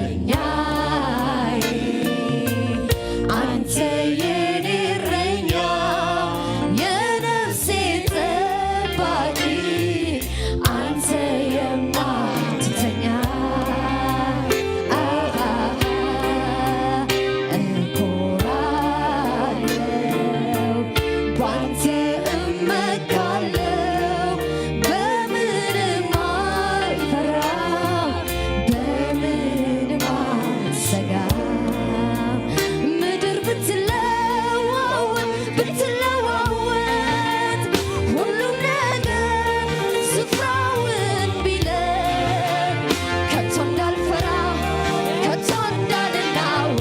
እረኛዬ፣ አንተ የኔ እረኛ፣ የነፍሴ ጠባቂ፣ አንተ የማትተኛ። አሃ፣ እኮራለሁ፣ ባንተ እመካለሁ፣ በምንም አልፈራም፣ በምንም አልሰጋም። ምድር ብትለዋወጥ፣ ብትለዋወጥ፣ ሁሉም ነገር ስፍራውን ቢለቅ፣ ከቶ እንዳልፈራ፣ ከቶ እንዳልናወጥ፣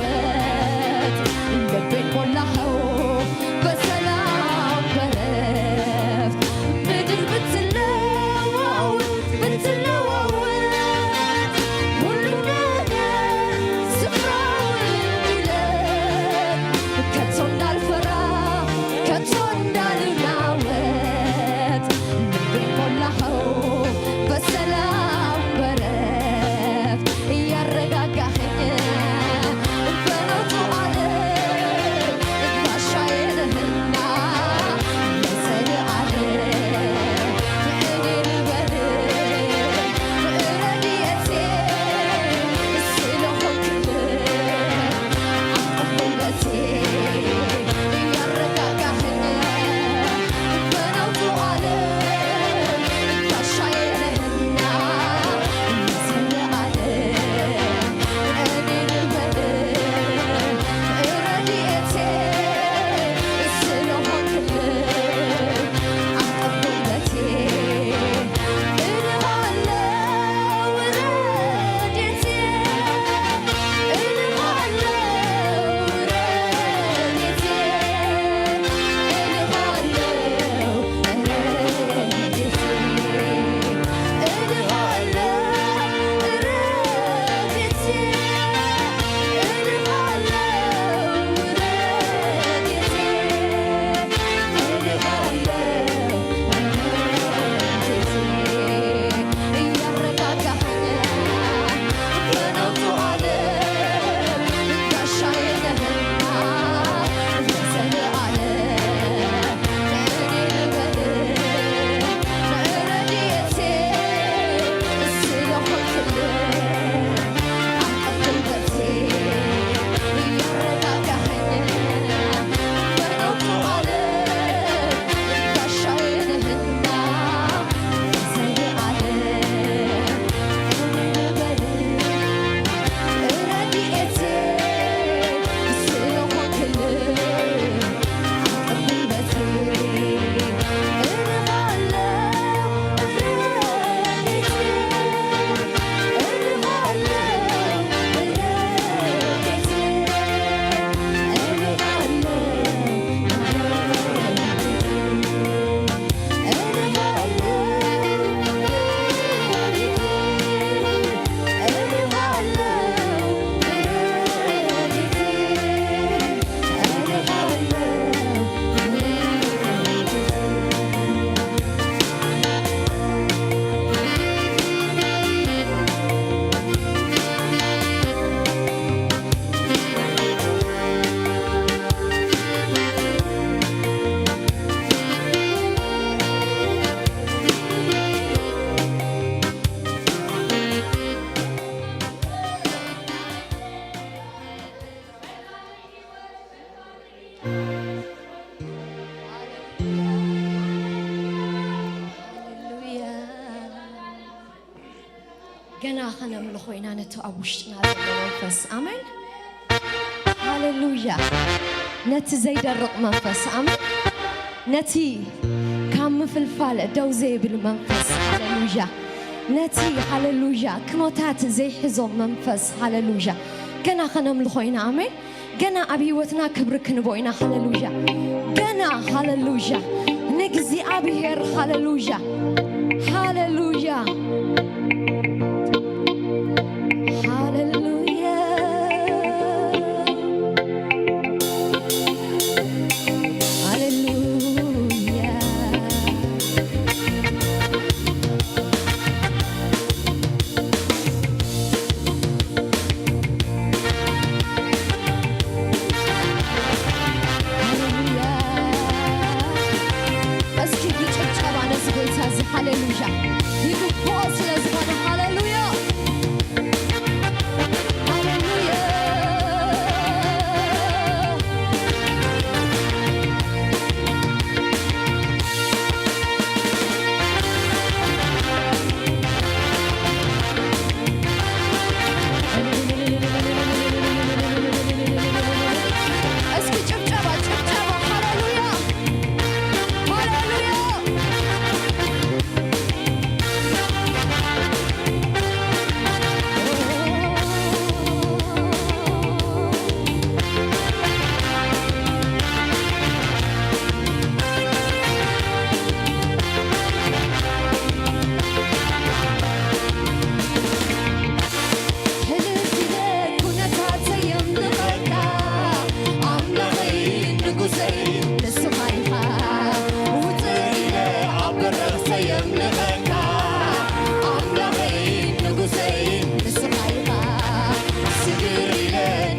ልቤን ሞላኸው በሰላም በረፍት። ምድር ብትለዋወጥ፣ ብትለዋወጥ፣ ሁሉም ነገር ስፍራውን ቢለቅ፣ ከቶ እንዳልፈራ፣ ከቶ እንዳልናወጥ፣ ልቤን ሞላኸው በሰላም በረፍት። ያረጋጋኸኝ በነውጡ ዓለም ጋሻዬ ነህና፣ ለዘለዓለም እኔ ልበል ረድኤቴ ስለሆንክልኝ። ሃሌሉያ። ገና ኸነምልኾ ኢና ነቲ ኣብ ውሽጥና ዘሎ መንፈስ። ኣሜን። ሃሌሉያ። ነቲ ዘይደርቕ መንፈስ። ኣሜን። ነቲ ካብ ምፍልፋል ደው ዘይብል መንፈስ። ሃሌሉያ። ነቲ፣ ሃሌሉያ፣ ክኖታት ዘይሕዞ መንፈስ። ሃሌሉያ። ገና ኸነምልኾ ኢና። ኣሜን። ገና ኣብ ህይወትና ክብሪ ክንቦ ኢና። ሃሌሉያ። ገና፣ ሃሌሉያ፣ ንእግዚኣብሔር። ሃሌሉያ። ሃሌሉያ። ሃሌሉያ። ሃሌሉያ።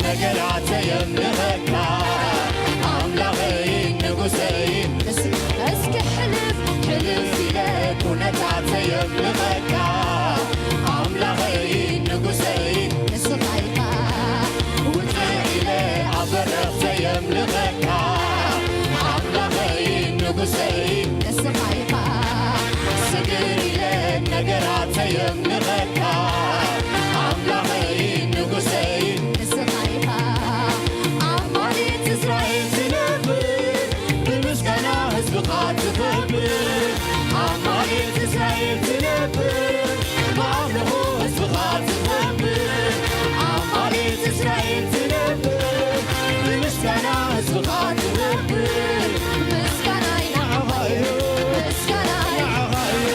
ነገራተይ የምልኸካ ኣምላኸይን ንጉሰይን። እስ-፣ እስኪ ሕልፍ ሕልፍ ኢለ ኩነታተይ የምልኸካ ኣምላኸይን ንጉሰይን ንስኻ ኢኻ። ውፅእ ኢለ ኣብ በረኽተይ የምልኸካ ኣምላኸይን ንጉሰይን ንስኻ ኢኻ። ስግር ኢለ ነገራተይ የምልኸካ ኣምላኸይን ንጉሰይን ንስኻ ኢኻ። ኣብ ማሌት እስራኤል ትነብር፣ ብምስጋና ህዝብኻ ትኸብር። ኣብ ማሌት እስራኤል ትነብር፣ ብኣምልኾ ህዝብኻ ትኸብር። ኣብ ማሌት እስራኤል ትነብር፣ ብምስጋና ህዝብኻ ትኸብር። ምስጋናይ ንዓኻ እዩ፣ ምስጋናይ ንዓኻ እዩ።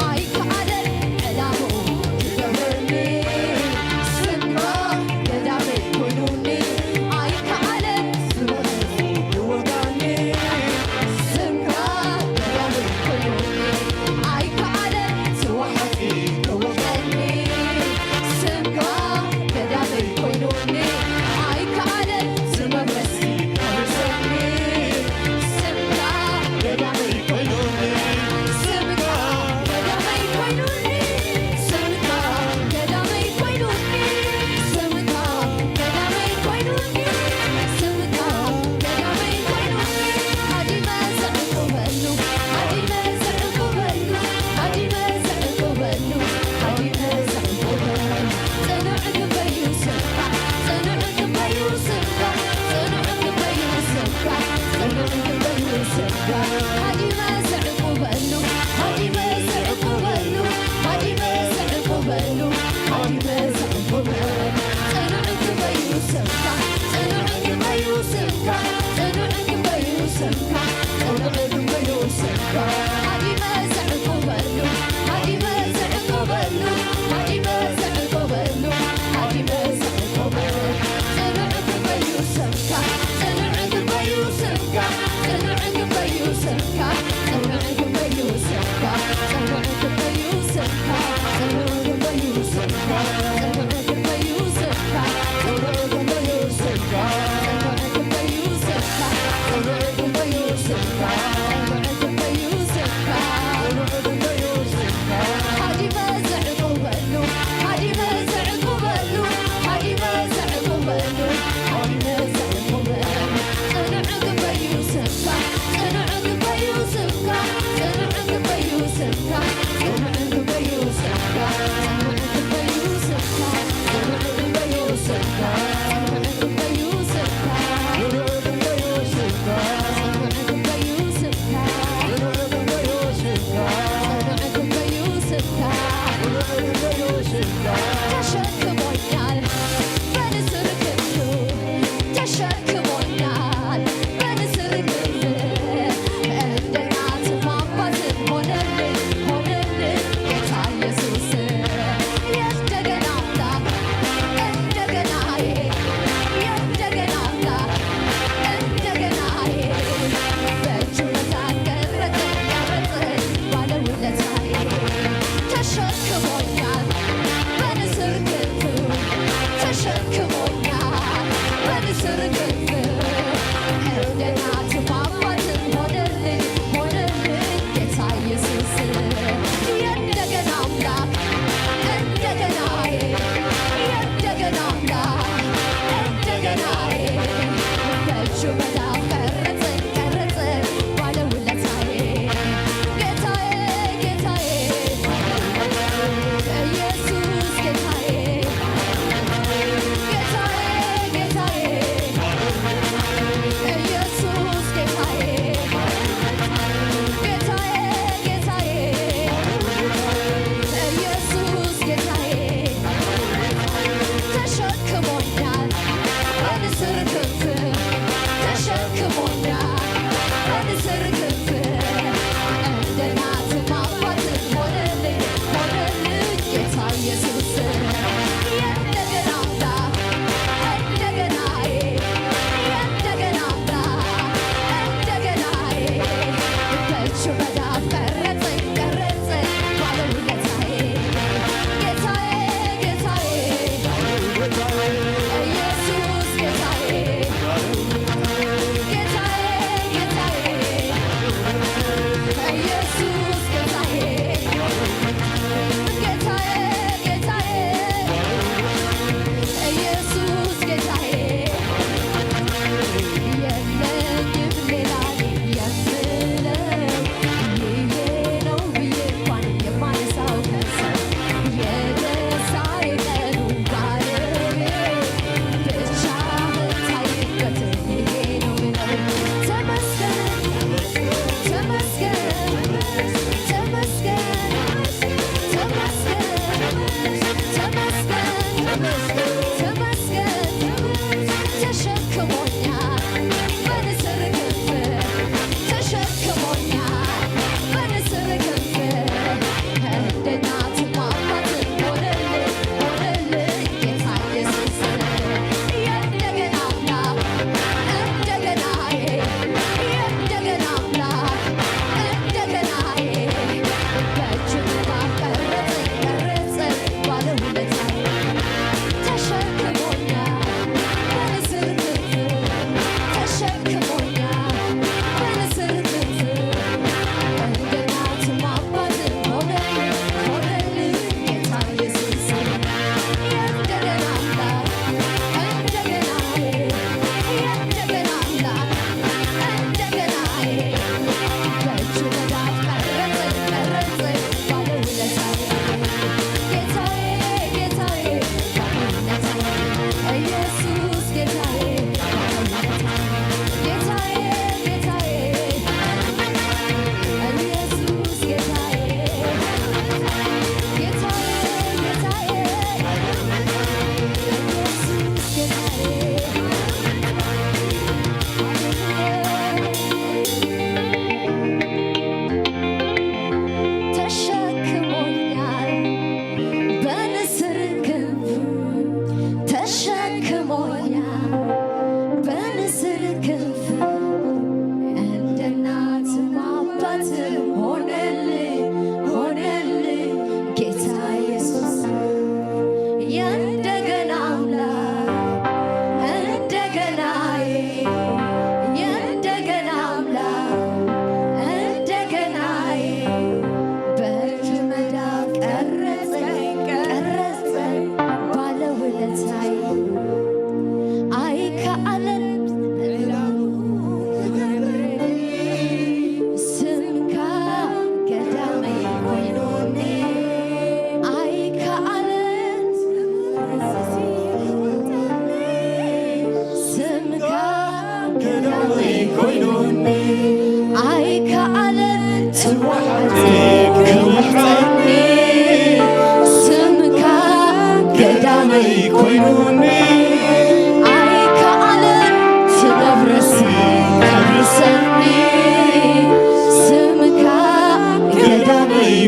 ኣይከኣለን ዕላምኡ ክገብረኒ፣ ስምካ ገዳመይ ኮይኑኒ። ኣይከኣለን ዝወሃቢ ክወጋኒ፣ ስምካ ገዳመይ ኮይኑኒ። ኣይከኣለን ዝወሃቢ ክወጋኒ፣ ስምካ ገዳመይ ኮይኑኒ። ኣይከኣለን ዝመመሲ ከብሰኒ፣ ስምካ ገዳመይ ኮይኑኒ። ስምካ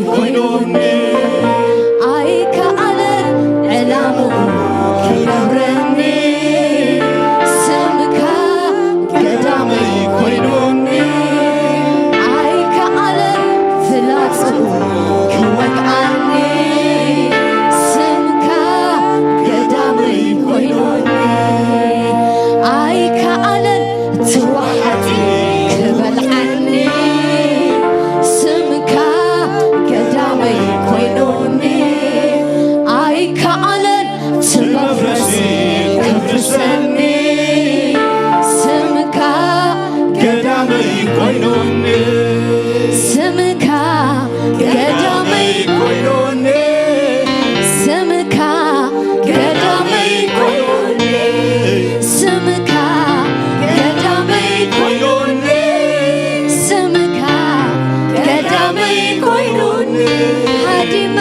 ኮይኑኒ ኣይከኣለን ዕላምኡ ክነብረኒ ስምካ ቀዳመይ ኮይኑኒ ኣይከኣለን ፍላጽኡ ክወግኣኒ ስምካ ቀዳመይ ኮይኑኒ ኣይከኣለን ትዋሓጢ ክበልዓኒ ስምካ ቀዳመይ ኮይኑኒ ኣይከኣለን ትመፍረሲ ከፍርሰኒ ስምካ ቀዳመይ ኮይኑኒ ስምካ ቀዳመይ ኮይኑኒ ስምካ ቀዳመይ ኮይኑኒ ስምካ ቀዳመይ ኮይኑኒ ስምካ ቀዳመይ ኮይኑኒ ሃዲመ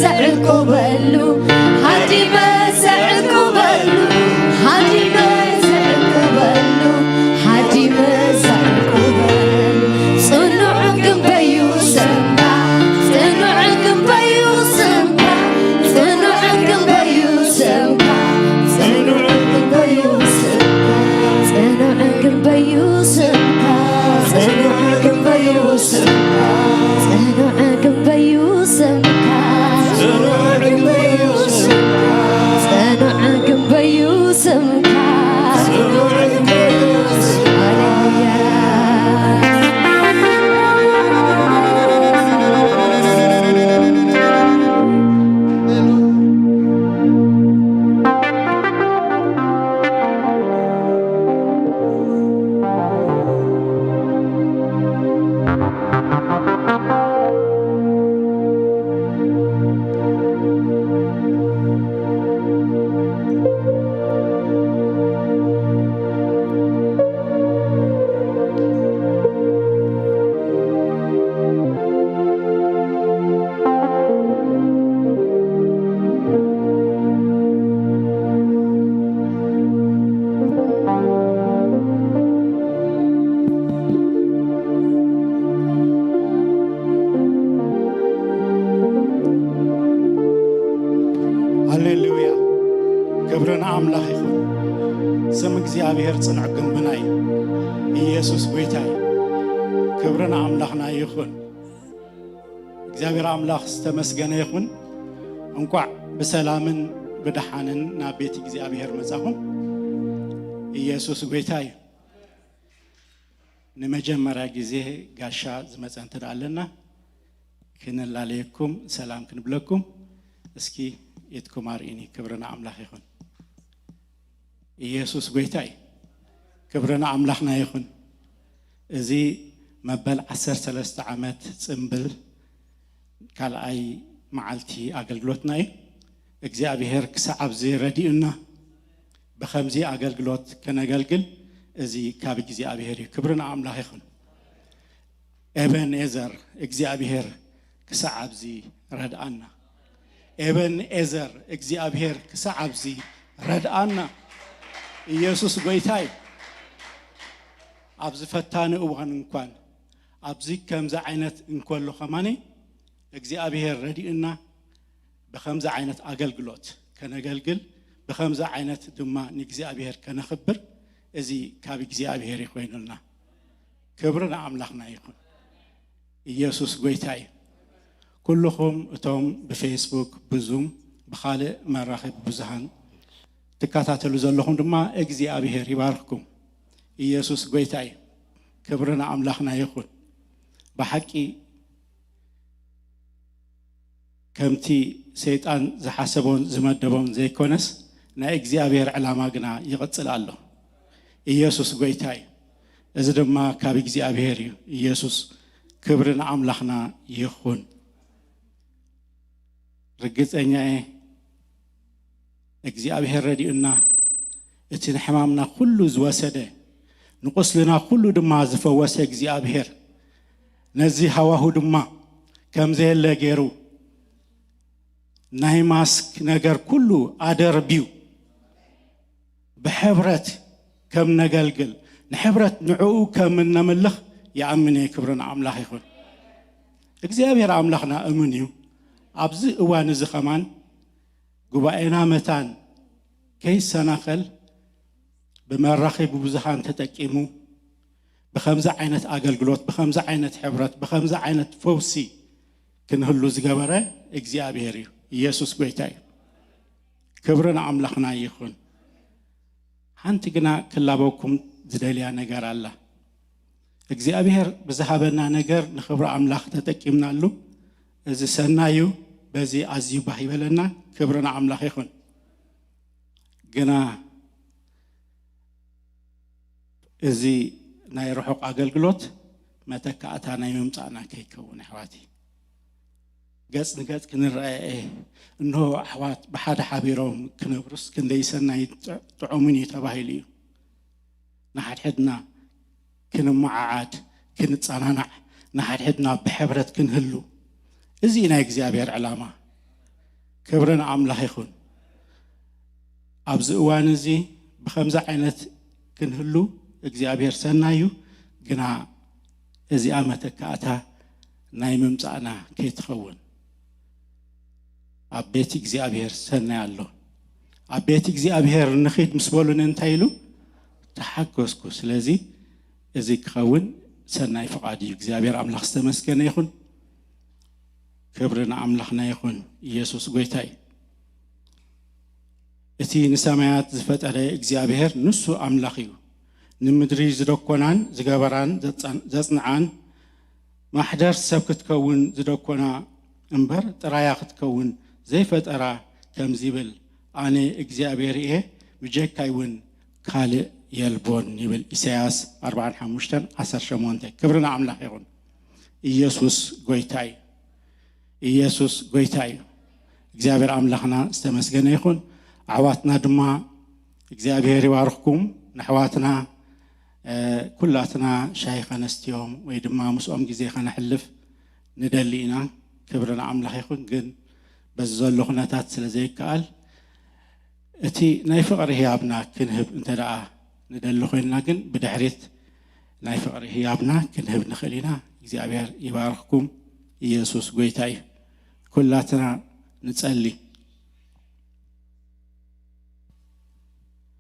ዘዕቁበሉ ሃዲመ ዘዕቁበሉ ሃዲመ ዘዕቁበሉ ሓዲመ ዘዕቁበሉ ጽኑዕ ግንበዩ ስምካ ጽኑዕ ግንበዩ ስምካ ጽኑዕ ግንበዩ ስምካ ጽኑዕ ግንበዩ ስምካ ጽኑዕ ግንበዩ ስምካ ጽኑዕ ግንበዩ ስምካ ጽኑዕ ግንበዩ ስምካ ጽኑዕ ግንበዩ ስምካ ጽኑዕ ግንበዩ ስምካ ጽኑዕ ግንበዩ ስምካ ሃሌሉያ ሃሌሉያ ክብሪ ንኣምላኽ ይኹን። ስም እግዚኣብሔር ጽኑዕ ግንብና እዩ። ኢየሱስ ጎይታ እዩ። ክብሪ ንኣምላኽና ይኹን። እግዚኣብሔር ኣምላኽ ዝተመስገነ ይኹን። እንቋዕ ብሰላምን ብደሓንን ናብ ቤት እግዚኣብሔር መጻኹም። ኢየሱስ ጎይታ እዩ። ንመጀመርያ ግዜ ጋሻ ዝመጸ እንተ ደኣ ኣለና ክነላለየኩም ሰላም ክንብለኩም እስኪ ኢድኩም ኣርእኒ። ክብሪ ንኣምላኽ ይኹን። ኢየሱስ ጎይታ እዩ። ክብሪ ንኣምላኽና ይኹን። እዚ መበል ዓሰርተ ሰለስተ ዓመት ጽምብል ካልኣይ መዓልቲ ኣገልግሎትና እዩ። እግዚኣብሔር ክሳዕ ኣብዚ ረዲኡና ብኸምዚ ኣገልግሎት ከነገልግል እዚ ካብ እግዚኣብሔር እዩ። ክብሪ ንኣምላኽ ይኹን። ኤበንኤዘር እግዚኣብሔር ክሳዕ ኣብዚ ረድኣና። ኤበንኤዘር እግዚኣብሔር ክሳዕ ኣብዚ ረድኣና። ኢየሱስ ጎይታ እዩ። ኣብዚ ፈታኒ እዋን እንኳን ኣብዚ ከምዚ ዓይነት እንከሎ ከማኒ እግዚኣብሔር ረዲኡና ብኸምዚ ዓይነት ኣገልግሎት ከነገልግል ብኸምዚ ዓይነት ድማ ንእግዚኣብሔር ከነኽብር እዚ ካብ እግዚኣብሔር እዩ ኮይኑልና። ክብሪ ንኣምላኽና ይኹን። ኢየሱስ ጎይታ እዩ። ኩልኹም እቶም ብፌስቡክ ብዙም ብኻልእ መራኸቢ ብዙሃን ትከታተሉ ዘለኹም ድማ እግዚኣብሔር ይባርኽኩም። ኢየሱስ ጎይታ እዩ። ክብሪ ንኣምላኽና ይኹን። ብሓቂ ከምቲ ሰይጣን ዝሓሰቦን ዝመደቦን ዘይኮነስ ናይ እግዚኣብሔር ዕላማ ግና ይቕጽል ኣሎ። ኢየሱስ ጎይታ እዩ። እዚ ድማ ካብ እግዚኣብሔር እዩ። ኢየሱስ ክብሪ ንኣምላኽና ይኹን። ርግጸኛ እየ እግዚኣብሔር ረዲኡና እቲ ንሕማምና ኩሉ ዝወሰደ ንቁስልና ኩሉ ድማ ዝፈወሰ እግዚኣብሔር ነዚ ሃዋሁ ድማ ከም ዘየለ ገይሩ ናይ ማስክ ነገር ኩሉ ኣደርብዩ ብሕብረት ከም ነገልግል ንሕብረት ንዕኡ ከም እነምልኽ ይኣምን እየ። ክብሪ ንኣምላኽ ይኹን። እግዚኣብሔር ኣምላኽና እሙን እዩ። ኣብዚ እዋን እዚ ኸማን ጉባኤና መታን ከይሰናኸል ብመራኸቢ ብዙሃን ተጠቂሙ ብኸምዚ ዓይነት ኣገልግሎት፣ ብኸምዚ ዓይነት ሕብረት፣ ብኸምዚ ዓይነት ፈውሲ ክንህሉ ዝገበረ እግዚኣብሔር እዩ። ኢየሱስ ጎይታ እዩ። ክብሪ ንኣምላኽና ይኹን። ሓንቲ ግና ክላበኩም ዝደልያ ነገር ኣላ። እግዚኣብሔር ብዝሃበና ነገር ንኽብሪ ኣምላኽ ተጠቂምናሉ። እዚ ሰናይ እዩ። በዚ ኣዝዩ ባህ ይበለና። ክብሪ ንኣምላኽ ይኹን። ግና እዚ ናይ ርሑቕ ኣገልግሎት መተካእታ ናይ ምምጻእና ከይከውን፣ ኣሕዋተይ፣ ገጽ ንገጽ ክንረኣየ። እንሆ፣ ኣሕዋት ብሓደ ሓቢሮም ክነብሩስ ክንደይ ሰናይ ጥዑምን እዩ ተባሂሉ እዩ። ንሓድሕድና ክንመዓዓድ፣ ክንጸናናዕ፣ ንሓድሕድና ብሕብረት ክንህሉ፣ እዚ ናይ እግዚኣብሔር ዕላማ። ክብሪ ንኣምላኽ ይኹን። ኣብዚ እዋን እዚ ብኸምዚ ዓይነት ክንህሉ እግዚኣብሔር ሰናይ እዩ። ግና እዚኣ መተካእታ ናይ ምምጻእና ከይትኸውን፣ ኣብ ቤት እግዚኣብሔር ሰናይ ኣሎ። ኣብ ቤት እግዚኣብሔር ንኺድ ምስ በሉኒ እንታይ ኢሉ? ተሓገዝኩ። ስለዚ እዚ ክኸውን ሰናይ ፍቓድ እዩ። እግዚኣብሔር ኣምላኽ ዝተመስገነ ይኹን። ክብሪ ንኣምላኽና ይኹን። ኢየሱስ ጎይታ እዩ። እቲ ንሰማያት ዝፈጠረ እግዚኣብሔር ንሱ ኣምላኽ እዩ። ንምድሪ ዝደኮናን ዝገበራን ዘጽንዓን ማሕደር ሰብ ክትከውን ዝደኮና እምበር ጥራያ ክትከውን ዘይፈጠራ ከምዚ ይብል፣ ኣነ እግዚኣብሔር እየ፣ ብጀካይ እውን ካልእ የልቦን ይብል። ኢሳያስ ኣርባዓን ሓሙሽተን ዓሰርተ ሸሞንተ። ክብሪ ንኣምላኽ ይኹን። ኢየሱስ ጎይታ እዩ። ኢየሱስ ጎይታ እዩ። እግዚኣብሔር ኣምላኽና ዝተመስገነ ይኹን። ኣሕዋትና ድማ እግዚኣብሔር ይባርኽኩም። ንኣሕዋትና፣ እ፣ ኩላትና ሻሂ ኸነስትዮም ወይ ድማ ምስኦም ግዜ ኸነሕልፍ ንደሊ ኢና። ክብሪ ንኣምላኽ ይኹን። ግን በዚ ዘሎ ኩነታት ስለ ዘይከኣል፣ እቲ ናይ ፍቕሪ ህያብና ክንህብ እንተ ደኣ ንደሊ ኮይንና ግን፣ ብድሕሪት ናይ ፍቕሪ ህያብና ክንህብ ንኽእል ኢና። እግዚኣብሔር ይባርኽኩም። ኢየሱስ ጎይታ እዩ። ኩላትና ንጸሊ።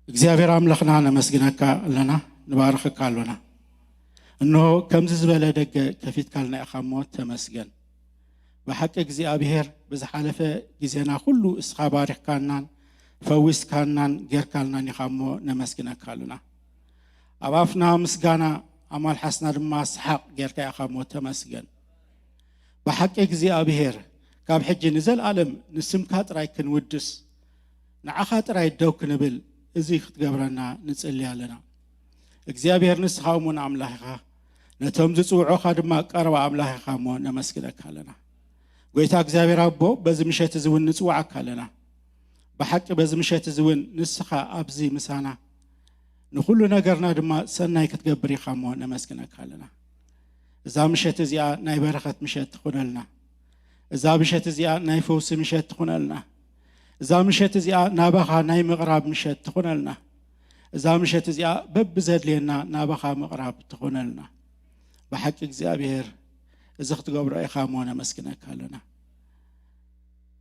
እግዚኣብሔር ኣምላኽና ነመስግነካ ኣለና፣ ንባርኸካ ኣሎና። እንሆ ከምዚ ዝበለ ደገ ከፊትካልና ኢኻ እሞ ተመስገን። ብሓቂ እግዚኣብሔር ብዝሓለፈ ግዜና ኩሉ እስኻ ባሪኽካናን ፈዊስካናን ጌርካልናን ኢኻ እሞ ነመስግነካ ኣሎና። ኣብ ኣፍና ምስጋና፣ ኣብ መልሓስና ድማ ሰሓቕ ጌርካ ኢኻ እሞ ተመስገን። ብሓቂ እግዚኣብሔር ካብ ሕጂ ንዘለኣለም ንስምካ ጥራይ ክንውድስ፣ ንዓኻ ጥራይ ደው ክንብል እዚ ክትገብረና ንጽሊ ኣለና። እግዚኣብሔር ንስኻ እሙን ኣምላኽ ኢኻ፣ ነቶም ዝጽውዑኻ ድማ ቀረባ ኣምላኽ ኢኻ እሞ ነመስግነካ ኣለና። ጎይታ እግዚኣብሔር ኣቦ በዚ ምሸት እዚ እውን ንጽውዓካ ኣለና። ብሓቂ በዚ ምሸት እዚ እውን ንስኻ ኣብዚ ምሳና ንኹሉ ነገርና ድማ ሰናይ ክትገብር ኢኻ እሞ ነመስግነካ ኣለና። እዛ ምሸት እዚኣ ናይ በረኸት ምሸት ትኹነልና። እዛ ምሸት እዚኣ ናይ ፈውሲ ምሸት ትኹነልና። እዛ ምሸት እዚኣ ናባኻ ናይ ምቕራብ ምሸት ትኹነልና። እዛ ምሸት እዚኣ በብዘድልየና ናባኻ ምቕራብ ትኹነልና። ብሓቂ እግዚኣብሔር እዚ ክትገብሮ ኢኻ እሞ ነመስግነካ ኣለና።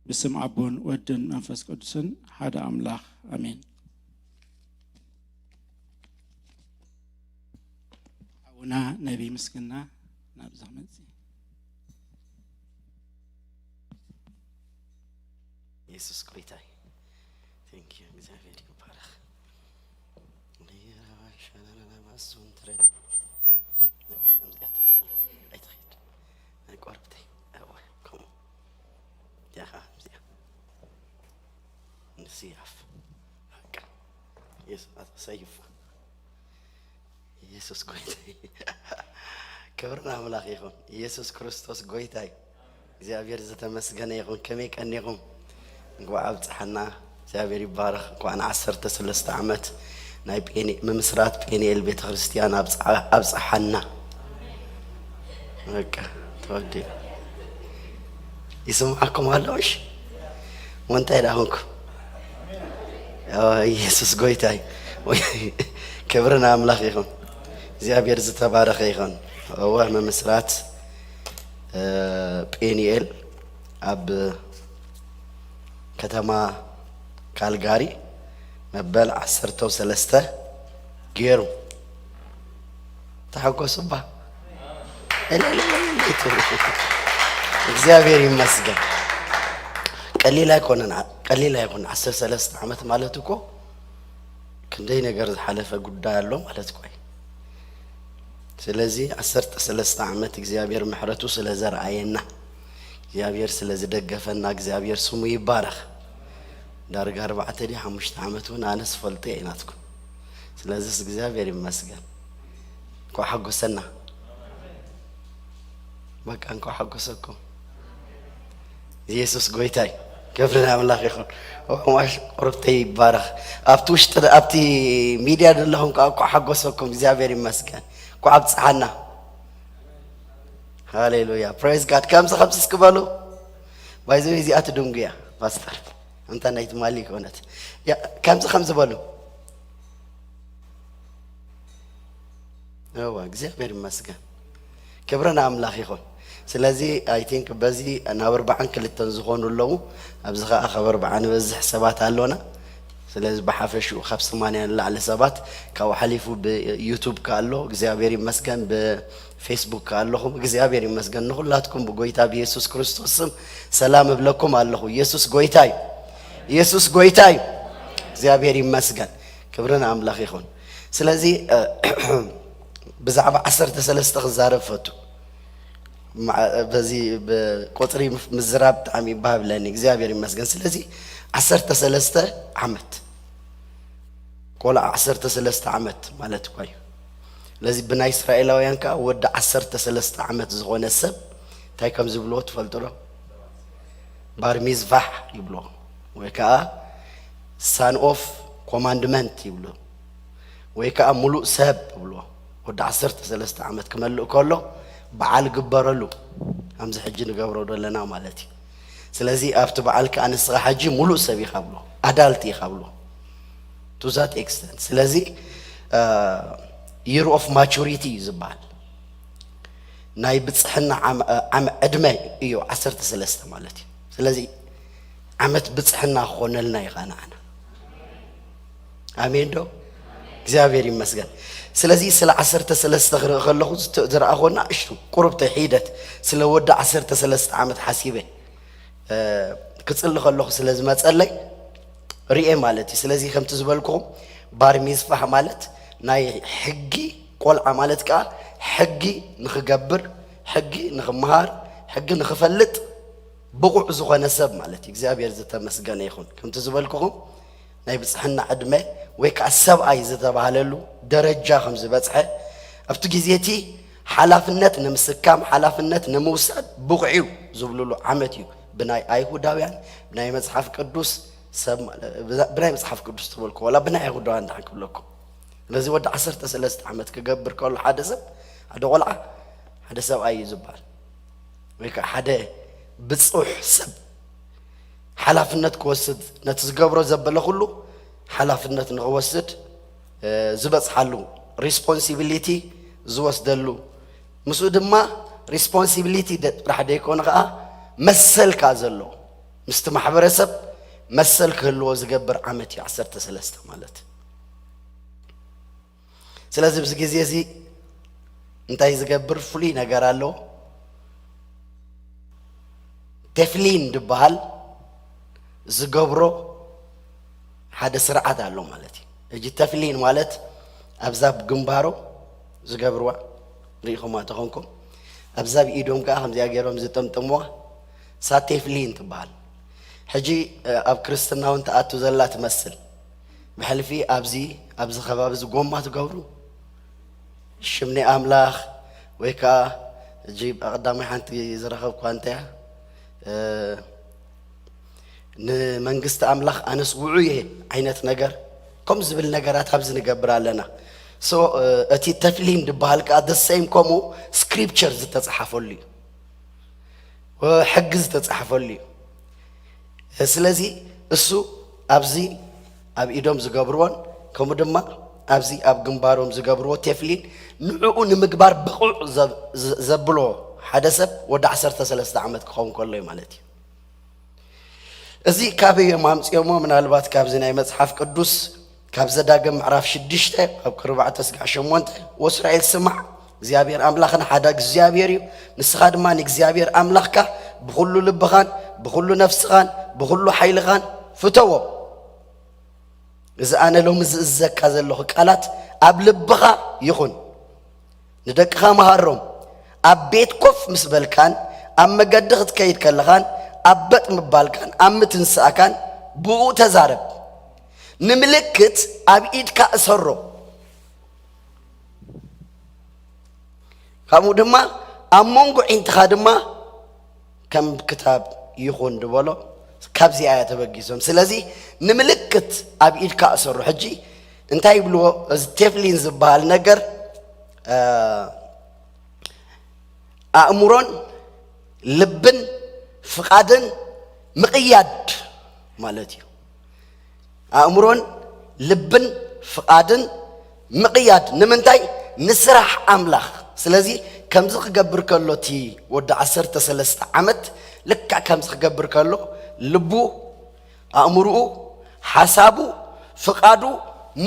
ብስም ኣቦን ወድን መንፈስ ቅዱስን ሓደ ኣምላኽ ኣሜን። ኣቡና ነቢ ምስግና ናብዛ መጽእ። የሱስ ጎይታይ። Thank you፣ እግዚኣብሔር ይባረኽ። ራባሻናናማሱን ትረዳ። በቃ ከምዚኣ ትበል ኣላ። ኣይትኸይድ። ናይ ቆርብተይ። እወ፣ ከምኡ። ያኻ፣ ከምዚኣ። ንስያፍ። በቃ። የሱስ ኣታ ሰይፋ። ኢየሱስ ጎይታይ። ክብሪ ንኣምላኽ ይኹን። ኢየሱስ ክርስቶስ ጎይታይ። እግዚኣብሔር ዝተመስገነ ይኹን። ከመይ ቀኒኹም? እንኳዕ ኣብጽሓና። እግዚኣብሔር ይባረኽ። እንኳዕ ንዓሰርተ ሰለስተ ዓመት ናይ ጴኔ-፣ ምምስራት ጴንኤል ቤተ ክርስቲያን ኣብጽዓ-፣ ኣብጽሓና። በቃ፣ ተወዲኡ። ይስምዓኩም ኣሎ፣ እሺ? ወንታይ ደኣ ኹንኩ? ኦ፣ ኢየሱስ ጎይታይ። ክብሪ ንኣምላኽ ይኹን። እግዚኣብሔር ዝተባረኸ ይኹን። እወ፣ ምምስራት፣ ጴኒኤል ኣብ ከተማ ካልጋሪ መበል ዓሰርተ ሰለስተ ገይሩ። ተሓጎሱ እባ። እልልልልልቱ። እግዚኣብሔር ይመስገን። ቀሊል ኣይኮነን፣ ቀሊል ኣይኮነን። ዓሰርተ ሰለስተ ዓመት ማለት እኮ ክንደይ ነገር ዝሓለፈ ጉዳይ ኣሎ ማለት እኮ እዩ። ስለዚ ዓሰርተ ሰለስተ ዓመት እግዚኣብሔር ምሕረቱ ስለ ዘርኣየና፣ እግዚኣብሔር ስለ ዝደገፈና እግዚኣብሔር ስሙ ይባረኽ። ዳርጋ ኣርባዕተ ድዩ ሓሙሽተ ዓመት እውን ኣነስ ፈልጦ እየ ናትኩም። ስለዚስ እግዚኣብሔር ይመስገን። እንኳዕ ሓጎሰና። በቃ እንኳዕ ሓጎሰኩም። ኢየሱስ ጎይታይ። ክብሪ ንኣምላኽ ይኹን። ኦማሽ ቁርብተይ ይባረኽ። ኣብቲ ውሽጢ ኣብቲ ሚድያ ዘለኹም ከዓ እንኳዕ ሓጎሰኩም። እግዚኣብሔር ይመስገን። እንኳዕ ኣብፅሓና። ሃሌሉያ። ፕሬዝ ጋድ። ከምዚ ከምዚ እስኪ በሉ። ባይዘ እዚኣ ትድንጉ እያ ፓስተር። እንተ ናይ ትማሊ ኮነት። ያ፣ ከምዚ ከምዚ በሉ። እዋ እግዚኣብሔር ይመስገን። ክብሪ ንኣምላኽ ይኹን። ስለዚ ኣይ ቲንክ በዚ ናብ ኣርባዓን ክልተን ዝኾኑ ኣለዉ። ኣብዚ ኸዓ ካብ ኣርባዓ ንበዝሕ ሰባት ኣሎና። ስለዚ ብሓፈሽኡ ካብ ሰማንያ ንላዕሊ ሰባት፣ ካብኡ ሓሊፉ ብዩቱብ ከኣ ኣሎ። እግዚኣብሔር ይመስገን። ብፌስቡክ ከኣ ኣለኹም። እግዚኣብሔር ይመስገን። ንኹላትኩም ብጎይታ ብየሱስ ክርስቶስ ስም ሰላም እብለኩም ኣለኹ። ኢየሱስ ጎይታ እዩ። ኢየሱስ ጎይታ እዩ። እግዚኣብሔር ይመስገን። ክብሪ ንኣምላኽ ይኹን። ስለዚ ብዛዕባ ዓሰርተ ሰለስተ ክዛረብ ፈቱ። በዚ ብቆፅሪ ምዝራብ ብጣዕሚ ይባህብለኒ። እግዚኣብሔር ይመስገን። ስለዚ ዓሰርተ ሰለስተ ዓመት ቆልዓ ዓሰርተ ሰለስተ ዓመት ማለት እኳ እዩ። ስለዚ ብናይ እስራኤላውያን ከዓ ወዲ ዓሰርተ ሰለስተ ዓመት ዝኾነ ሰብ እንታይ ከም ዝብልዎ ትፈልጡ ዶ? ባር ሚዝቫህ ይብልዎ፣ ወይ ከዓ ሳን ኦፍ ኮማንድመንት ይብልዎ፣ ወይ ከዓ ሙሉእ ሰብ ይብልዎ። ወዲ ዓሰርተ ሰለስተ ዓመት ክመልእ ከሎ በዓል ግበረሉ፣ ከምዚ ሕጂ ንገብሮ ዘለና ማለት እዩ። ስለዚ ኣብቲ በዓል ከዓ ንስኻ ሕጂ ሙሉእ ሰብ ኢኻ ብሎ፣ ኣዳልት ኢኻ ብሎ to that extent። ስለዚ year of maturity እዩ ዝበሃል። ናይ ብፅሕና ዕድመ እዩ ዓሰርተ ሰለስተ ማለት እዩ። ስለዚ ዓመት ብፅሕና ክኾነልና እዩ ከዓ ንዓና። ኣሜን ዶ? እግዚኣብሔር ይመስገን። ስለዚ ስለ ዓሰርተ ሰለስተ ክርኢ ከለኹ ዝረኣኾ ንእሽቱ ቁርብተ ሒደት ስለ ወዲ ዓሰርተ ሰለስተ ዓመት ሓሲበ ክፅሊ ከለኹ ስለ ዝመፀለይ ርኤ ማለት እዩ። ስለዚ ከምቲ ዝበልኩኹም ባር ሚዝፋህ ማለት ናይ ሕጊ ቆልዓ ማለት ከዓ ሕጊ ንኽገብር፣ ሕጊ ንኽምሃር፣ ሕጊ ንኽፈልጥ ብቑዕ ዝኾነ ሰብ ማለት እዩ። እግዚኣብሔር ዝተመስገነ ይኹን። ከምቲ ዝበልኩኹም ናይ ብፅሕና ዕድመ ወይ ከዓ ሰብኣይ ዝተባህለሉ ደረጃ ከም ዝበፅሐ ኣብቲ ግዜ እቲ ሓላፍነት ንምስካም ሓላፍነት ንምውሳድ ብቑዕ እዩ ዝብልሉ ዓመት እዩ። ብናይ ኣይሁዳውያን ብናይ መፅሓፍ ቅዱስ ሰብ ብናይ መፅሓፍ ቅዱስ ትበልኩ ዋላ ብናይ ኣይሁዳውያን ድሓን ክብለኩም። ስለዚ ወዲ ዓሰርተ ሰለስተ ዓመት ክገብር ከሎ ሓደ ሰብ ሓደ ቆልዓ ሓደ ሰብኣይ እዩ ዝበሃል። ወይ ከዓ ሓደ ብፁሕ ሰብ ሓላፍነት ክወስድ ነቲ ዝገብሮ ዘበለ ኩሉ ሓላፍነት ንኽወስድ ዝበፅሓሉ ሪስፖንሲቢሊቲ ዝወስደሉ ምስኡ ድማ ሪስፖንሲቢሊቲ ጥራሕ ደይኮነ ከዓ መሰል ከዓ ዘለዎ ምስቲ ማሕበረሰብ መሰል ክህልዎ ዝገብር ዓመት እዩ ዓሰርተ ሰለስተ ማለት። ስለዚ ኣብዚ ግዜ እዚ እንታይ ዝገብር ፍሉይ ነገር ኣሎ። ቴፍሊን ዝበሃል ዝገብሮ ሓደ ስርዓት ኣሎ ማለት እዩ። እጂ ተፍሊን ማለት ኣብዛ ግንባሮ ዝገብርዋ ርኢኹማ ተኾንኩም ኣብዛ ብኢዶም ከዓ ከምዚኣ ገይሮም ዝጠምጥምዋ ሳቴፍሊን ትበሃል። ሕጂ ኣብ ክርስትና እውን ትኣቱ ዘላ ትመስል። ብሕልፊ ኣብዚ ኣብዚ ከባቢ እዚ ጎማ ትገብሩ ሽም ናይ ኣምላኽ ወይ ከዓ ሕጂ ኣቐዳማይ ሓንቲ ዝረኸብኳ እንተያ ንመንግስቲ ኣምላኽ ኣነስ ውዑ እየ ዓይነት ነገር ከም ዝብል ነገራት ኣብዚ ንገብር ኣለና። So እቲ ተፍሊን ዝበሃል ከዓ the same ከምኡ ስክሪፕቸር ዝተፅሓፈሉ እዩ። ሕጊ ዝተፃሕፈሉ እዩ። ስለዚ እሱ ኣብዚ ኣብ ኢዶም ዝገብርዎን ከምኡ ድማ ኣብዚ ኣብ ግንባሮም ዝገብርዎ ቴፍሊን ንዕኡ ንምግባር ብቑዕ ዘብሎ ሓደ ሰብ ወዲ ዓሰርተ ሰለስተ ዓመት ክኸውን ከሎ እዩ ማለት እዩ። እዚ ካበይ እዮም ኣምፅኦሞ? ምናልባት ካብዚ ናይ መፅሓፍ ቅዱስ ካብ ዘዳግም ምዕራፍ ሽዱሽተ ካብ ክርባዕተ ስጋዕ ሸሞንተ፣ ወእስራኤል ስማዕ፣ እግዚኣብሔር ኣምላኽና ሓደ እግዚኣብሔር እዩ፣ ንስኻ ድማ ንእግዚኣብሔር ኣምላኽካ ብኹሉ ልብኻን ብኹሉ ነፍስኻን ብኹሉ ሓይልኻን ፍተዎም። እዚ ኣነ ሎሚ ዝእዘካ ዘለኹ ቃላት ኣብ ልብኻ ይኹን። ንደቅኻ መሃሮም። ኣብ ቤት ኮፍ ምስ በልካን ኣብ መገዲ ክትከይድ ከለኻን ኣብ በጥ ምባልካን ኣብ ምትንሳእካን ብኡ ተዛረብ። ንምልክት ኣብ ኢድካ እሰሮ። ካብኡ ድማ ኣብ መንጎ ዒንትኻ ድማ ከም ክታብ ይኹን ዝበሎ ካብዚኣ እያ ተበጊሶም። ስለዚ ንምልክት ኣብ ኢድካ እሰሩ። ሕጂ እንታይ ይብልዎ? እዚ ቴፍሊን ዝበሃል ነገር ኣእምሮን ልብን ፍቓድን ምቕያድ ማለት እዩ። ኣእምሮን ልብን ፍቓድን ምቕያድ ንምንታይ? ንስራሕ ኣምላኽ። ስለዚ ከምዚ ክገብር ከሎ እቲ ወዲ ዓሰርተ ሰለስተ ዓመት ልክዕ ከምዚ ክገብር ከሎ ልቡ፣ ኣእምርኡ፣ ሓሳቡ፣ ፍቓዱ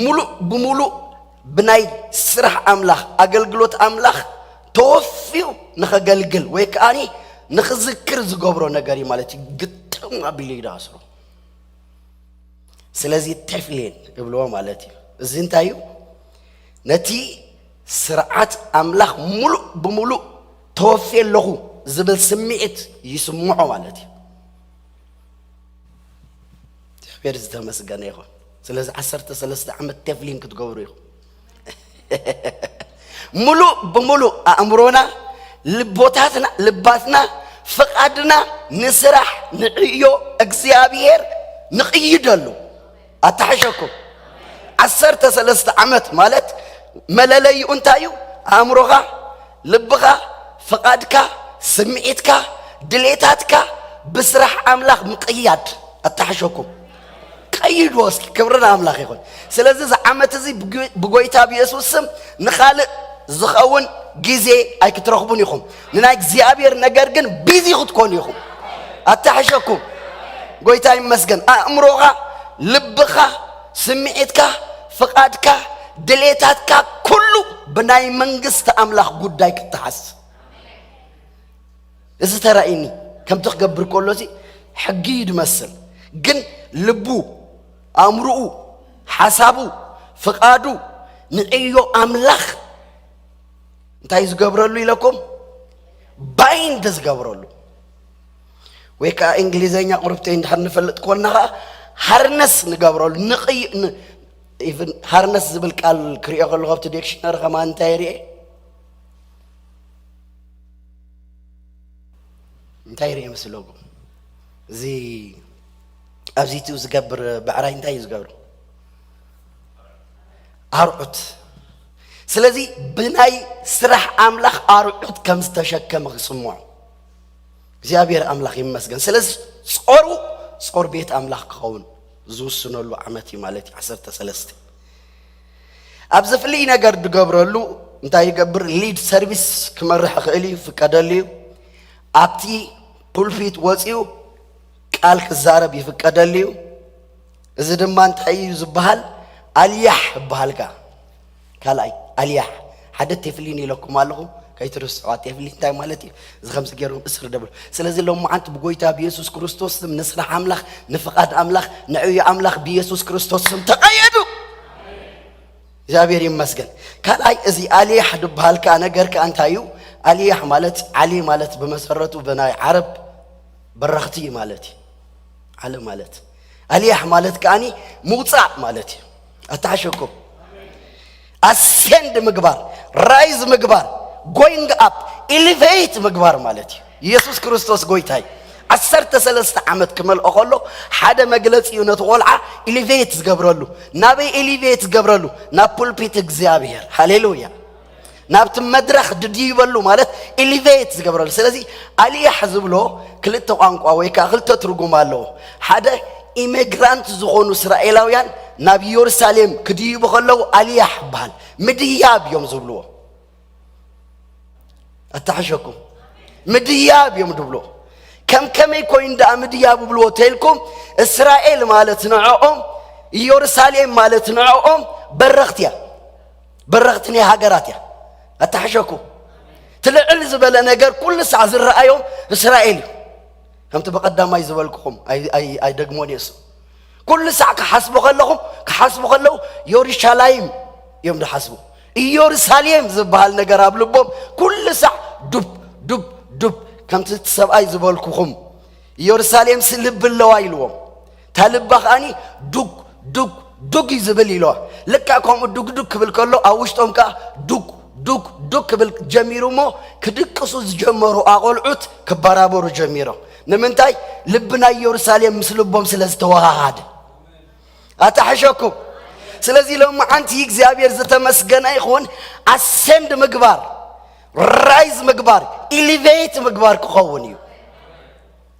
ሙሉእ ብሙሉእ ብናይ ስራሕ ኣምላኽ፣ ኣገልግሎት ኣምላኽ ተወፊዩ ንኸገልግል ወይ ከዓኒ ንኽዝክር ዝገብሮ ነገር እዩ ማለት እዩ። ግጥም ኣቢሉ እዩ ዝኣስሮ። ስለዚ ቴፍሌን እብልዎ ማለት እዩ። እዚ እንታይ እዩ? ነቲ ስርዓት ኣምላኽ ሙሉእ ብሙሉእ ተወፊየ ኣለኹ ዝብል ስምዒት ይስምዖ ማለት እዩ። እግዚኣብሔር ዝተመስገነ ይኹን። ስለዚ ዓሰርተ ሰለስተ ዓመት ቴፍሊን ክትገብሩ ኢኹም። ሙሉእ ብሙሉእ ኣእምሮና፣ ልቦታትና፣ ልባትና፣ ፍቓድና ንስራሕ ንዕዮ እግዚኣብሔር ንቕይደሉ። ኣተሓሸኩም። ዓሰርተ ሰለስተ ዓመት ማለት መለለይኡ እንታይ እዩ? ኣእምሮኻ፣ ልብኻ፣ ፍቓድካ፣ ስምዒትካ፣ ድሌታትካ ብስራሕ ኣምላኽ ምቕያድ። ኣተሓሸኩም። ቀይድዎ እስኪ፣ ክብሪ ንኣምላኽ ይኹን። ስለዚ እዚ ዓመት እዚ ብግ-፣ ብጎይታ ብየሱስ ስም ንኻልእ ዝኸውን ግዜ ኣይክትረኽቡን ኢኹም። ንናይ እግዚኣብሔር ነገር ግን ቢዚ ክትኮኑ ኢኹም። ኣተሓሸኩም። ጎይታ ይመስገን። ኣእምሮኻ፣ ልብኻ፣ ስምዒትካ፣ ፍቓድካ፣ ድሌታትካ ኩሉ ብናይ መንግስቲ ኣምላኽ ጉዳይ ክተሓዝ። እዚ ተራእይኒ ከምቲ ክገብር ከሎ እዚ ሕጊ እዩ ዝመስል፣ ግን ልቡ፣ ኣእምርኡ፣ ሓሳቡ፣ ፍቓዱ ንዕዮ ኣምላኽ እንታይ ዝገብረሉ ኢለኩም? ባይንድ ዝገብረሉ። ወይ ከዓ እንግሊዘኛ ቁርብተይ እንድሕር ንፈልጥ ኮንና ከዓ ሃርነስ ንገብረሉ። ንቕይ-፣ ን-፣ ኢቭን ሃርነስ ዝብል ቃል ክሪኦ ከለኹ ኣብቲ ዲክሽነሪ ከማን እንታይ ይርኤ? እንታይ ይርኤ መስለኩም? እዚ ኣብዚ ቲኡ ዝገብር ብዕራይ እንታይ እዩ ዝገብር? ኣርዑት። ስለዚ ብናይ ስራሕ ኣምላኽ ኣርዑት ከም ዝተሸከመ ክስምዖ እግዚኣብሔር ኣምላኽ ይመስገን። ስለዚ ጾሩ ጾር ቤት ኣምላኽ ክኸውን ዝውስነሉ ዓመት እዩ ማለት እዩ። ዓሰርተ ሰለስተ ኣብዚ ፍልይ ነገር ዝገብረሉ እንታይ ይገብር? ሊድ ሰርቪስ ክመርሕ ክእል እዩ፣ ይፍቀደሉ እዩ። ኣብቲ ፑልፒት ወፂኡ ቃል ክዛረብ ይፍቀደሉ እዩ። እዚ ድማ እንታይ እዩ ዝበሃል? ኣልያሕ ይበሃል። ካ ካልኣይ ኣልያሕ፣ ሓደ ቴፍሊን ኢለኩም ኣለኹ፣ ከይትርስዕዋ። ቴፍሊን እንታይ ማለት እዩ? እዚ ከምዚ ገይሮም እስር ደብሉ። ስለዚ ሎማዓንቲ ብጎይታ ብየሱስ ክርስቶስ ስም ንስራሕ ኣምላኽ፣ ንፍቓድ ኣምላኽ፣ ንዕዮ ኣምላኽ ብየሱስ ክርስቶስ ስም ተቐየዱ። እግዚኣብሔር ይመስገን። ካልኣይ እዚ ኣልያሕ ዝበሃል ከኣ ነገር ከኣ እንታይ እዩ? ኣልያሕ ማለት፣ ዓሊ ማለት ብመሰረቱ ብናይ ዓረብ በረኽቲ ማለት እዩ። ዓሊ ማለት፣ ኣልያሕ ማለት ከኣኒ ምውፃእ ማለት እዩ። ኣተሓሸኩም። ኣሴንድ ምግባር፣ ራይዝ ምግባር፣ ጎይንግ ኣፕ፣ ኢሊቬት ምግባር ማለት እዩ። ኢየሱስ ክርስቶስ ጎይታይ ዓሰርተ ሰለስተ ዓመት ክመልኦ ከሎ ሓደ መግለፂ እዩ ነቲ ቆልዓ ኢሊቬት ዝገብረሉ። ናበይ ኢሊቬት ዝገብረሉ? ናብ ፑልፒት እግዚኣብሔር። ሃሌሉያ። ናብቲ መድረኽ ድድይበሉ ማለት ኢሊቬት ዝገብረሉ። ስለዚ ኣልያሕ ዝብሎ ክልተ ቋንቋ ወይ ከዓ ክልተ ትርጉም ኣለዎ። ሓደ ኢሚግራንት ዝኾኑ እስራኤላውያን ናብ ኢየሩሳሌም ክድይቡ ከለዉ ኣልያሕ ይበሃል። ምድያብ እዮም ዝብልዎ። ኣተሓሸኩም። ምድያብ እዮም ድብሎ። ከም ከመይ ኮይኑ ደኣ ምድያብ ብልዎ ተልኩም? እስራኤል ማለት ንዕኦም፣ ኢየሩሳሌም ማለት ንዕኦም በረኽቲ እያ። በረኽቲ ናይ ሃገራት እያ። ኣታሕሸኩ። ትልዕል ዝበለ ነገር ኩሉ ሳዕ ዝረኣዮም እስራኤል እዩ። ከምቲ ብቐዳማይ ዝበልኩኹም ኣይ- ኣይ- ኣይደግሞን እየ እሱ። ኩሉ ሳዕ ክሓስቡ ከለኹም ክሓስቡ ከለዉ የሩሻላይም እዮም ዝሓስቡ። ኢየሩሳሌም ዝበሃል ነገር ኣብ ልቦም ኩሉ ሳዕ ዱብ ዱብ ዱብ። ከምቲ እቲ ሰብኣይ ዝበልኩኹም ኢየሩሳሌምሲ ልቢ ኣለዋ ኢልዎም። እታ ልባ ከኣኒ ዱግ ዱግ ዱግ እዩ ዝብል ኢልዋ። ልክዕ ከምኡ ዱግ ዱግ ክብል ከሎ ኣብ ውሽጦም ከኣ ዱግ ዱግ ዱግ ክብል ጀሚሩ እሞ ክድቅሱ ዝጀመሩ ኣቖልዑት ክበራበሩ ጀሚሮም። ንምንታይ? ልቢ ናይ ኢየሩሳሌም ምስ ልቦም ስለ ዝተወሃሃደ ኣታሕሸኩም። ስለዚ ሎሚ ዓንቲ እግዚኣብሔር ዝተመስገነ ይኹን። ኣሰንድ ምግባር፣ ራይዝ ምግባር፣ ኢሊቬት ምግባር ክኸውን እዩ።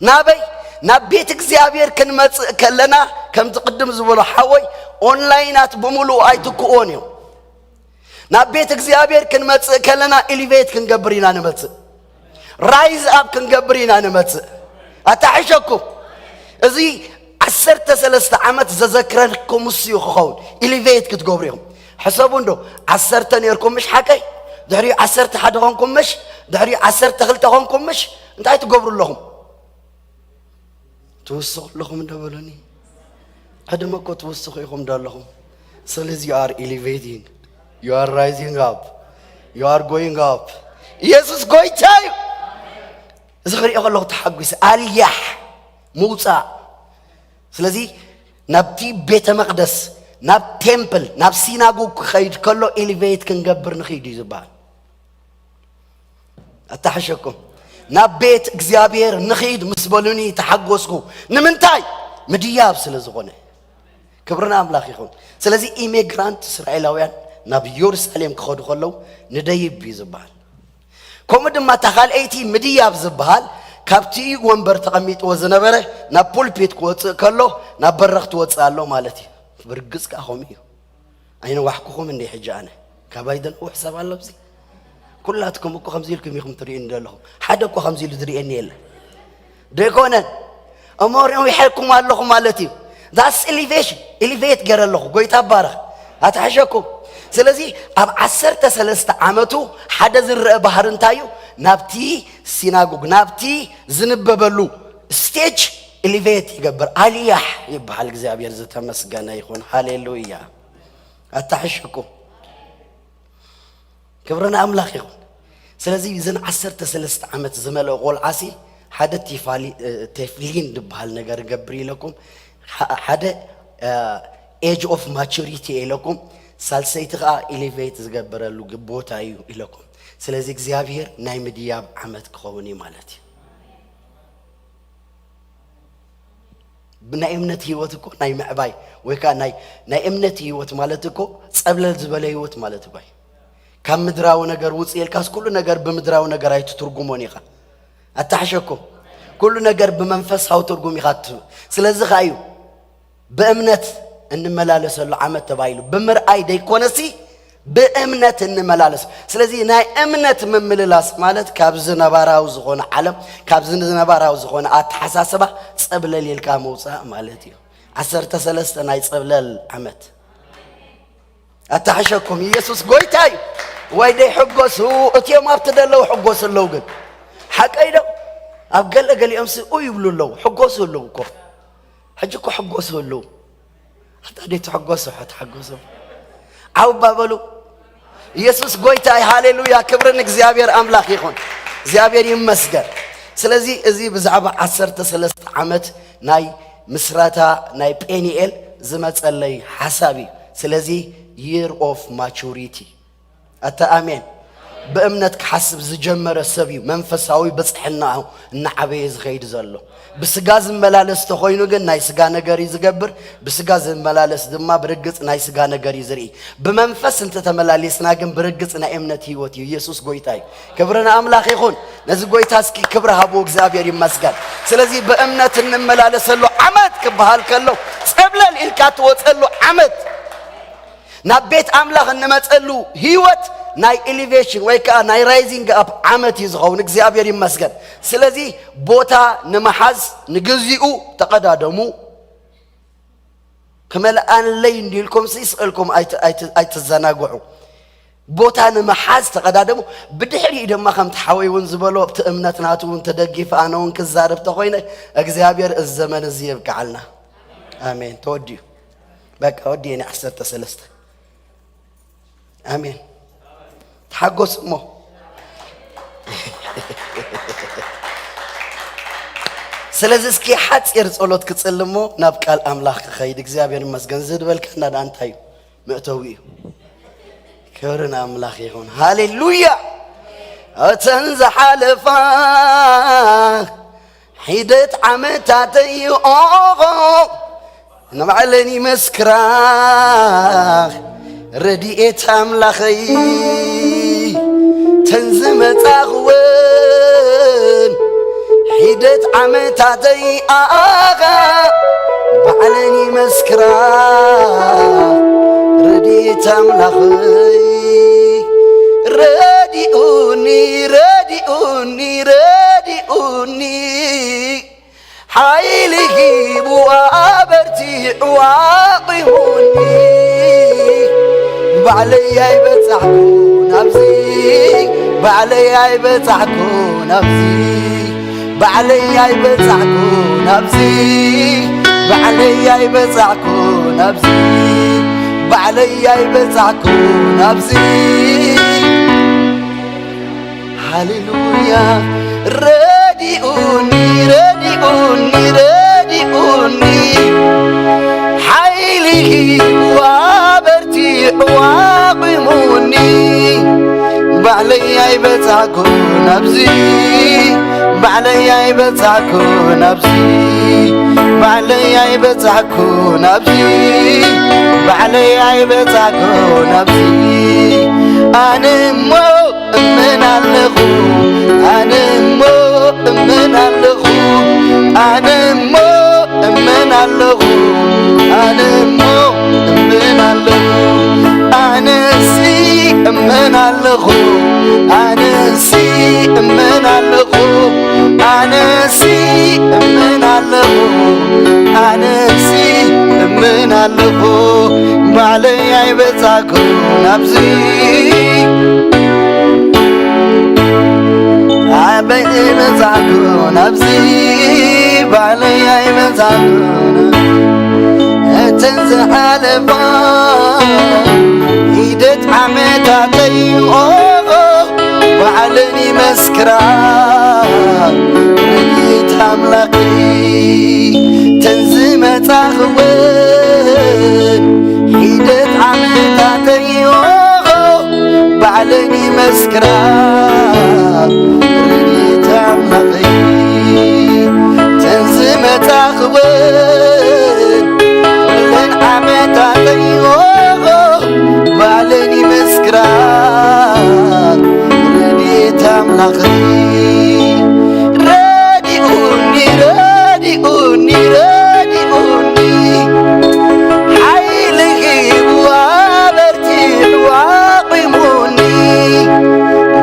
ናበይ? ናብ ቤት እግዚኣብሔር ክንመጽእ ከለና ከምቲ ቅድም ዝበሎ ሓወይ ኦንላይናት ብምሉኡ ኣይትክእዎን እዮም። ናብ ቤት እግዚኣብሔር ክንመጽእ ከለና ኢሊቬት ክንገብር ኢና ንመጽእ። ራይዝ ኣብ ክንገብር ኢና ንመጽእ። ኣታሕሸኩም። እዚ ዓሰርተ ሰለስተ ዓመት ዘዘክረልኩም እሱ እዩ ክኸውን። ኢሊቬት ክትገብሩ ኢኹም። ሕሰቡ እንዶ፣ ዓሰርተ ነርኩም ምሽ ሓቀይ? ድሕሪኡ ዓሰርተ ሓደ ኾንኩም ምሽ? ድሕሪኡ ዓሰርተ ክልተ ኾንኩም ምሽ? እንታይ ትገብሩ ኣለኹም? ትውስኹ ኣለኹም እንዶ በሉኒ። ዕድመ እኮ ትውስኹ ኢኹም ዶ ኣለኹም? ስለዚ you are elevating, you are rising up, you are going up. ኢየሱስ ጎይታ እዩ። እዚ ክሪኦ ከለኹ ተሓጒሰ። ኣልያሕ ምውፃእ። ስለዚ ናብቲ ቤተ መቕደስ፣ ናብ ቴምፕል፣ ናብ ሲናጎግ ክኸይድ ከሎ ኢሊቬት ክንገብር ንኽይድ እዩ ዝበሃል። ኣታሕሸኩም። ናብ ቤት እግዚኣብሔር ንኺድ ምስ በሉኒ ተሓጎስኩ። ንምንታይ? ምድያብ ስለ ዝኾነ። ክብሪ ንኣምላኽ ይኹን። ስለዚ ኢሚግራንት እስራኤላውያን ናብ ኢየሩሳሌም ክኸዱ ከለዉ ንደይብ እዩ ዝበሃል። ከምኡ ድማ እታ ካልኣይቲ ምድያብ ዝበሃል ካብቲ ወንበር ተቐሚጥዎ ዝነበረ ናብ ፑልፒት ክወፅእ ከሎ ናብ በረኽ ትወፅእ ኣሎ ማለት እዩ። ብርግፅ ከዓ ከምኡ እዩ። ኣይነዋሕኩኹም እንደ ሕጂ ኣነ ካባይ ደንውሕ ሰብ ኣሎ ኣብዚ። ኩላትኩም እኮ ከምዚ ኢልኩም ኢኹም ትርእዩኒ ዘለኹም። ሓደ እኮ ከምዚ ኢሉ ዝርእየኒ የለን። ደይኮነን እሞ ነዊሐኩም ኣለኹ ማለት እዩ። ዳስ ኢሊቬሽን ኢሊቬት ገይረ ኣለኹ። ጎይታ ባረኽ። ኣትሕሸኩም። ስለዚ ኣብ ዓሰርተ ሰለስተ ዓመቱ ሓደ ዝረአ ባህሪ እንታይ እዩ? ናብቲ ሲናጎግ ናብቲ ዝንበበሉ ስቴጅ ኢሊቬት ይገብር። ኣልያሕ ይበሃል። እግዚኣብሔር ዝተመስገነ ይኹን። ሃሌሉያ። ኣታሕሸኩም። ክብሪ ንኣምላኽ ይኹን። ስለዚ እዘን ዓሰርተ ሰለስተ ዓመት ዝመልኦ ቆልዓሲ ሓደ ቲፋሊ- እ፣ ቴፍሊን ዝበሃል ነገር ገብር ኢለኩም፣ ሓ- ሓደ ኤጅ ኦፍ ማቹሪቲ ኢለኩም፣ ሳልሰይቲ ከዓ ኢሊቬት ዝገብረሉ ግ- ቦታ እዩ ኢለኩም። ስለዚ እግዚኣብሔር ናይ ምድያብ ዓመት ክኸውን እዩ ማለት እዩ። ብናይ እምነት ህይወት እኮ ናይ ምዕባይ ወይ ከዓ ናይ ናይ እምነት ህይወት ማለት እኮ ጸብለል ዝበለ ህይወት ማለት እኮ እዩ። ካብ ምድራዊ ነገር ውፅእ ኢልካስ ኩሉ ነገር ብምድራዊ ነገር ኣይትትርጉሞን ኢኻ። ኣታሕሸኩም። ኩሉ ነገር ብመንፈሳዊ ትርጉም ኢኻ ትህብ። ስለዚ ኸዓ እዩ ብእምነት እንመላለሰሉ ዓመት ተባሂሉ። ብምርኣይ ደይኮነሲ ብእምነት እንመላለስ። ስለዚ ናይ እምነት ምምልላስ ማለት ካብዚ ነባራዊ ዝኾነ ዓለም፣ ካብዚ ነባራዊ ዝኾነ ኣተሓሳስባ ጸብለል ኢልካ ምውጻእ ማለት እዩ። ዓሰርተ ሰለስተ ናይ ጸብለል ዓመት። ኣታሕሸኩም። ኢየሱስ ጎይታ እዩ። ወይ ደይ ሕጎሱ፣ እቲኦም ኣብቲ ደለዉ ሕጎሱ ኣለዉ። ግን ሓቀይ ዶ? ኣብ ገለ ገሊኦም ስ ኡ ይብሉ ኣለዉ፣ ሕጎሱ ኣለዉ እኮ። ሕጂ እኮ ሕጎሱ ኣለዉ። ኣታ ደይ ትሕጎሱ፣ ሕትሕጎሱ። ዓው ባበሉ። ኢየሱስ ጎይታ እዩ። ሃሌሉያ። ክብሪ ንእግዚኣብሔር ኣምላኽ ይኹን። እግዚኣብሔር ይመስገን። ስለዚ እዚ ብዛዕባ ዓሰርተ ሰለስተ ዓመት ናይ ምስረታ ናይ ጴኒኤል ዝመጸለይ ሓሳብ እዩ። ስለዚ year of maturity። ኣታ ኣሜን። ብእምነት ክሓስብ ዝጀመረ ሰብ እዩ መንፈሳዊ ብጽሕናኡ እናዓበየ ዝኸይድ ዘሎ። ብስጋ ዝመላለስ ተኾይኑ ግን ናይ ስጋ ነገር እዩ ዝገብር፣ ብስጋ ዝመላለስ ድማ ብርግጽ ናይ ስጋ ነገር እዩ ዝርኢ። ብመንፈስ እንተተመላሊስና ግን ብርግጽ ናይ እምነት ህይወት እዩ። ኢየሱስ ጎይታ እዩ። ክብሪ ንኣምላኽ ይኹን። ነዚ ጎይታ እስኪ ክብሪ ሃብዎ፣ እግዚኣብሔር ይመስገን። ስለዚ ብእምነት እንመላለሰሉ ዓመት ክበሃል ከሎ ጸብለል ኢልካ ትወጸሉ ዓመት፣ ናብ ቤት ኣምላኽ እንመጸሉ ህይወት ናይ elevation ወይ ከዓ ናይ rising up ዓመት እዩ ዝኸውን። እግዚኣብሔር ይመስገን። ስለዚ ቦታ ንምሓዝ ንግዚኡ ተቐዳደሙ። ክመልኣለይ እንዲልኩም ሲ ስእልኩም ኣይት- ኣይት- ኣይትዘናግዑ። ቦታ ንምሓዝ ተቐዳደሙ። ብድሕሪኡ ድማ ከምቲ ሓወይ እውን ዝበሎ ኣብቲ እምነት ናቱ እውን ተደጊፈ ኣነ እውን ክዛረብ ተኾይነ እግዚኣብሔር እዚ ዘመን እዚ የብቅዓልና። ኣሜን። ተወዲኡ በቃ ወዲየ ናይ ዓሰርተ ሰለስተ ኣሜን። ተሓጎስ እሞ ስለዚ እስኪ ሓፂር ጸሎት ክጽል እሞ ናብ ቃል ኣምላኽ ክኸይድ። እግዚኣብሔር ይመስገን። ዝድበልካና ደኣ እንታይ እዩ? መእተዊ እዩ። ክብሪ ንኣምላኽ ይኹን። ሃሌሉያ። እተን ዝሓለፋ ሒደት ዓመታተይ ኦሆ ንባዕለን ይመስክራ ረድኤት ኣምላኸይ። ተን ዝመጻኽወን ሒደት ዓመታተይ ኣኻ ባዕለን ይመስክራ ረድኤት ኣምላኸይ። ረዲኡኒ ረዲኡኒ ረዲኡኒ ሓይሊ ሂቡ ኣበርቲዑ ኣቑሙኒ። ባዕለይ ኣይበጻሕኩ ናብዚ ባዕለይ ኣይበጻሕኩ ናብዚ ባዕለይ ኣይበጻሕኩ ናብዚ ባዕለይ ኣይበጻሕኩ ናብዚ ባዕለይ ኣይበጻሕኩ ናብዚ ሃሌሉያ ረዲኡኒ ረዲኡኒ ረዲኡኒ ሓይሊ ሂቡ ኣበርቲዑ ኣቑሙኒ ባዕለይ ኣይበጻሕኩ ናብዚ ባዕለይ ኣይበጻሕኩ ናብዚ ባዕለይ ኣይበጻሕኩ ናብዚ ባዕለይ ኣይበጻሕኩ ናብዚ ኣነ እሞ እመን ኣለኹ ኣነ እሞ እመን ኣለኹ ኣነ እሞ እመን ኣለኹ ኣነ እሞ እመን ኣለኹ ኣነሲ እመን ኣለኹ ኣነሲ እመን ኣለኹ ኣነሲ እመን ኣለኹ ኣነሲ እመን ኣለኹ ባዕለይ ኣይበጻኩ ናብዚ ኣበይ መጻኩ ናብዚ ባዕለይ ኣይበጻኩ እተን ዝሓለፋ ሂደት ዓመታተይ ኦሆ ባዕለን ይመስክራ ረድኤት ኣምላኸይ ተን ዝመጻኽወን ሒደት ዓመታተይ ኦሆ ባዕለን ይመስክራ ረድኤት ኣምላኸይ ተን ዝመጻኽወን ኩለን ዓመታተይ ኦሆ ባዕለን ይመስክራ ረድኤት ኣምላኸይ ረዲኡኒ ረዲኡኒ ረዲኡኒ ሓይሊ ሂቡ ኣበርቲዑ ኣቑሙኒ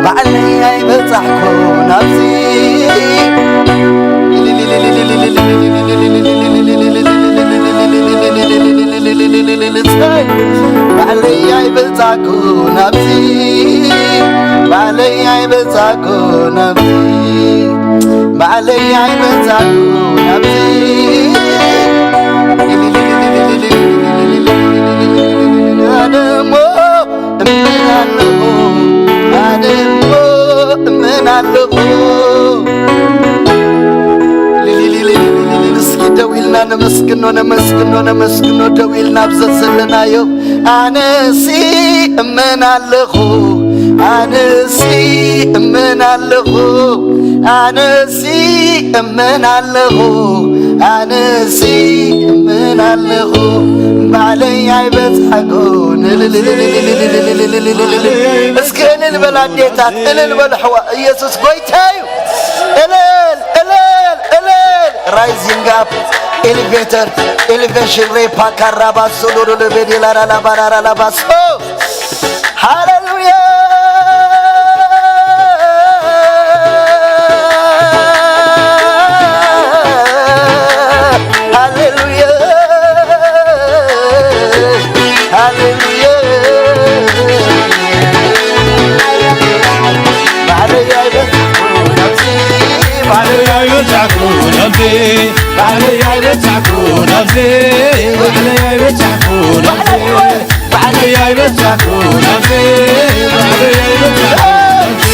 ባዕለይ ኣይበጻሕኩ ናብዚ ባዕለይ ኣይበጻኩ ናብዚ ባዕለይ ኣይበጻኩ ናብዚ ባዕለይ ኣይበጻኩ ናብዚ ኣነ እሞ እመን ኣለኹ ኣነ እሞ እመን ኣለኹ እስኪ ደው ኢልና ነመስግኖ ነመስግኖ ነመስግኖ ደው ኢልና ኣብ ዘዘለናዮ ኣነሲ እመን ኣለኹ ኣነሲ እመን ኣለኹ ኣነሲ እመን ኣለኹ ኣነሲ እመን ኣለኹ ባዕለይ ኣይበጻኩ እስኪ እልል በል ኣዴታት እልል በል ኣሕዋ ኢየሱስ ጎይታ እዩ እልል እልል እልል Rising up elevator elevation repa karaba sodoro de bedela la la barara la baso ሃሌሉያ ኣይበጻሕኩ ናብዚ፣ ባዕለይ ኣይበጻሕኩ ናብዚ፣ ባዕለይ ኣይበጻሕኩ ናብዚ፣ ባዕለይ ኣይበጻሕኩ ናብዚ፣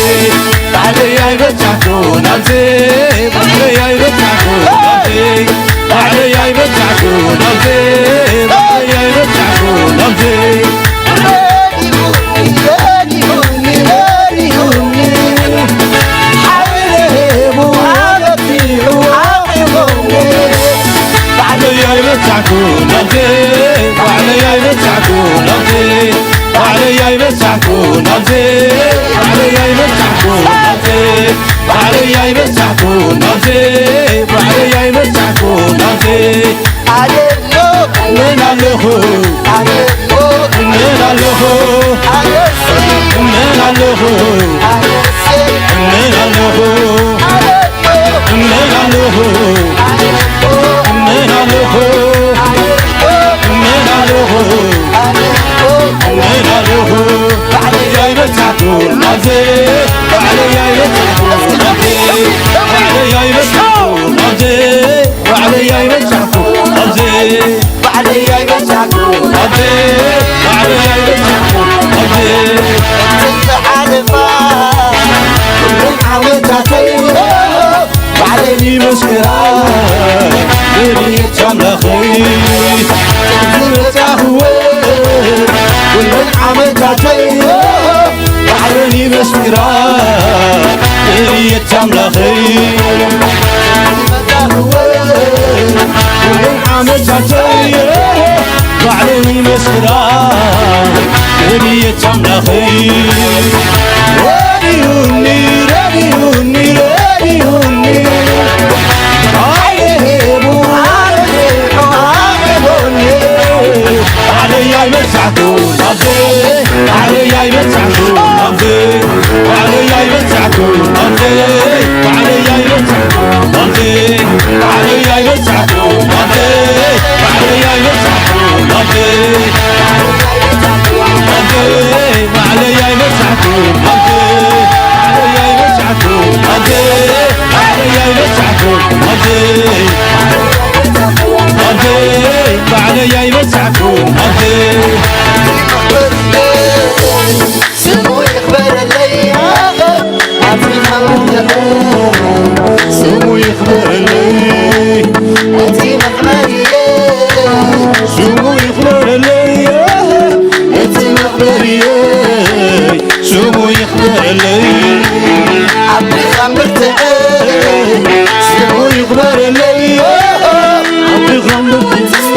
ባዕለይ ኣይበጻሕኩ ናብዚ፣ ባዕለይ ኣይበጻሕኩ ናብዚ፣ ባዕለይ ኣይበጻሕኩ ናብዚ፣ ባዕለይ ኣይበጻሕኩ ናብዚ። ባዕለይ ኣይበጻሕኩ ናብዚ፣ ባዕለይ ኣይበጻሕኩ ናብዚ፣ ባዕለይ ኣይበጻሕኩ ናብዚ፣ ባዕለይ ኣይበጻሕኩ ናብዚ፣ ባዕለይ ኣይበጻሕኩ ናብዚ፣ ባዕለይ ኣይበጻሕኩ ናብዚ። ኣነ እሞ እመን ኣለኹ፣ ኣነ እሞ እመን ኣለኹ፣ ኣነስ እመን ኣለኹ፣ ኣነስ እመን ኣለኹ፣ ኣነ እሞ እመን ኣለኹ፣ ኣነ እሞ እመን ኣለኹ፣ ኣነ እሞ እመን ኣለኹ፣ ኣነ እሞ እመን ኣለኹ። ባዕለይ ኣይበጻሕኩ ናብዚ፣ ባዕለይ ኣይበጻሕኩ ናብዚ፣ ባዕለይ ኣይበጻሕኩ ናብዚ፣ ባዕለይ ኣይበጻሕኩ ናብዚ፣ ባዕለይ ኣይበጻሕኩ ናብዚ፣ ባዕለይ ኣይበጻሕኩ ናብዚ። ዝሓለፋ ኩለን ዓመታተይ ባዕለይ ይመስክራ፣ ረድኤት ኣምላኸይ ዝመጻኽወ ኩለን ዓመታተይ ባዕለን ይመስክራ፣ ረድኤት ኣምላኸይ ዝመጻኽወ ኩለን ዓመታተይ ባዕለን ይመስክራ፣ ረድኤት ኣምላኸይ ረድኡኒ፣ ረድኡኒ፣ ረድኡኒ። ባዕለይ ኣይበጻሕኩ ናብዚ። ስሙ ይኽበረለይ፣ ኣዚ ኻብ ስሙ ይኽበረለይ፣ እቲ መኽበሪየ። ስሙ ይኽበረለይ፣ እቲ መኽበሪየ። ስሙ ይኽበረለይ፣ ኣብ ድኻም ብርትዐ። ስሙ ይኽበረለይ፣ ኣብ ድኻም ብርትዐ።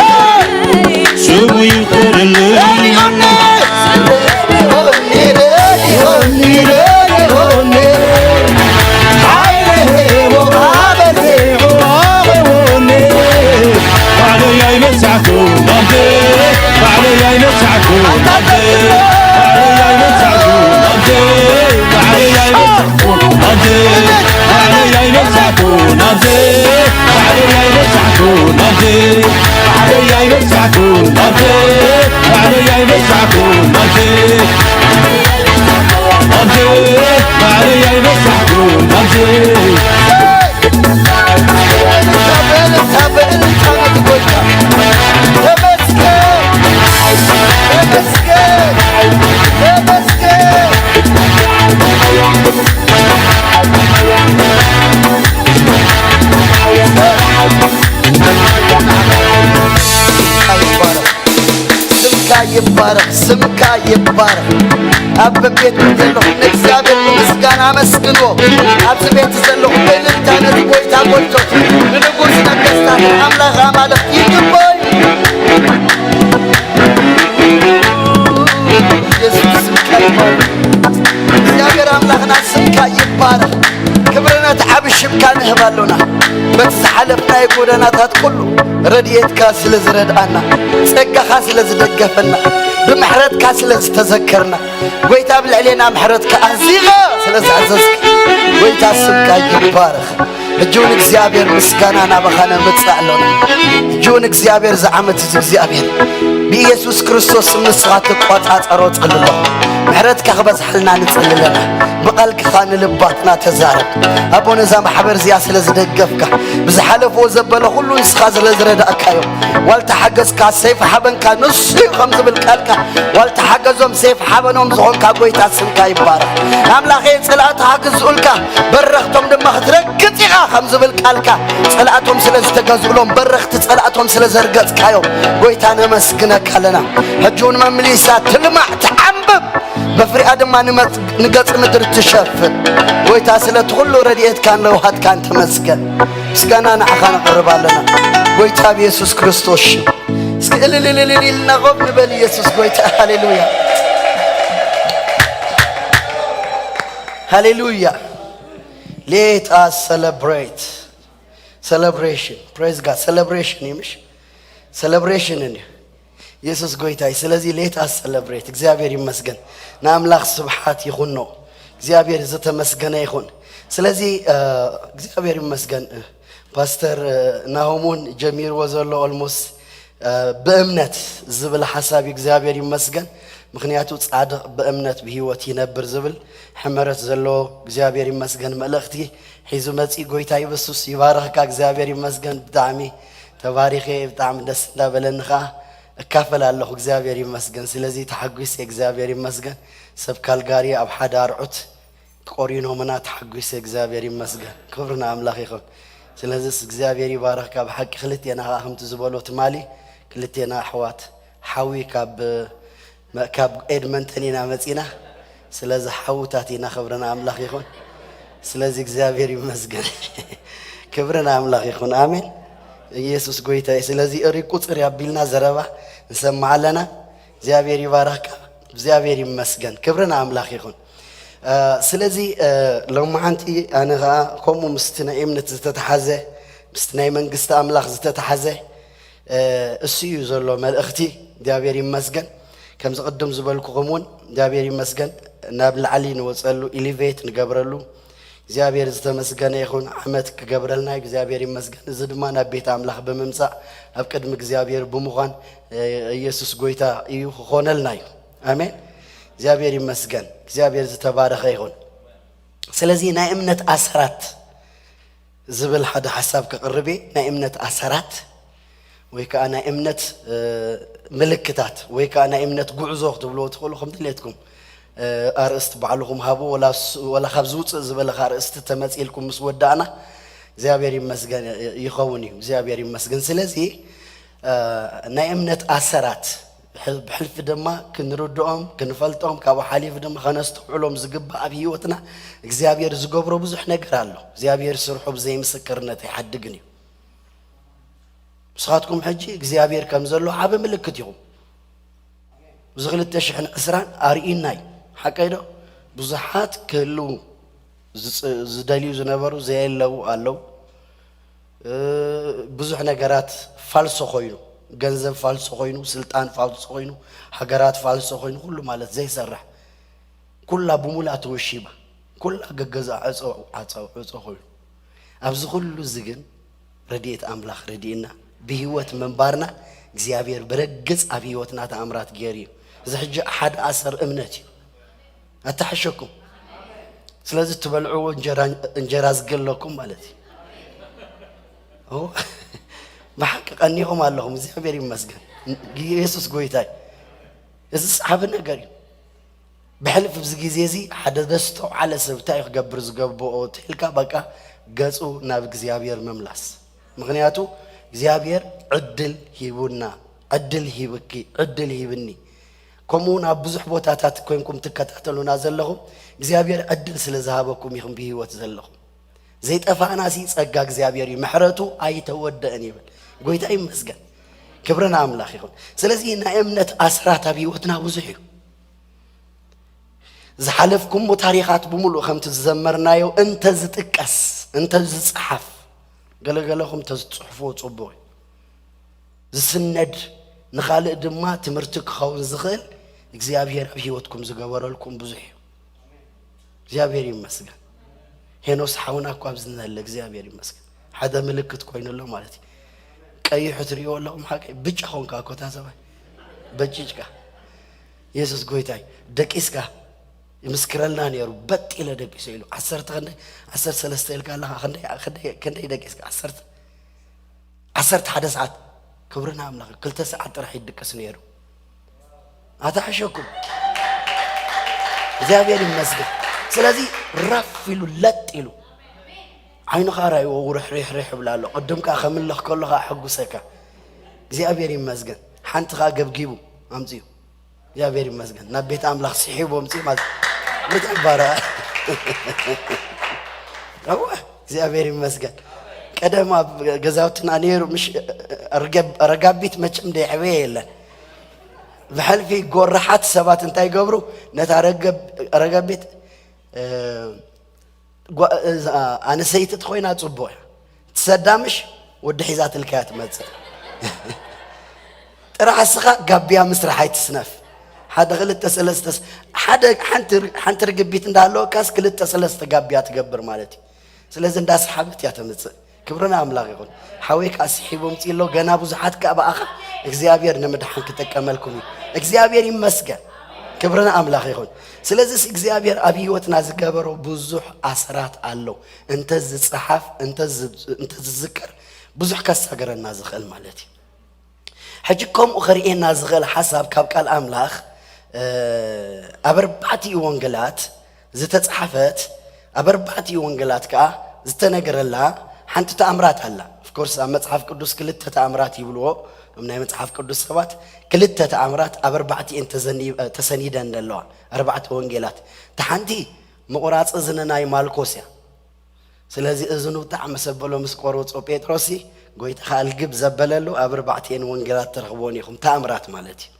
ስሙ ይኽበረለይ። ስምካ ይባረኽ፣ ስምካ ይባረኽ። ኣብ ቤት ዘለኹም ንእግዚኣብሔር ብምስጋና ኣመስግንዎ። ኣብዚ ቤት ዘለኹም እልልታ ነቲ ጐይታ ጐይቶት፣ ንንጉስ ነገስታት፣ ንኣምላኽ ኣማልኽቲ ይግባእ። ኢየሱስ ስምካ ይባረኽ። እግዚኣብሔር ኣምላኽና ስምካ ይባረኽ። ክብሪ ነቲ ዓቢ ሽምካ ንህብ ኣሎና። በቲ ዝሓለፍናዮ ጎደናታት ኩሉ ረድኤትካ ስለ ዝረድኣና፣ ጸጋኻ ስለ ዝደገፈና፣ ብምሕረትካ ስለ ዝተዘከርና፣ ጐይታ ኣብ ልዕሌና ምሕረትካ ኣዚኻ ስለ ዝኣዘዝካ፣ ጐይታ ስምካ ይባረኽ። ሕጂ እውን እግዚኣብሔር ምስጋና ናባኻ ነምጽእ ኣሎና። ሕጂ እውን እግዚኣብሔር ዝዓመት እዚ እግዚኣብሔር ብኢየሱስ ክርስቶስ ስም ንስኻ ትቆጻጸሮ ጸሊ ኣለኹ። ምሕረትካ ክበዝሓልና ንጸሊ ኣለና። ብቓልካ ንልባትና ተዛረብ። ኣቦ ነዛ ማሕበር እዚኣ ስለ ዝደገፍካ፣ ብዝሓለፍዎ ዘበለ ኩሉ ንስኻ ስለ ዝረዳእካዮ፣ ዋልታ ሓገዝካ ሰይፍ ሓበንካ ንሱ እዩ ከም ዝብል ቃልካ፣ ዋልታ ሓገዞም ሰይፍ ሓበኖም ዝኾንካ ጎይታ ስምካ ይባረኽ። ኣምላኸ ጽልኣትኻ ክዝኡልካ በረኽቶም ድማ ክትረግጽ ኢኻ ከም ዝብል ቃልካ፣ ጸላእቶም ስለ ዝተገዝኡሎም በረኽቲ ጸላእቶም ስለ ዘርገጽካዮም ጎይታ ነመስግነካ ኣለና። ሕጂ እውን መምሊሳ ትልማዕ ትዓንብብ፣ በፍሪኣ ድማ ንመጽ-፣ ንገጽ ምድሪ ትሸፍን። ጎይታ ስለቲ ኩሉ ረድኤትካን ለውሃትካን ተመስገን። ምስጋና ንዓኻ ነቕርብ ኣለና። ጎይታ ብየሱስ ክርስቶስ ሽም። እስኪ እልል እልል እልል ኢልና ቆም ንበል። ኢየሱስ ጎይታ። ሃሌሉያ። ሃሌሉያ። Let us celebrate. Celebration. Praise God. Celebration እዩ ምሽ? Celebration እዩ። ኢየሱስ ጎይታ እዩ። ስለዚ let us celebrate። እግዚኣብሔር ይመስገን። ንኣምላኽ ስብሓት ይኹኖ። እግዚኣብሔር ዝተመስገነ ይኹን። ስለዚ፣ እ፣ እግዚኣብሔር ይመስገን። እ፣ ፓስተር፣ እ፣ ናሆም እውን ጀሚርዎ ዘሎ almost፣ እ፣ ብእምነት ዝብል ሓሳብ እዩ። እግዚኣብሔር ይመስገን። ምኽንያቱ ጻድቕ ብእምነት ብህይወት ይነብር ዝብል ሕመረት ዘለዎ እግዚኣብሔር ይመስገን መልእኽቲ ሒዙ መጺኡ ጎይታ ይበሱስ ይባረኽካ። እግዚኣብሔር ይመስገን። ብጣዕሚ ተባሪኸ፣ ብጣዕሚ ደስ እንዳበለኒ ኸዓ እካፈል ኣለኹ። እግዚኣብሔር ይመስገን። ስለዚ ተሓጒሰ፣ እግዚኣብሔር ይመስገን። ሰብ ካልጋሪ ኣብ ሓደ ኣርዑት ቆሪኖምና ተሓጒሰ፣ እግዚኣብሔር ይመስገን። ክብሪ ንኣምላኽ ይኹን። ስለዚስ እግዚኣብሔር ይባረኽካ። ብሓቂ ክልቴና ኸዓ ከምቲ ዝበሎ ትማሊ ክልቴና ኣሕዋት ሓዊ ካብ መ-፣ ካብ ኤድመንተን ኢና መጺና። ስለዚ ሓውታት ኢና፣ ክብሪ ንኣምላኽ ይኹን። ስለዚ እግዚኣብሔር ይመስገን። ክብሪ ንኣምላኽ ይኹን። ኣሜን። ኢየሱስ ጎይታ እዩ። ስለዚ እሪ ቁጽር ያቢልና ዘረባ ንሰምዕ ኣለና። እግዚኣብሔር ይባረኽካ። እግዚኣብሔር ይመስገን። ክብሪ ንኣምላኽ ይኹን። እ፣ ስለዚ፣ እ፣ ሎማዓንቲ ኣነ ኸዓ ከምኡ ምስቲ ናይ እምነት ዝተተሓዘ፣ ምስቲ ናይ መንግስቲ ኣምላኽ ዝተተሓዘ፣ እ፣ እሱ እዩ ዘሎ መልእኽቲ። እግዚኣብሔር ይመስገን። ከምዚ ቅድም ዝበልኩኹም እውን እግዚኣብሔር ይመስገን፣ ናብ ላዕሊ ንወፀሉ፣ ኢሊቬት ንገብረሉ። እግዚኣብሔር ዝተመስገነ ይኹን። ዓመት ክገብረልና እዩ። እግዚኣብሔር ይመስገን። እዚ ድማ ናብ ቤት ኣምላኽ ብምምፃእ፣ ኣብ ቅድሚ እግዚኣብሔር ብምዃን፣ እ፣ ኢየሱስ ጎይታ እዩ፣ ክኾነልና እዩ። ኣሜን። እግዚኣብሔር ይመስገን። እግዚኣብሔር ዝተባረኸ ይኹን። ስለዚ ናይ እምነት ኣሰራት ዝብል ሓደ ሓሳብ ከቕርብ እየ። ናይ እምነት ኣሰራት ወይ ከዓ ናይ እምነት፣ እ፣ ምልክታት ወይ ከዓ ናይ እምነት ጉዕዞ ክትብልዎ ትኽእሉ፣ ከም ድሌትኩም፣ እ፣ ኣርእስቲ ባዕልኹም ሃቡ። ወላ ስ-፣ ወላ ካብ ዝውፅእ ዝበለ ኣርእስቲ ተመፂልኩም ምስ ወዳእና እግዚኣብሔር ይመስገን ይኸውን እዩ። እግዚኣብሔር ይመስገን። ስለዚ፣ እ፣ ናይ እምነት ኣሰራት ብሕ-፣ ብሕልፊ ድማ ክንርድኦም፣ ክንፈልጦም፣ ካብኡ ሓሊፉ ድማ ከነስተውዕሎም ዝግባእ ኣብ ህይወትና እግዚኣብሔር ዝገብሮ ብዙሕ ነገር ኣሎ። እግዚኣብሔር ስርሑ ብዘይ ምስክርነት ኣይሓድግን እዩ። ንስኻትኩም ሕጂ እግዚኣብሔር ከም ዘሎ ዓቢ ምልክት ኢኹም። እዚ ክልተ ሽሕን ዕስራን ኣርእዩና እዩ። ሓቀይ ዶ? ብዙሓት ክህልዉ ዝጽ-፣ ዝደልዩ ዝነበሩ ዘየለዉ ኣለዉ። እ፣ ብዙሕ ነገራት ፋልሶ ኮይኑ፣ ገንዘብ ፋልሶ ኮይኑ፣ ስልጣን ፋልሶ ኮይኑ፣ ሃገራት ፋልሶ ኮይኑ፣ ኩሉ ማለት ዘይሰርሕ፣ ኩላ ብሙላ ተወሺባ፣ ኩላ ገገዛ ዕጾ፣ ዓጾ፣ ዕጾ ኮይኑ። ኣብዚ ኩሉ እዚ ግን ረድኤት ኣምላኽ ረድእና፣ ብህይወት ምንባርና እግዚኣብሔር ብረግጽ ኣብ ህይወትና ተኣምራት ገይሩ እዩ። እዚ ሕጂ ሓደ ኣሰር እምነት እዩ። ኣተሓሸኩም። ስለዚ እትበልዕዎ እንጀራ፣ እንጀራ ዝገለኩም ማለት እዩ። ኦ፣ ብሓቂ ቀኒኹም ኣለኹም። እግዚኣብሔር ይመስገን። ኢየሱስ ጎይታ እዩ። እዚ ዓቢ ነገር እዩ። ብሕልፊ ኣብዚ ግዜ እዚ ሓደ ዘስተውዓለ ሰብ እንታይ እዩ ክገብር ዝገብኦ ተልካ፣ በቃ ገጹ ናብ እግዚኣብሔር ምምላስ። ምኽንያቱ እግዚኣብሔር ዕድል ሂቡና፣ ዕድል ሂብኪ፣ ዕድል ሂብኒ። ከምኡ እውን ኣብ ብዙሕ ቦታታት ኮይንኩም ትከታተሉና ዘለኹም፣ እግዚኣብሔር ዕድል ስለ ዝሃበኩም ኢኹም ብህይወት ዘለኹም። ዘይጠፋእና ሲ ጸጋ እግዚኣብሔር እዩ፣ ምሕረቱ ኣይተወደእን ይብል። ጎይታ ይመስገን። ክብሪ ንኣምላኽ ይኹን። ስለዚ ናይ እምነት ኣስራት ኣብ ህይወትና ብዙሕ እዩ። ዝሓለፍኩሞ ታሪኻት ብምሉእ ከምቲ ዝዘመርናዮ እንተ ዝጥቀስ፣ እንተ ዝጸሓፍ፣ ገለገለኹም እንተ ዝጽሕፍዎ ጽቡቕ እዩ። ዝስነድ፣ ንኻልእ ድማ ትምህርቲ ክኸውን ዝኽእል እግዚኣብሔር ኣብ ህይወትኩም ዝገበረልኩም ብዙሕ እዩ። እግዚኣብሔር ይመስገን። ሄኖስ ሓውና እኳ ኣብዚ ነለ እግዚኣብሔር ይመስገን ሓደ ምልክት ኮይኑሎ ማለት እዩ። ቀይሑ ትርእይዎ ኣለኹም ሓቂ ብጫ ኾንካ እኮ እታ ሰብኣይ በጭጭካ። የሱስ ጎይታይ ደቂስካ ይምስክረልና ነይሩ። በጥ ኢለ ደቂሱ ኢሉ ዓሰርተ ክንደይ ዓሰርተ ሰለስተ ኢልካ ኣለኻ ክንደይ ክንደይ ክንደይ ደቂስካ ዓሰርተ ዓሰርተ ሓደ ሰዓት ክብርና ኣምላኽ ክልተ ሰዓት ጥራሕ ይድቅስ ነይሩ። ኣታሓሸኩም እግዚኣብሔር ይመስገን። ስለዚ ረፍ ኢሉ ለጥ ኢሉ ዓይኑ ኻራይዎ ውርሕሪሕሪሕ ብላ ኣሎ። ቅድም ከዓ ከምልኽ ከሎ ከዓ ሕጉሰካ እግዚኣብሔር ይመስገን። ሓንቲ ከዓ ገብጊቡ ኣምፅኡ እግዚኣብሔር ይመስገን። ናብ ቤት ኣምላኽ ስሒቡ ኣምፅኡ ማለት ምትባረ እወ እግዚኣብሔር ይመስገን። ቀደም ኣብ ገዛውትና ነይሩ ምሽ ረጋቢት መቸም ደይሕበየ የለን። ብሕልፊ ጎረሓት ሰባት እንታይ ይገብሩ? ነታ ረገብ- ረጋቢት እ፣ ጓ- እዛ ኣነሰይቲ ትኾይና ፅቡቅ እያ። ትሰዳምሽ ወዲ ሒዛትልካያ ትመፅእ ጥራሕ እስኻ ጋቢያ ምስራሕ ኣይትስነፍ። ሓደ ክልተ ሰለስተ ስ- ሓደ ሓንቲ ር- ሓንቲ ርግቢት እንዳሃለወካስ ክልተ ሰለስተ ጋቢያ ትገብር ማለት እዩ። ስለዚ እንዳሰሓበት እያ ተምፅእ። ክብርና ኣምላኽ ይኹን። ሓወይ ከዓ ስሒቡ ምፅእ ኣሎ። ገና ብዙሓት ከዓ ብኣኻ እግዚኣብሔር ንምድሓን ክጥቀመልኩም እዩ። እግዚኣብሔር ይመስገን። ክብርና ኣምላኽ ይኹን። ስለዚስ እግዚኣብሔር ኣብ ህይወትና ዝገበሮ ብዙሕ ኣስራት ኣሎ። እንተ ዝፀሓፍ እንተ ዝ- እንተ ዝዝከር ብዙሕ ከሳገረና ዝኽእል ማለት እዩ። ሕጂ ከምኡ ከርእየና ዝኽእል ሓሳብ ካብ ቃል ኣምላኽ እ፣ ኣብ ኣርባዕቲኡ ወንጌላት ዝተጻሕፈት ኣብ ኣርባዕቲኡ ወንጌላት ከኣ ዝተነገረላ ሓንቲ ተኣምራት ኣላ። ኦፍኮርስ ኣብ መጽሓፍ ቅዱስ ክልተ ተኣምራት ይብልዎ እም ናይ መጽሓፍ ቅዱስ ሰባት። ክልተ ተኣምራት ኣብ ኣርባዕቲኤን ተዘኒ- ተሰኒደን ዘለዋ ኣርባዕተ ወንጌላት። እታ ሓንቲ ምቑራጽ እዝኒ ናይ ማልኮስ እያ። ስለዚ እዝኑ ብጣዕሚ ሰበሎ ምስ ቆረጾ ጴጥሮስ ጎይታ ከኣ ልግብ ዘበለሉ ኣብ ኣርባዕቲኤን ወንጌላት ትረኽብዎን ኢኹም ተኣምራት ማለት እዩ።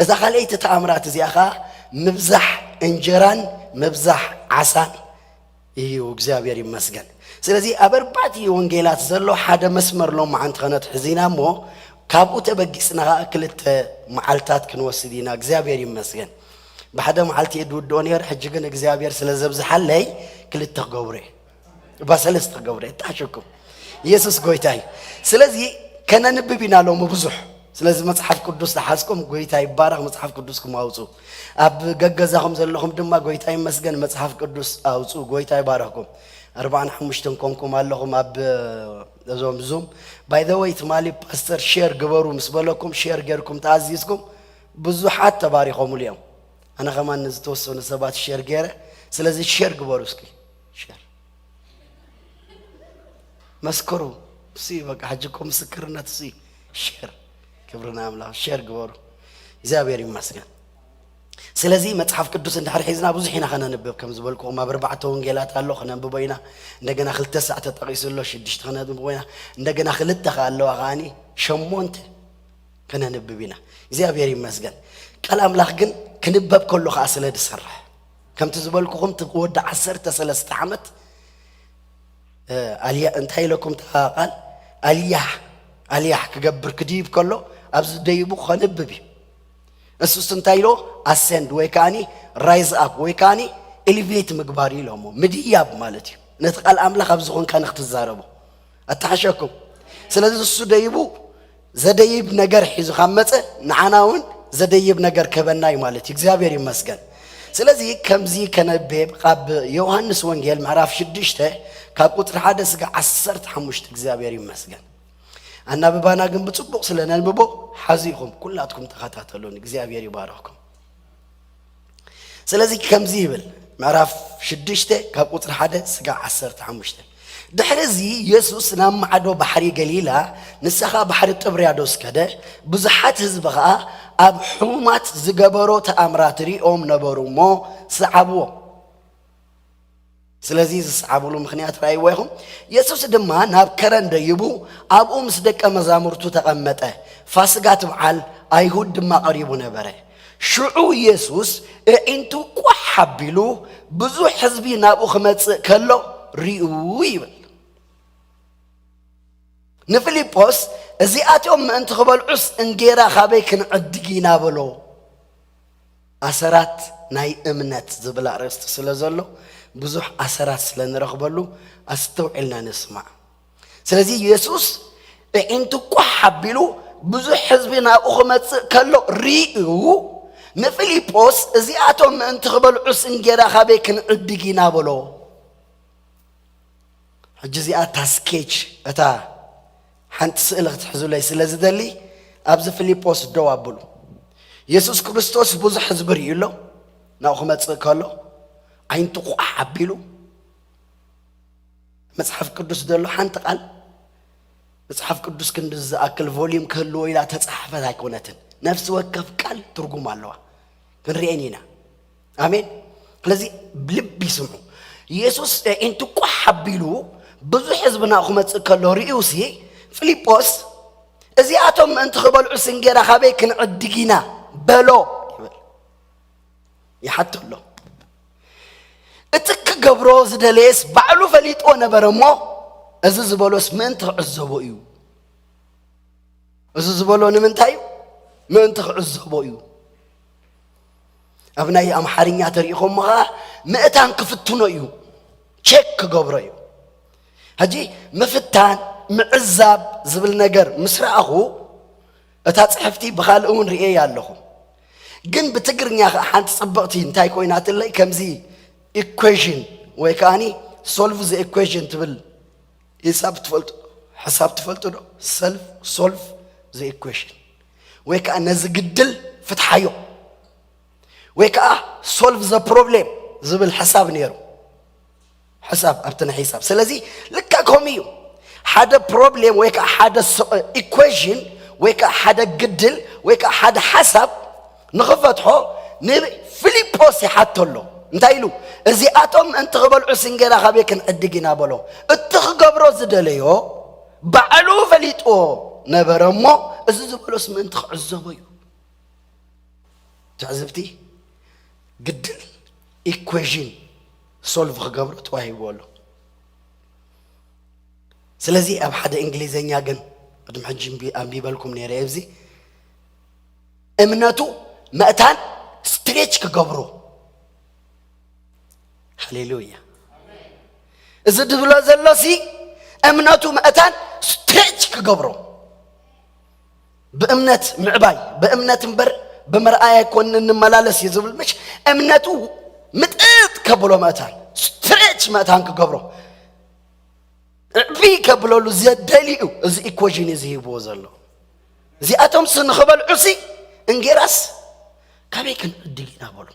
እዛ ካልኣይቲ ተኣምራት እዚኣ ከኣ ምብዛሕ እንጀራን ምብዛሕ ዓሳን እዩ። እግዚኣብሔር ይመስገን። ስለዚ ኣብ ኣርባዕቲኡ ወንጌላት ዘሎ ሓደ መስመር ሎመዓንቲ ክነትሕዝ ኢና እሞ ካብኡ ተበጊስና ከኣ ክልተ መዓልታት ክንወስድ ኢና። እግዚኣብሔር ይመስገን። ብሓደ መዓልቲ እየ ድውድኦ ነይረ፣ ሕጂ ግን እግዚኣብሔር ስለ ዘብዝሓለይ ክልተ ክገብሮ እየ። እባ ሰለስተ ክገብሮ እየ። እታሸኩም ኢየሱስ ጎይታ እዩ። ስለዚ ከነንብብ ኢና ሎሚ ብዙሕ። ስለዚ መጽሓፍ ቅዱስ ዝሓዝኩም ጎይታ ይባረኽ፣ መጽሓፍ ቅዱስኩም ኣውፁ። ኣብ ገገዛኹም ዘለኹም ድማ ጎይታ ይመስገን መጽሓፍ ቅዱስ ኣውፁ። ጎይታ ይባረኽኩም። ኣርባዓን ሓሙሽተን ኮንኩም ኣለኹም ኣብ እዞም ዙም። ባይ ዘ ወይ ትማሊ ፓስተር ሼር ግበሩ ምስ በለኩም ሼር ጌርኩም ተኣዚዝኩም ብዙሓት ተባሪኾምሉ እዮም። ኣነ ከማን ንዝተወሰኑ ሰባት ሼር ገይረ። ስለዚ ሼር ግበሩ እስኪ ሼር መስክሩ። እሱ እዩ በቃ ሕጂ እኮ ምስክርነት እሱ እዩ። ሼር ክብርና ኣምላኽ ሼር ግበሩ። እግዚኣብሔር ይመስገን። ስለዚ መጽሓፍ ቅዱስ እንድሕር ሒዝና ብዙሕ ኢና ከነንብብ። ከም ዝበልኩኹም ኣብ ኣርባዕተ ወንጌላት ኣሎ፣ ከነንብቦ ኢና። እንደገና ክልተ ሳዕ ተጠቒሱ ኣሎ፣ ሽዱሽተ ከነንብቦ ኢና። እንደገና ክልተ ከ ኣለዋ ከዓኒ ሸሞንተ ከነንብብ ኢና። እግዚኣብሔር ይመስገን። ቃል ኣምላኽ ግን ክንበብ ከሎ ከኣ ስለ ዝሰርሕ ከምቲ ዝበልኩኹም እቲ ወዲ ዓሰርተ ሰለስተ ዓመት ኣልያ እንታይ ኢለኩም እታ ቃል ኣልያሕ ኣልያሕ ክገብር ክድይብ ከሎ ኣብዚ ደይቡ ከንብብ እዩ። እሱስ እንታይ ኢሎ ኣሰንድ ወይ ከዓኒ ራይዝ ኣፕ ወይ ከዓኒ ኤሊቬት ምግባር እዩ ኢሎሞ ምድያብ ማለት እዩ። ነቲ ቃል ኣምላኽ ኣብ ዝኾንካ ንክትዛረቡ ኣተሓሸኩም። ስለዚ እሱ ደይቡ ዘደይብ ነገር ሒዙ ካብ መፀ ንዓና እውን ዘደይብ ነገር ክህበና እዩ ማለት እዩ። እግዚኣብሔር ይመስገን። ስለዚ ከምዚ ከነቤብ ካብ ዮሃንስ ወንጌል ምዕራፍ ሽዱሽተ ካብ ቁፅሪ ሓደ ስጋ ዓሰርተ ሓሙሽተ እግዚኣብሔር ይመስገን። ኣናብባና ግን ብፅቡቕ ስለ ነንብቦ ሓዚ ኢኹም ኩላትኩም ተኸታተሉን እግዚኣብሔር ይባረኽኩም። ስለዚ ከምዚ ይብል ምዕራፍ ሽዱሽተ ካብ ቁፅሪ ሓደ ስጋ ዓሰርተ ሓሙሽተ። ድሕሪ እዚ የሱስ ናብ ማዕዶ ባሕሪ ገሊላ ንሳ ኸዓ ባሕሪ ጥብርያዶስ ከደ። ብዙሓት ህዝቢ ኸዓ ኣብ ሕሙማት ዝገበሮ ተኣምራት ሪኦም ነበሩ እሞ ሰዓብዎ። ስለዚ ዝሰዓብሉ ምኽንያት ረኣይዎ ኢኹም። የሱስ ድማ ናብ ከረን ደይቡ ኣብኡ ምስ ደቀ መዛሙርቱ ተቐመጠ። ፋስጋ እቲ በዓል ኣይሁድ ድማ ቀሪቡ ነበረ። ሽዑ የሱስ እዒንቱ ቋሕ ኣቢሉ ብዙሕ ህዝቢ ናብኡ ክመጽእ ከሎ ሪኡ ይብል። ንፊልጶስ እዚኣቶም ምእንቲ ክበልዑስ እንጌራ ካበይ ክንዕድግ ኢና በሎ። ኣሰራት ናይ እምነት ዝብል ኣርእስቲ ስለ ዘሎ ብዙሕ ኣሰራት ስለ ንረኽበሉ ኣስተውዒልና ንስማዕ። ስለዚ የሱስ ኣዒንቱ ቋሕ ኣቢሉ ብዙሕ ህዝቢ ናብኡ ክመጽእ ከሎ ርእዩ፣ ንፊልጶስ፣ "እዚኣቶም ምእንቲ ክበልዑስ እንጌራ ካበይ ክንዕድግ ኢና?" በሎ። ሕጂ እዚኣ እታ ስኬች፣ እታ ሓንቲ ስእሊ ክትሕዙለይ ስለ ዝደሊ፣ ኣብዚ ፊልጶስ ደው ኣብሉ። የሱስ ክርስቶስ ብዙሕ ህዝቢ ርእዩ ኣሎ። ናብኡ ክመጽእ ከሎ ዓይንቱ ቋሕ ኣቢሉ፣ መጽሓፍ ቅዱስ ዘሎ ሓንቲ ቃል፣ መጽሓፍ ቅዱስ ክንዲ ዝኣክል ቮሊዩም ክህልዎ ኢላ ተጻሓፈት ኣይኮነትን። ነፍሲ ወከፍ ቃል ትርጉም ኣለዋ። ክንርእየን ኢና። ኣሜን። ስለዚ ብልቢ ይስምዑ። የሱስ ኣዒንቱ ቋሕ ኣቢሉ ብዙሕ ህዝቢ ናብኡ ክመጽእ ከሎ ርእዩሲ፣ ፊልጶስ፣ "እዚኣቶም ምእንቲ ክበልዑስ እንጌራ ካበይ ክንዕድግ ኢና?" በሎ ይብል። ይሓቶ ኣሎ። እቲ ክገብሮ ዝደለየስ ባዕሉ ፈሊጥዎ ነበረ እሞ፣ እዚ ዝበሎስ ምእንቲ ክዕዘቦ እዩ። እዚ ዝበሎ ንምንታይ እዩ? ምእንቲ ክዕዘቦ እዩ። ኣብ ናይ ኣምሓርኛ ተሪኢኹም ከኣ ምእታን ክፍትኖ እዩ፣ ቼክ ክገብሮ እዩ። ሕጂ ምፍታን፣ ምዕዛብ ዝብል ነገር ምስ ረኣኹ፣ እታ ጽሕፍቲ ብኻልእ እውን ርእየያ ኣለኹ። ግን ብትግርኛ ከኣ ሓንቲ ጽብቕቲ እንታይ ኮይናትለይ፣ ከምዚ ኢኩዌሽን ወይ ከኣኒ ሶልቭ ዘ ኢኩዌሽን ትብል። ሂሳብ ትፈልጡ፣ ሕሳብ ትፈልጡ ዶ? ሰልፍ፣ ሶልቭ ዘ ኢኩዌሽን ወይ ከኣ ነዚ ግድል ፍትሓዮ ወይ ከኣ ሶልቭ ዘ ፕሮብሌም ዝብል ሕሳብ ነይሩ። ሕሳብ ኣብቲ ናይ ሒሳብ። ስለዚ ልክዕ ከምኡ እዩ። ሓደ ፕሮብሌም ወይ ከኣ ሓደ ሶ-፣ ኢኩዌሽን ወይ ከኣ ሓደ ግድል ወይ ከኣ ሓደ ሓሳብ ንኽፈትሖ ንፊልጶስ ይሓቶ ኣሎ። እንታይ ኢሉ? "እዚኣቶም ምእንቲ ክበልዑስ እንጌራ ካበይ ክንዕድግ ኢና?" በሎ። እቲ ክገብሮ ዝደለዮ ባዕሉ ፈሊጥዎ ነበረ እሞ፣ እዚ ዝበሎስ ምእንቲ ክዕዘቦ እዩ። ትዕዝብቲ፣ ግድል ኢኩዌሽን ሶልቭ ክገብሮ ተዋሂብዎ ኣሎ። ስለዚ ኣብ ሓደ እንግሊዘኛ ግን ቅድሚ ሕጂ ኣንቢ-፣ ኣንቢበልኩም ነይረ ኣብዚ፣ እምነቱ መእታን ስትሬች ክገብሮ። ሃሌሉያ። እዚ ድብሎ ዘሎሲ እምነቱ መእታን ስትሬች ክገብሮ። ብእምነት ምዕባይ፣ ብእምነት እምበር ብምርኣይ ኣይኮን እንመላለስ እዩ ዝብል፣ ምሽ እምነቱ ምጥጥ ከብሎ መእታን፣ ስትሬች መእታን ክገብሮ፣ ዕቢ ከብለሉ ዘደልዩ እዚ ኢኮዥን እዩ ዝህብዎ ዘሎ። እዚኣቶም ስ ንኽበልዑ ሲ እንጌራስ ካበይ ክንዕድግ ኢና በሉ።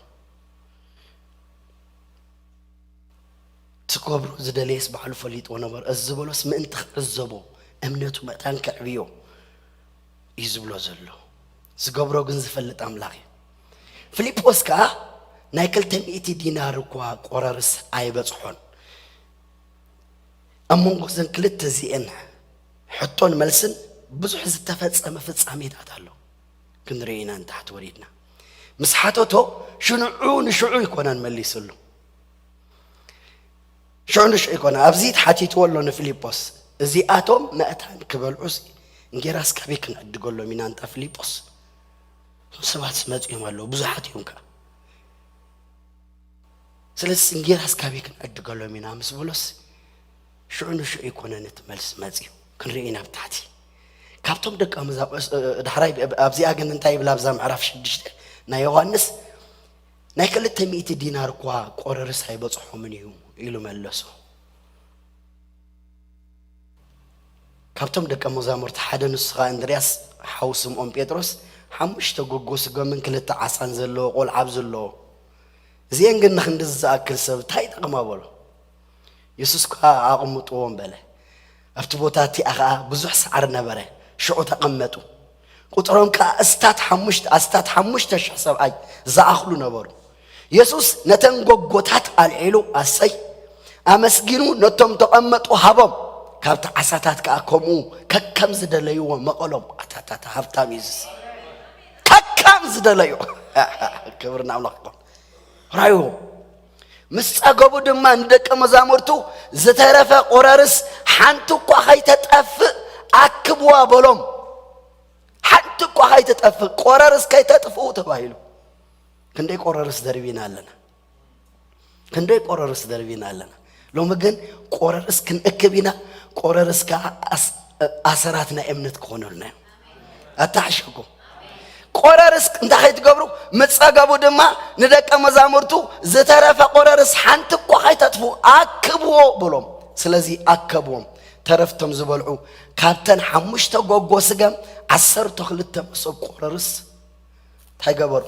ትገብሮ ዝደለየስ ባዕሉ ፈሊጥዎ ነበር። እዚ ዝበሎስ ምእንቲ ክዕዘቦ፣ እምነቱ መእታን ከዕብዮ እዩ ዝብሎ ዘሎ። ዝገብሮ ግን ዝፈልጥ ኣምላኽ እዩ። ፊልጶስ ከኣ ናይ ክልተ ሚእቲ ዲናር እኳ ቆረርስ ኣይበጽሖን። ኣብ መንጎ እዘን ክልተ እዚአን ሕቶን መልስን ብዙሕ ዝተፈጸመ ፍጻሜታት ኣሎ። ክንርኢ ኢና ንታሕቲ ወሪድና። ምስ ሓተቶ ሽንዑ ንሽዑ ኣይኮነን መሊስሉ። ሽዑ ንሽዑ ኣይኮነ። ኣብዚ ተሓቲትዎ ኣሎ ንፊልጶስ። እዚኣቶም መእታን ክበልዑስ እንጌራስ ካበይ ክንዕድገሎም ኢና እንታ ፊልጶስ? እቶም ሰባትስ መጺኦም ኣለዉ፣ ብዙሓት እዮም ከኣ። ስለዚ እንጌራስ ካበይ ክንዕድገሎም ኢና ምስ በሎስ፣ ሽዑ ንሽዑ ኣይኮነን እቲ መልሲ መጺኡ። ክንርኢ ኢና ብታሕቲ። ካብቶም ደቀ መዛሙርት፣ እ፣ ዳሕራይ፣ እ፣ ኣብዚኣ ግን እንታይ ይብል? ኣብዛ ምዕራፍ ሽዱሽተ ናይ ዮሃንስ፣ "ናይ ክልተ ሚእቲ ዲናር እኳ ቆረርስ ኣይበጽሖምን እዩ" ኢሉ መለሶ። ካብቶም ደቀ መዛሙርቲ ሓደ ንሱ ኸኣ እንድርያስ ሓው ስምዖን ጴጥሮስ፣ "ሓሙሽተ ጎጎ ስገምን ክልተ ዓሳን ዘለዎ ቆልዓ ኣብዚ ኣለዎ። እዚአን ግን ንኽንድዚ ዝኣክል ሰብ እንታይ ይጠቕማ?" በሎ። የሱስ ከኣ፣ "ኣቕምጥዎም" በለ። ኣብቲ ቦታ እቲኣ ኸኣ ብዙሕ ሳዕሪ ነበረ። ሽዑ ተቐመጡ። ቁጽሮም ከኣ ኣስታት ሓሙሽተ፣ ኣስታት ሓሙሽተ ሽሕ ሰብኣይ ዝኣኽሉ ነበሩ። የሱስ ነተን ጎጎታት ኣልዒሉ፣ ኣሰይ፣ ኣመስጊኑ ነቶም ተቐመጡ ሃቦም። ካብቲ ዓሳታት ከኣ ከምኡ ከከም ዝደለይዎ መቐሎም። ኣታታታ ሃብታም እዩ የሱስ። ከከም ዝደለዩ። ክብሪ ንኣምላኽ ይኹን። ራዩ። ምስ ጸገቡ ድማ ንደቀ መዛሙርቱ፣ "ዝተረፈ ቆረርስ ሓንቲ እኳ ከይተጠፍእ ኣክብዋ" በሎም። ሓንቲ እኳ ከይትጠፍእ፣ ቆረርስ ከይተጥፍኡ ተባሂሉ። ክንደይ ቆረርስ ደርቢና ኣለና። ክንደይ ቆረርስ ደርቢና ኣለና። ሎሚ ግን ቆረርስ ክንእክብ ኢና። ቆረርስ ከዓ ኣስ-፣ ኣሰራት ናይ እምነት ክኾነልና እዮም። ኣታሓሸኩም። ቆረርስ እንታይ ከይትገብሩ፣ ምጸገቡ ድማ ንደቀ መዛሙርቱ ዝተረፈ ቆረርስ ሓንቲ እኳ ከይተጥፉ ኣክብዎ በሎም። ስለዚ ኣከብዎም። ተረፍቶም ዝበልዑ ካብተን ሓሙሽተ ጎጎ ስገም ዓሰርተ ክልተ መሶብ ቆረርስ እንታይ ገበሩ?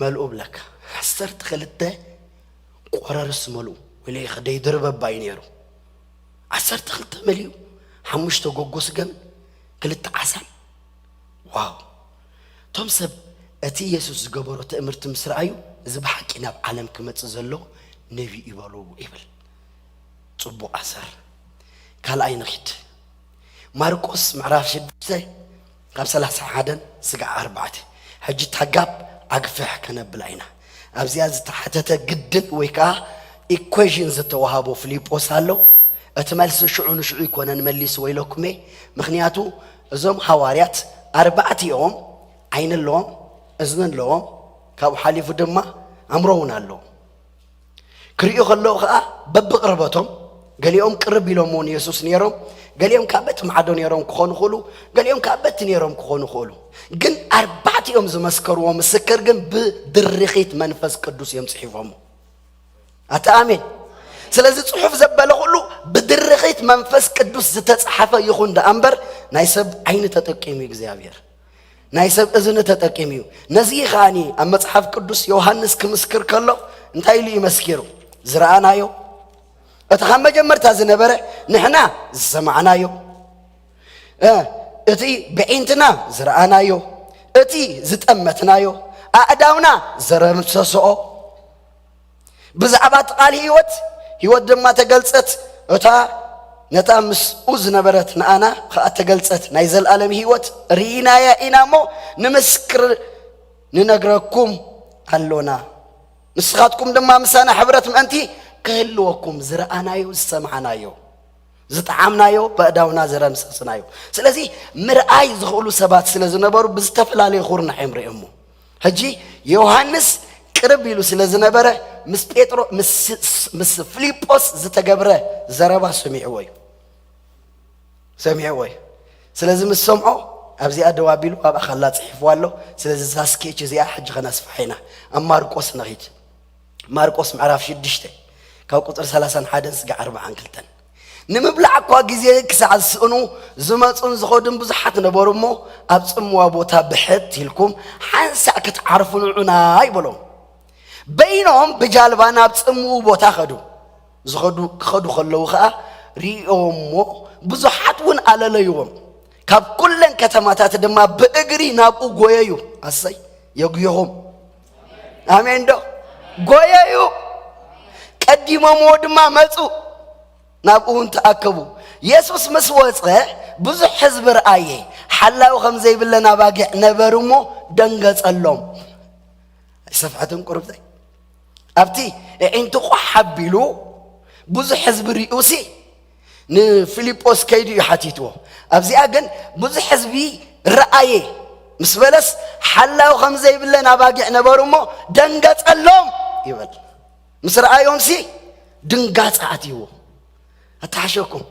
መልኡ ብለካ። ዓሰርተ ክልተ ቆረርስ መልኡ። ወይለይ ከደይ ድርበባ እዩ ነይሩ። ዓሰርተ ክልተ መሊኡ፣ ሓሙሽተ ጎጎ ስገምን ክልተ ዓሳን። ዋው! እቶም ሰብ እቲ የሱስ ዝገበሮ ትእምርቲ ምስ ረኣዩ፣ "እዚ ብሓቂ ናብ ዓለም ክመጽእ ዘሎ ነቢ እዩ" በሉ ይብል። ጽቡቕ ኣሰር። ካልኣይ ንኺድ። ማርቆስ ምዕራፍ ሽዱሽተ ካብ ሰላሳ ሓደን ስጋዕ ኣርባዕተ። ሕጂ እታ ጋብ ኣግፍሕ ከነብላ ኢና። ኣብዚኣ ዝተሓተተ ግድል ወይ ከዓ ኢኩዌዥን ዝተዋሃቦ ፊልጶስ ኣሎ። እቲ መልሲ ሽዑ ንሽዑ ኣይኮነን መሊስዎ ኢለኩም እየ። ምኽንያቱ እዞም ሃዋርያት ኣርባዕቲኦም ዓይኒ ኣለዎም፣ እዝኒ ኣለዎም፣ ካብኡ ሓሊፉ ድማ ኣእምሮ እውን ኣለዎም። ክርእዩ ከለዉ ኸዓ በብቕርበቶም፣ ገሊኦም ቅርብ ኢሎምዎ ንየሱስ ነይሮም፣ ገሊኦም ካብ በቲ ማዕዶ ነይሮም ክኾኑ ይኽእሉ፣ ገሊኦም ካብ በቲ ነይሮም ክኾኑ ይኽእሉ። ግን ኣርባዕቲኦም ዝመስከርዎ ምስክር ግን ብድርኺት መንፈስ ቅዱስ እዮም ጽሒፎሞ። ኣታ ኣሜን። ስለዚ ጽሑፍ ዘበለ ኩሉ ብድርኺት መንፈስ ቅዱስ ዝተጻሕፈ ይኹን ደኣ እምበር ናይ ሰብ ዓይኒ ተጠቂሙ እዩ እግዚኣብሔር። ናይ ሰብ እዝኒ ተጠቂሙ እዩ። ነዚ ከኣኒ ኣብ መጽሓፍ ቅዱስ ዮሃንስ ክምስክር ከሎ እንታይ ኢሉ እዩ መስኪሩ? ዝረኣናዮ፣ እቲ ካብ መጀመርታ ዝነበረ ንሕና ዝሰማዕናዮ፣ እ፣ እቲ ብዒንትና ዝረኣናዮ፣ እቲ ዝጠመትናዮ፣ ኣእዳውና ዘረምሰስኦ፣ ብዛዕባ እቲ ቃል ህይወት፣ ህይወት ድማ ተገልጸት፣ እታ ነታ ምስኡ ዝነበረት ንኣና ኸኣ ተገልጸት፣ ናይ ዘለኣለም ህይወት ርኢናያ ኢና እሞ ንምስክር ንነግረኩም ኣሎና። ንስኻትኩም ድማ ምሳና ሕብረት ምእንቲ ክህልወኩም ዝረኣናዮ፣ ዝሰማዕናዮ፣ ዝጠዓምናዮ፣ በእዳውና ዝረምሰስናዮ። ስለዚ ምርኣይ ዝኽእሉ ሰባት ስለ ዝነበሩ ብዝተፈላለየ ኩርናዕ እዮም ርእዮሞ። ሕጂ ዮሃንስ ቅርብ ኢሉ ስለ ዝነበረ ምስ ጴጥሮ-፣ ምስ፣ ምስ ፊልጶስ ዝተገብረ ዘረባ ሰሚዕዎ እዩ። ሰሚዕዎ እዩ። ስለዚ ምስ ሰምዖ ኣብዚኣ ደው ኣቢሉ ኣብኣ ካላ ጽሒፍዋ ኣሎ። ስለዚ እዛ ስኬች እዚኣ ሕጂ ከነስፍሓ ኢና። ኣብ ማርቆስ ንኺድ። ማርቆስ ምዕራፍ ሽዱሽተ ካብ ቁጽሪ ሰላሳን ሓደን ስጋዕ ኣርባዓን ክልተን። ንምብላዕ እኳ ግዜ ክሳዕ ዝስእኑ ዝመጹን ዝኸዱን ብዙሓት ነበሩ እሞ፣ ኣብ ጽምዋ ቦታ ብሕት ኢልኩም ሓንሳእ ክትዓርፉ ንዑና ይበሎም። በይኖም ብጃልባ ናብ ጽምው ቦታ ኸዱ። ዝኸዱ፣ ክኸዱ ከለዉ ኸኣ ርእዮሞ ብዙሓት እውን ኣለለይዎም። ካብ ኩለን ከተማታት ድማ ብእግሪ ናብኡ ጎየዩ። ኣሰይ፣ የጉየኹም። ኣሜን ዶ? ጎየዩ። ቀዲሞምዎ ድማ መጹ። ናብኡ እውን ተኣከቡ። የሱስ ምስ ወጸ ብዙሕ ህዝቢ ረኣየ። ሓላዊ ከም ዘይብለን ኣባጊዕ ነበሩ እሞ ደንገጸሎም። ኣይሰፍሐትን ቁርብተይ? ኣብቲ ኣዒንቱ ቋሕ ኣቢሉ ብዙሕ ህዝቢ ሪኡሲ ንፊልጶስ ከይዱ እዩ ሓቲትዎ። ኣብዚኣ ግን ብዙሕ ህዝቢ ረኣየ ምስ በለስ ሓላዊ ከም ዘይብለን ኣባጊዕ ነበሩ እሞ ደንገጸሎም ይበል። ምስ ረኣዮምሲ ድንጋጸ ኣትይዎ። ኣተሓሸኩም።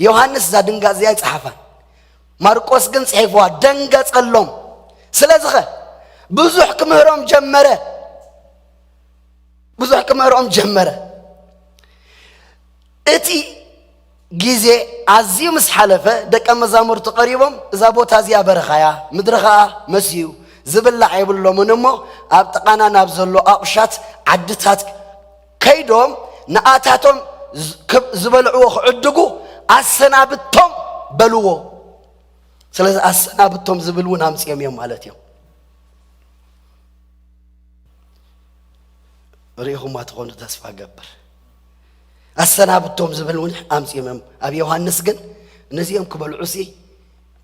ዮሃንስ እዛ ድንጋጽ እዚኣ ኣይጸሓፋን። ማርቆስ ግን ጽሒፍዋ፣ ደንገጸሎም። ስለዚ ኸ ብዙሕ ክምህሮም ጀመረ። ብዙሕ ክምህሮም ጀመረ። እቲ ግዜ ኣዝዩ ምስ ሓለፈ ደቀ መዛሙርቱ ቀሪቦም፣ "እዛ ቦታ እዚኣ በረኻ እያ፣ ምድሪ ኸኣ መስዩ፣ ዝብላዕ የብሎምን እሞ ኣብ ጥቓና ናብ ዘሎ ኣቑሻት ዓድታት ከይዶም ንኣታቶም ዝ-፣ ክብ-፣ ዝበልዕዎ ክዕድጉ ኣሰናብቶም" በልዎ። ስለዚ ኣሰናብቶም ዝብል እውን ኣምጺኦም እዮም ማለት እዮም። ርኢኹማ ትኾኑ ተስፋ ገብር። ኣሰናብቶም ዝብል እውን ኣምጺኦም እዮም። ኣብ ዮሃንስ ግን ነዚኦም ክበልዑሲ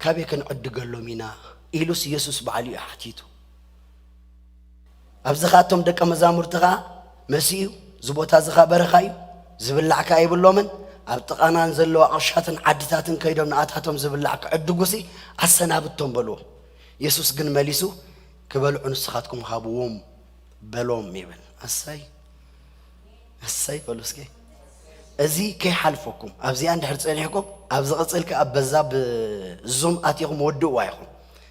ካበይ ክንዕድገሎም ኢና ኢሉስ የሱስ ባዕሉ እዩ ሓቲቱ። ኣብዚ ኸኣ እቶም ደቀ መዛሙርቲ ኸኣ መሲኡ፣ እዚ ቦታ እዚ ኸኣ በረኻ እዩ፣ ዝብላዕ ከኣ የብሎምን፣ ኣብ ጥቓናን ዘለዋ ኣቑሻትን ዓድታትን ከይዶም ንኣታቶም ዝብላዕ ክዕድጉሲ ኣሰናብቶም በልዎ። የሱስ ግን መሊሱ፣ "ክበልዑ ንስኻትኩም ሃብዎም" በሎም ይብል። ኣሰይ፣ እሰይ በሉ እስኪ። እዚ ከይሓልፈኩም ኣብዚኣ እንድሕር ጸኒሕኩም፣ ኣብ ዝቕጽል ከኣ በዛ ብዙም ኣቲኹም ወድእዋ ኢኹም።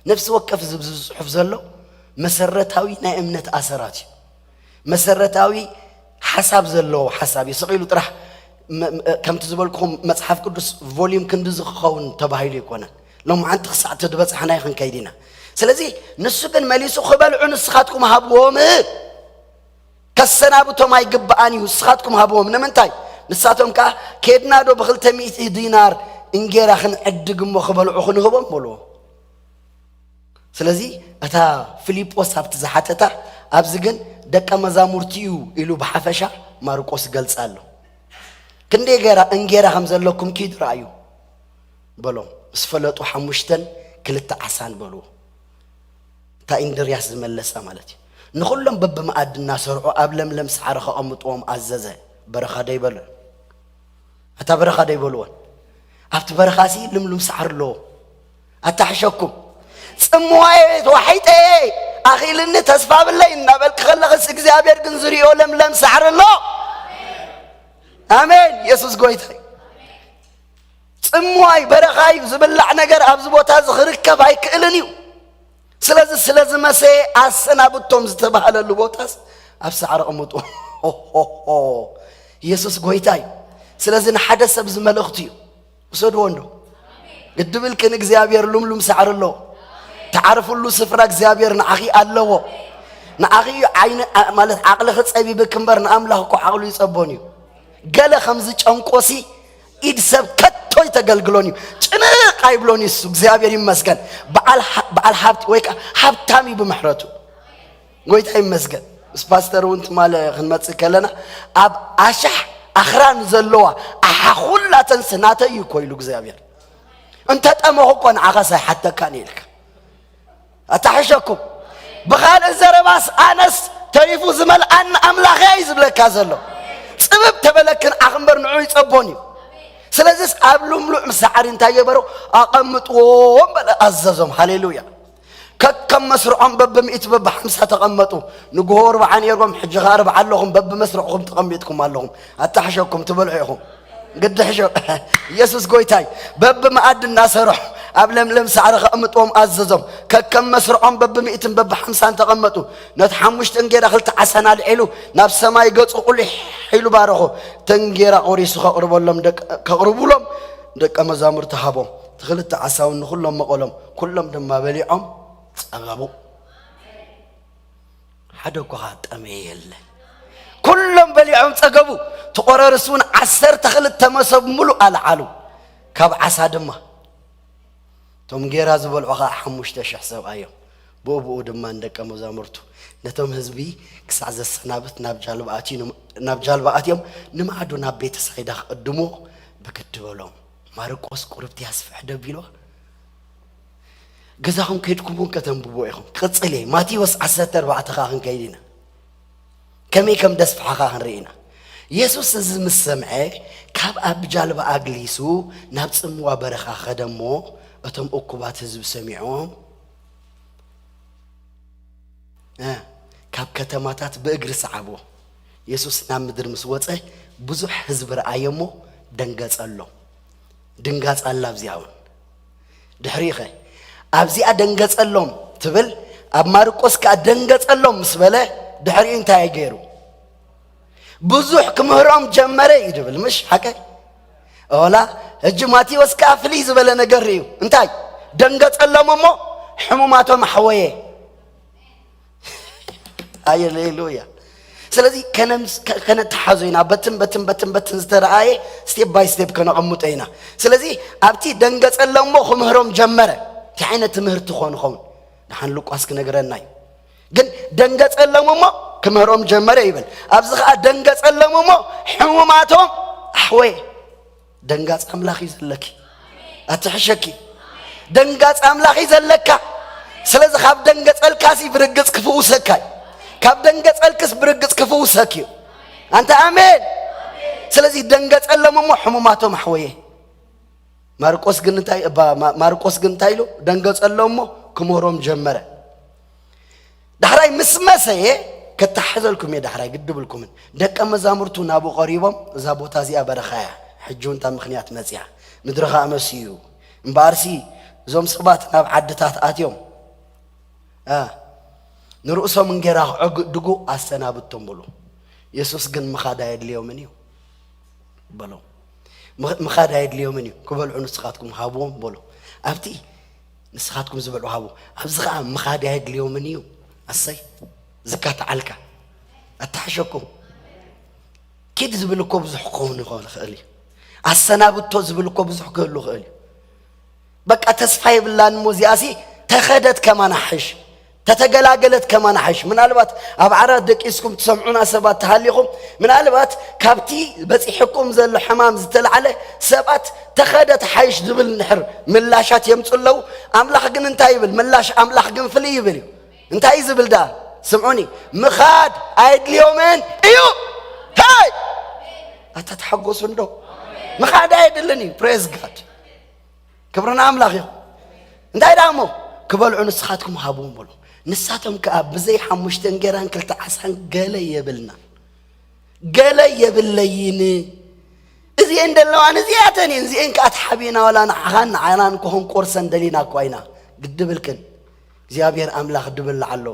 ነፍሲ ወከፍ ዝብዚ ጽሑፍ ዘሎ መሰረታዊ ናይ እምነት ኣሰራት እዩ። መሰረታዊ ሓሳብ ዘለዎ ሓሳብ እዩ። ስቕ ኢሉ ጥራሕ መ- መ- ከምቲ ዝበልኩኹም መጽሓፍ ቅዱስ ቮሊዩም ክንዲ ዝኸውን ተባሂሉ ኣይኮነን። ሎማዓንቲ ክሳዕ ተድበጻሕናዮ ክንከይድ ኢና። ስለዚ ንሱ ግን መሊሱ ክበልዑ ንስኻትኩም ሃብዎም። ከሰናብቶም ኣይግብኣን እዩ፣ ንስኻትኩም ሃብዎም። ንምንታይ? ንሳቶም ከኣ ኬድና ዶ ብክልተ ሚእቲ ዲናር እንጌራ ክንዕድግ እሞ ክበልዑ ክንህቦም በልዎ። ስለዚ እታ ፊልጶስ ኣብቲ ዝሓተታ ኣብዚ ግን ደቀ መዛሙርቲ እዩ ኢሉ ብሓፈሻ ማርቆስ ገልጻ ኣሎ። ክንደይ ገራ እንጌራ ከም ዘለኩም ኪድ ረኣዩ በሎም። ምስ ፈለጡ ሓሙሽተን ክልተ ዓሳን በልዎ። እታ ኢንድርያስ ዝመለሳ ማለት እዩ። ንኹሎም በብመኣዲ እናሰርዑ ኣብ ለምለም ሳዕሪ ከቐምጥዎም ኣዘዘ። በረኻ ዶ ይበልዑ? ኣታ በረኻ ዶ ይበልዎን? ኣብቲ በረኻሲ ልምሉም ሳዕሪ ኣለዎ። ኣታሕሸኩም ጽምዋየ ተዋሒጠየ ኣኺልኒ ተስፋ ብለይ እናበልክ ከለኽስ እግዚኣብሔር ግን ዝሪኦ ለምለም ሳዕሪ ኣሎ። ኣሜን። የሱስ ጎይታ እዩ። ጽምዋይ በረኻ እዩ። ዝብላዕ ነገር ኣብዚ ቦታ እዚ ክርከብ ኣይክእልን እዩ። ስለዚ ስለ ዝመሰየ ኣሰናብቶም ዝተባህለሉ ቦታስ ኣብ ሳዕሪ ኣቐምጡ። የሱስ ጎይታ እዩ። ስለዚ ንሓደ ሰብ ዝመልእኽቱ እዩ። ውሰድዎ እንዶ ግድብልክን እግዚኣብሔር ሉምሉም ሳዕሪ ኣሎ። ተዓርፍሉ ስፍራ እግዚኣብሔር ንዓኺ ኣለዎ። ንዓኺ እዩ ዓይኒ ማለት ዓቕልኺ ጸቢብክ እምበር ንኣምላኽ እኮ ዓቕሉ ይጸቦን እዩ። ገለ ከምዚ ጨንቆሲ ኢድ ሰብ ከቶ ይተገልግሎን እዩ። ጭንቕ ኣይብሎን እዩ እሱ። እግዚኣብሔር ይመስገን። በዓል ሃ- በዓል ሃብቲ ወይ ከዓ ሃብታም እዩ ብምሕረቱ። ጎይታ ይመስገን። ምስ ፓስተር እውን ትማለ ክንመጽእ ከለና ኣብ ኣሻሕ ኣኽራን ዘለዋ ኣሓ ኩላተንስ ናተይ እዩ እኮ ኢሉ እግዚኣብሔር። እንተጠመኹ እኮ ንዓኻስ ኣይሓተካን እየ ኢልካ። ኣታሕሸኩም። ብኻልእ ዘረባስ ኣነስ ተሪፉ ዝመልኣኒ ኣምላኸ እዩ ዝብለካ ዘሎ። ጽብብ ተበለክን ኣኽንበር ንዑ ይጸቦን እዩ። ስለዚስ ኣብ ልምሉዕ ምሳዓሪ እንታይ ገበሩ? ኣቐምጥዎም በለ ኣዘዞም። ሃሌሉያ። ከከም መስርዖም በብሚእቲ በብሓምሳ ተቐመጡ። ንግሆ ኣርብዓ ነይሮም፣ ሕጂ ኸኣ ኣርብዓ ኣለኹም፣ በብመስርዕኹም ተቐሚጥኩም ኣለኹም። ኣታሕሸኩም ትበልዑ ኢኹም። ግዲ ሕሾ። ኢየሱስ ጎይታይ በብመኣዲ እናሰርሑ ኣብ ለምለም ሳዕሪ ከቕምጥዎም ኣዘዞም። ከከም መስርዖም በብሚእትን በብሓምሳን ተቐመጡ። ነቲ ሓሙሽተ እንጌራ ክልተ ዓሳን ኣልዒሉ ናብ ሰማይ ገጹ ቁሊሕ ኢሉ ባረኾ። እቲ እንጌራ ቆሪሱ ከቕርበሎም ደቀ- ከቕርቡሎም ደቀ መዛሙርቲ ሃቦም። እቲ ክልተ ዓሳ እውን ንኹሎም መቐሎም። ኩሎም ድማ በሊዖም ጸገቡ። ሓደ እኳ ጠመየ የለን። ኩሎም በሊዖም ጸገቡ። እቲ ቆረርስ እውን ዓሰርተ ክልተ መሶብ ሙሉእ ኣልዓሉ። ካብ ዓሳ ድማ እቶም ጌራ ዝበልዑ ኸዓ ሓሙሽተ ሽሕ ሰብኣይ እዮም። ብኡ ብኡ ድማ ንደቀ መዛሙርቱ ነቶም ህዝቢ ክሳዕ ዘሰናብት ናብ ጃልባ ኣትዩ፣ ናብ ጃልባ ኣትዮም ንማዕዱ ናብ ቤተ ሳይዳ ክቕድምዎ ብግዲ በሎም። ማርቆስ ቁርብቲ ያስፍሕ ደቢልዋ። ገዛኹም ከይድኩም እውን ከተንብቦ ኢኹም። ክቕጽል እየ። ማቴዎስ ዓሰርተ ኣርባዕተ ኸዓ ክንከይድ ኢና። ከመይ ከም ደስፍሓኻ ክንርኢ ኢና። የሱስ እዚ ምስ ሰምዐ ካብ ኣብ ጃልባ ኣግሊሱ ናብ ጽምዋ በረኻ ኸደ እሞ እቶም እኩባት ህዝቢ ሰሚዖም እ፣ ካብ ከተማታት ብእግሪ ሰዓብዎ። የሱስ ናብ ምድሪ ምስ ወጸ ብዙሕ ህዝቢ ረኣየ እሞ ደንገጸሎም። ድንጋጽ ኣላ ኣብዚኣ እውን። ድሕሪኡ ኸ ኣብዚኣ ደንገጸሎም ትብል፣ ኣብ ማርቆስ ከኣ ደንገጸሎም ምስ በለ ድሕሪኡ እንታይ ገይሩ? ብዙሕ ክምህሮም ጀመረ እዩ ድብል፣ ምሽ ሓቀ? ኦላ ሕጂ ማቴዎስ ከኣ ፍልይ ዝበለ ነገር ርእዩ። እንታይ? ደንገጸሎም እሞ ሕሙማቶም ኣሕወየ። ሃሌሉያ። ስለዚ ከነምስ- ከ- ከነተሓዞ ኢና። በትን በትን በትን በትን ዝተረኣየ ስቴፕ ባይ ስቴፕ ከነቐምጦ ኢና። ስለዚ ኣብቲ ደንገጸሎም እሞ ክምህሮም ጀመረ። እንታይ ዓይነት ትምህርቲ ኾን ኸውን? ደሓን ሉቃስ ክነግረና እዩ። ግን ደንገጸሎም እሞ ክምህሮም ጀመረ ይብል። ኣብዚ ኸዓ ደንገጸሎም እሞ ሕሙማቶም ኣሕወየ። ደንጋጽ ኣምላኽ እዩ ዘለኪ። ኣትሕሸኪ። ደንጋጽ ኣምላኽ እዩ ዘለካ። ስለዚ ካብ ደንገጸልካሲ ብርግጽ ክፍውሰካ እዩ። ካብ ደንገጸልክስ ብርግጽ ክፍውሰክ እዩ። ኣንተ ኣሜን። ስለዚ ደንገጸሎም እሞ ሕሙማቶም ኣሕወየ። ማርቆስ ግን እንታይ እባ- ማ- ማርቆስ ግን እንታይ ኢሉ? ደንገጸሎም እሞ ክምህሮም ጀመረ። ዳሕራይ ምስ መሰየ ከተሓሕዘልኩም እየ ዳሕራይ ግዲ ብልኩምን። ደቀ መዛሙርቱ ናብኡ ቀሪቦም፣ "እዛ ቦታ እዚኣ በረኻ እያ፣ ሕጂ እውን እታ ምኽንያት መጺኣ፣ ምድሪ ኸኣ መስዩ እዩ። እምበኣርሲ እዞም ሰባት ናብ ዓድታት ኣትዮም፣ እ፣ ንርእሶም እንጌራ ክዕድጉ ኣሰናብቶም" በሉ። የሱስ ግን ምኻድ ኣየድልዮምን እዩ በሎም። ምኽ-፣ ምኻድ ኣየድልዮምን እዩ፣ "ክበልዑ ንስኻትኩም ሃብዎም" በሎ። ኣብቲ ንስኻትኩም ዝበልዑ ሃቡ፣ ኣብዚ ኸዓ ምኻድ ኣየድልዮምን እዩ። ኣሰይ፣ ዝካትዓልካ፣ ኣተሓሸኩም። ኪድ ዝብል እኮ ብዙሕ ክኸውን ይኽእል፣ ይኽእል እዩ። ኣሰናብቶ ዝብል እኮ ብዙሕ ክህሉ ይኽእል እዩ። በቃ ተስፋ የብላን እሞ እዚኣሲ ተኸደት ከማን ኣሕሽ፣ ተተገላገለት ከማን ኣሕሽ። ምናልባት ኣብ ዓራት ደቂስኩም ትሰምዑና ሰባት ተሃሊኹም፣ ምናልባት ካብቲ በጺሕኩም ዘሎ ሕማም ዝተላዕለ ሰባት ተኸደት ሓይሽ ዝብል እንድሕር ምላሻት የምጹ ኣለዉ። ኣምላኽ ግን እንታይ ይብል? ምላሽ ኣምላኽ ግን ፍልይ ይብል እዩ። እንታይ እዩ ዝብል ደኣ? ስምዑኒ፣ ምኻድ ኣየድልዮምን እዩ። ሃይ! ኣታ ተሓጎሱ እንዶ። ምኻድ ኣየድልን እዩ። ፕሬዝ ጋድ። ክብሪ ንኣምላኽ ይኹን። እንታይ ደኣ እሞ? "ክበልዑ ንስኻትኩም ሃብዎም" በሉ። ንሳቶም ከኣ ብዘይ ሓሙሽተ እንጌራን ክልተ ዓሳን ገለ የብልና፣ ገለ የብለይን። እዚኤን ዘለዋን እዚኣተን እየን። እዚኤን ከኣ ተሓቢና ዋላ ንዓኻን ንዓናን ክኾን ቆርሰን ደሊና እኳ ኢና። ግዲ ብልክን። እግዚኣብሔር ኣምላኽ ድብል ኣሎ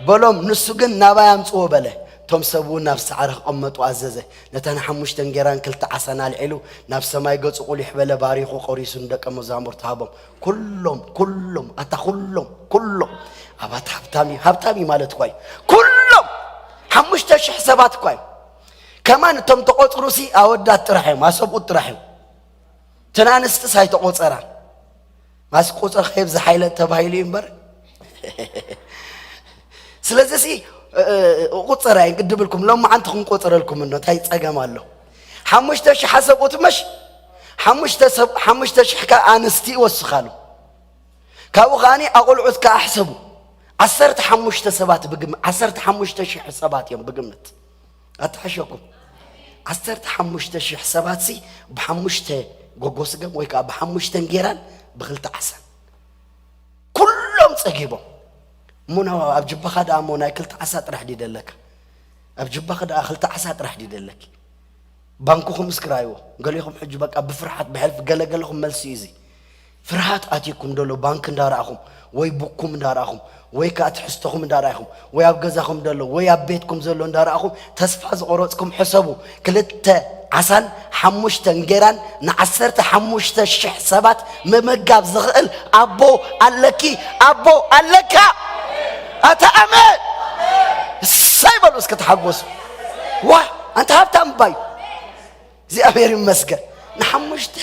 በሎም። ንሱ ግን "ናባይ ኣምጽዎ" በለ። እቶም ሰብ እውን ናብ ሳዕሪ ክቐመጡ ኣዘዘ። ነተን ሓሙሽተ እንጌራን ክልተ ዓሳን ኣልዒሉ ናብ ሰማይ ገጹ ቁሊሕ በለ፣ ባሪኹ ቆሪሱ ንደቀ መዛሙርቱ ሃቦም። ኩሎም፣ ኩሎም፣ ኣታ ኩሎም፣ ኩሎም። ኣባት ሃብታም እዩ፣ ሃብታም እዩ ማለት እኳ እዩ። ኩሎም ሓሙሽተ ሽሕ ሰባት እኳ እዩ። ከማን እቶም ተቖጽሩሲ ኣወዳት ጥራሕ እዮም፣ ኣሰብኡት ጥራሕ እዮም። እተን ኣንስትስ ኣይተቖጸራን። ማስ ቁጽሪ ከየብዝሓ ኢለን ተባሂሉ እዩ እምበር። ስለዚሲ፣ እ፣ እ፣ ቁጽራ እዩ ግዲ ብልኩም። ሎማዓንቲ ክንቆጽረልኩም እንዶ፣ እንታይ ጸገም ኣሎ? ሓሙሽተ ሽሕ ኣሰብኡት መሽ፣ ሓሙሽተ ሰብ፣ ሓሙሽተ ሽሕ ከኣ ኣንስቲ ይወስኻሉ። ካብኡ ከኣኒ ኣቑልዑት ከኣ ሕሰቡ። ዓሰርተ ሓሙሽተ ሰባት ብግም-፣ ዓሰርተ ሓሙሽተ ሽሕ ሰባት እዮም ብግምት። ኣትሓሸኩም። ዓሰርተ ሓሙሽተ ሽሕ ሰባትሲ ብሓሙሽተ ጎጎ ስገም ወይ ከኣ ብሓሙሽተ እንጌራን ብኽልተ ዓሳን። ኩሎም ጸጊቦም። እሞ ናብ ኣብ ጅባኻ ደኣ እሞ ናይ ክልተ ዓሳ ጥራሕ ድዩ ደለካ? ኣብ ጅባኺ ደኣ ክልተ ዓሳ ጥራሕ ድዩ ደለኪ? ባንክኹም እስኪ ረኣይዎ። ገሊኹም ሕጂ በቃ ብፍርሓት ብሕልፊ ገለገለኹም መልሲ እዩ እዚ። ፍርሃት ኣትዩኩም ደሎ ባንክ እንዳረኣኹም ወይ ቡክኩም እንዳረኣኹም ወይ ከኣ ትሕዝቶኹም እንዳረኣኹም ወይ ኣብ ገዛኹም ደሎ ወይ ኣብ ቤትኩም ዘሎ እንዳረኣኹም ተስፋ ዝቖረጽኩም ሕሰቡ። ክልተ ዓሳን ሓሙሽተ እንጌራን ንዓሰርተ ሓሙሽተ ሽሕ ሰባት ምምጋብ ዝኽእል ኣቦ ኣለኪ፣ ኣቦ ኣለካ። ኣታ ኣሜን። እሰይ በሉ እስከ ተሓጎሱ። ዋ፣ ኣንታ ሃብታም ባይ። እግዚኣብሔር ይመስገን። ንሓሙሽተ፣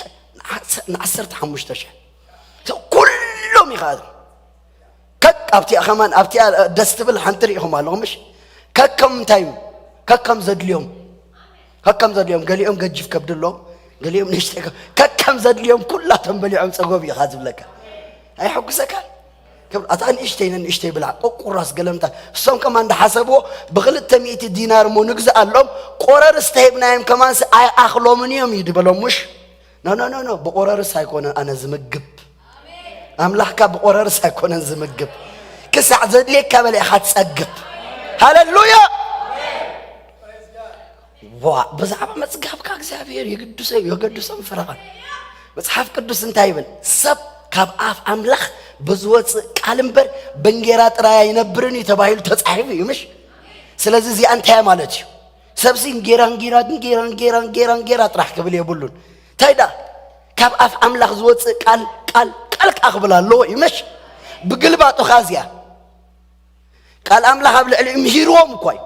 ንዓሰርተ ሓሙሽተ ሽሕ። ኩሎም ኢኻ። ከክ ኣብቲኣ ከማን፣ ኣብቲኣ ደስ ትብል ሓንቲ ርኢኹም ኣለኹም፣ ምሽ? ከከም እንታይ እዩ? ከከም ዘድልዮም። ከከም ዘድልዮም። ገሊኦም ገጅፍ ከብዲ ኣለዎም፣ ገሊኦም ንእሽተይ ከ-፣ ከከም ዘድልዮም ኩላቶም በሊዖም ጸጎብ ኢኻ ዝብለካ። ኣይሐጉሰካን? ክብል፣ ኣታ ንእሽተይ ንእሽተይ ብላ፣ ቆቁራስ ገለምታ። እሶም ከማን እንዳሓሰብዎ፣ ብኽልተ ሚእቲ ዲናር እሞ ንግዝኣሎም፣ ቆረርስ ተሂብናዮም ከማንስ ኣይኣኽሎምን እዮም እዩ ድበሎም፣ ምሽ? ኖ፣ ኖ፣ ኖ፣ ኖ፣ ብቆረርስ ኣይኮነን ኣነ ዝምግብ። ኣምላኽካ ብቆረርስ ኣይኮነን ዝምግብ። ክሳዕ ዘድልየካ በለ ኢኻ ትጸግብ። ሃሌሉያ! ዋ፣ ብዛዕባ መጽጋብካ እግዚኣብሔር የግድሶ እዩ፣ የገድሶም ፍረቓን። መጽሓፍ ቅዱስ እንታይ ይብል? "ሰብ ካብ ኣፍ ኣምላኽ ብዝወጽእ ቃል እምበር ብእንጌራ ጥራይ ኣይነብርን እዩ" ተባሂሉ ተጻሒፉ እዩ፣ ምሽ? ስለዚ እዚኣ እንታይ ማለት እዩ? ሰብሲ እንጌራ፣ እንጌራ፣ እንጌራ፣ እንጌራ፣ እንጌራ፣ እንጌራ ጥራሕ ክብል የብሉን። እንታይ ደኣ? ካብ ኣፍ ኣምላኽ ዝወጽእ ቃል፣ ቃል፣ ቃል ከኣ ክብል ኣለዎ እዩ፣ ምሽ? ብግልባጡ ከኣ እዚኣ ቃል ኣምላኽ ኣብ ልዕሊኡ ምሂርዎም እኳ እዩ።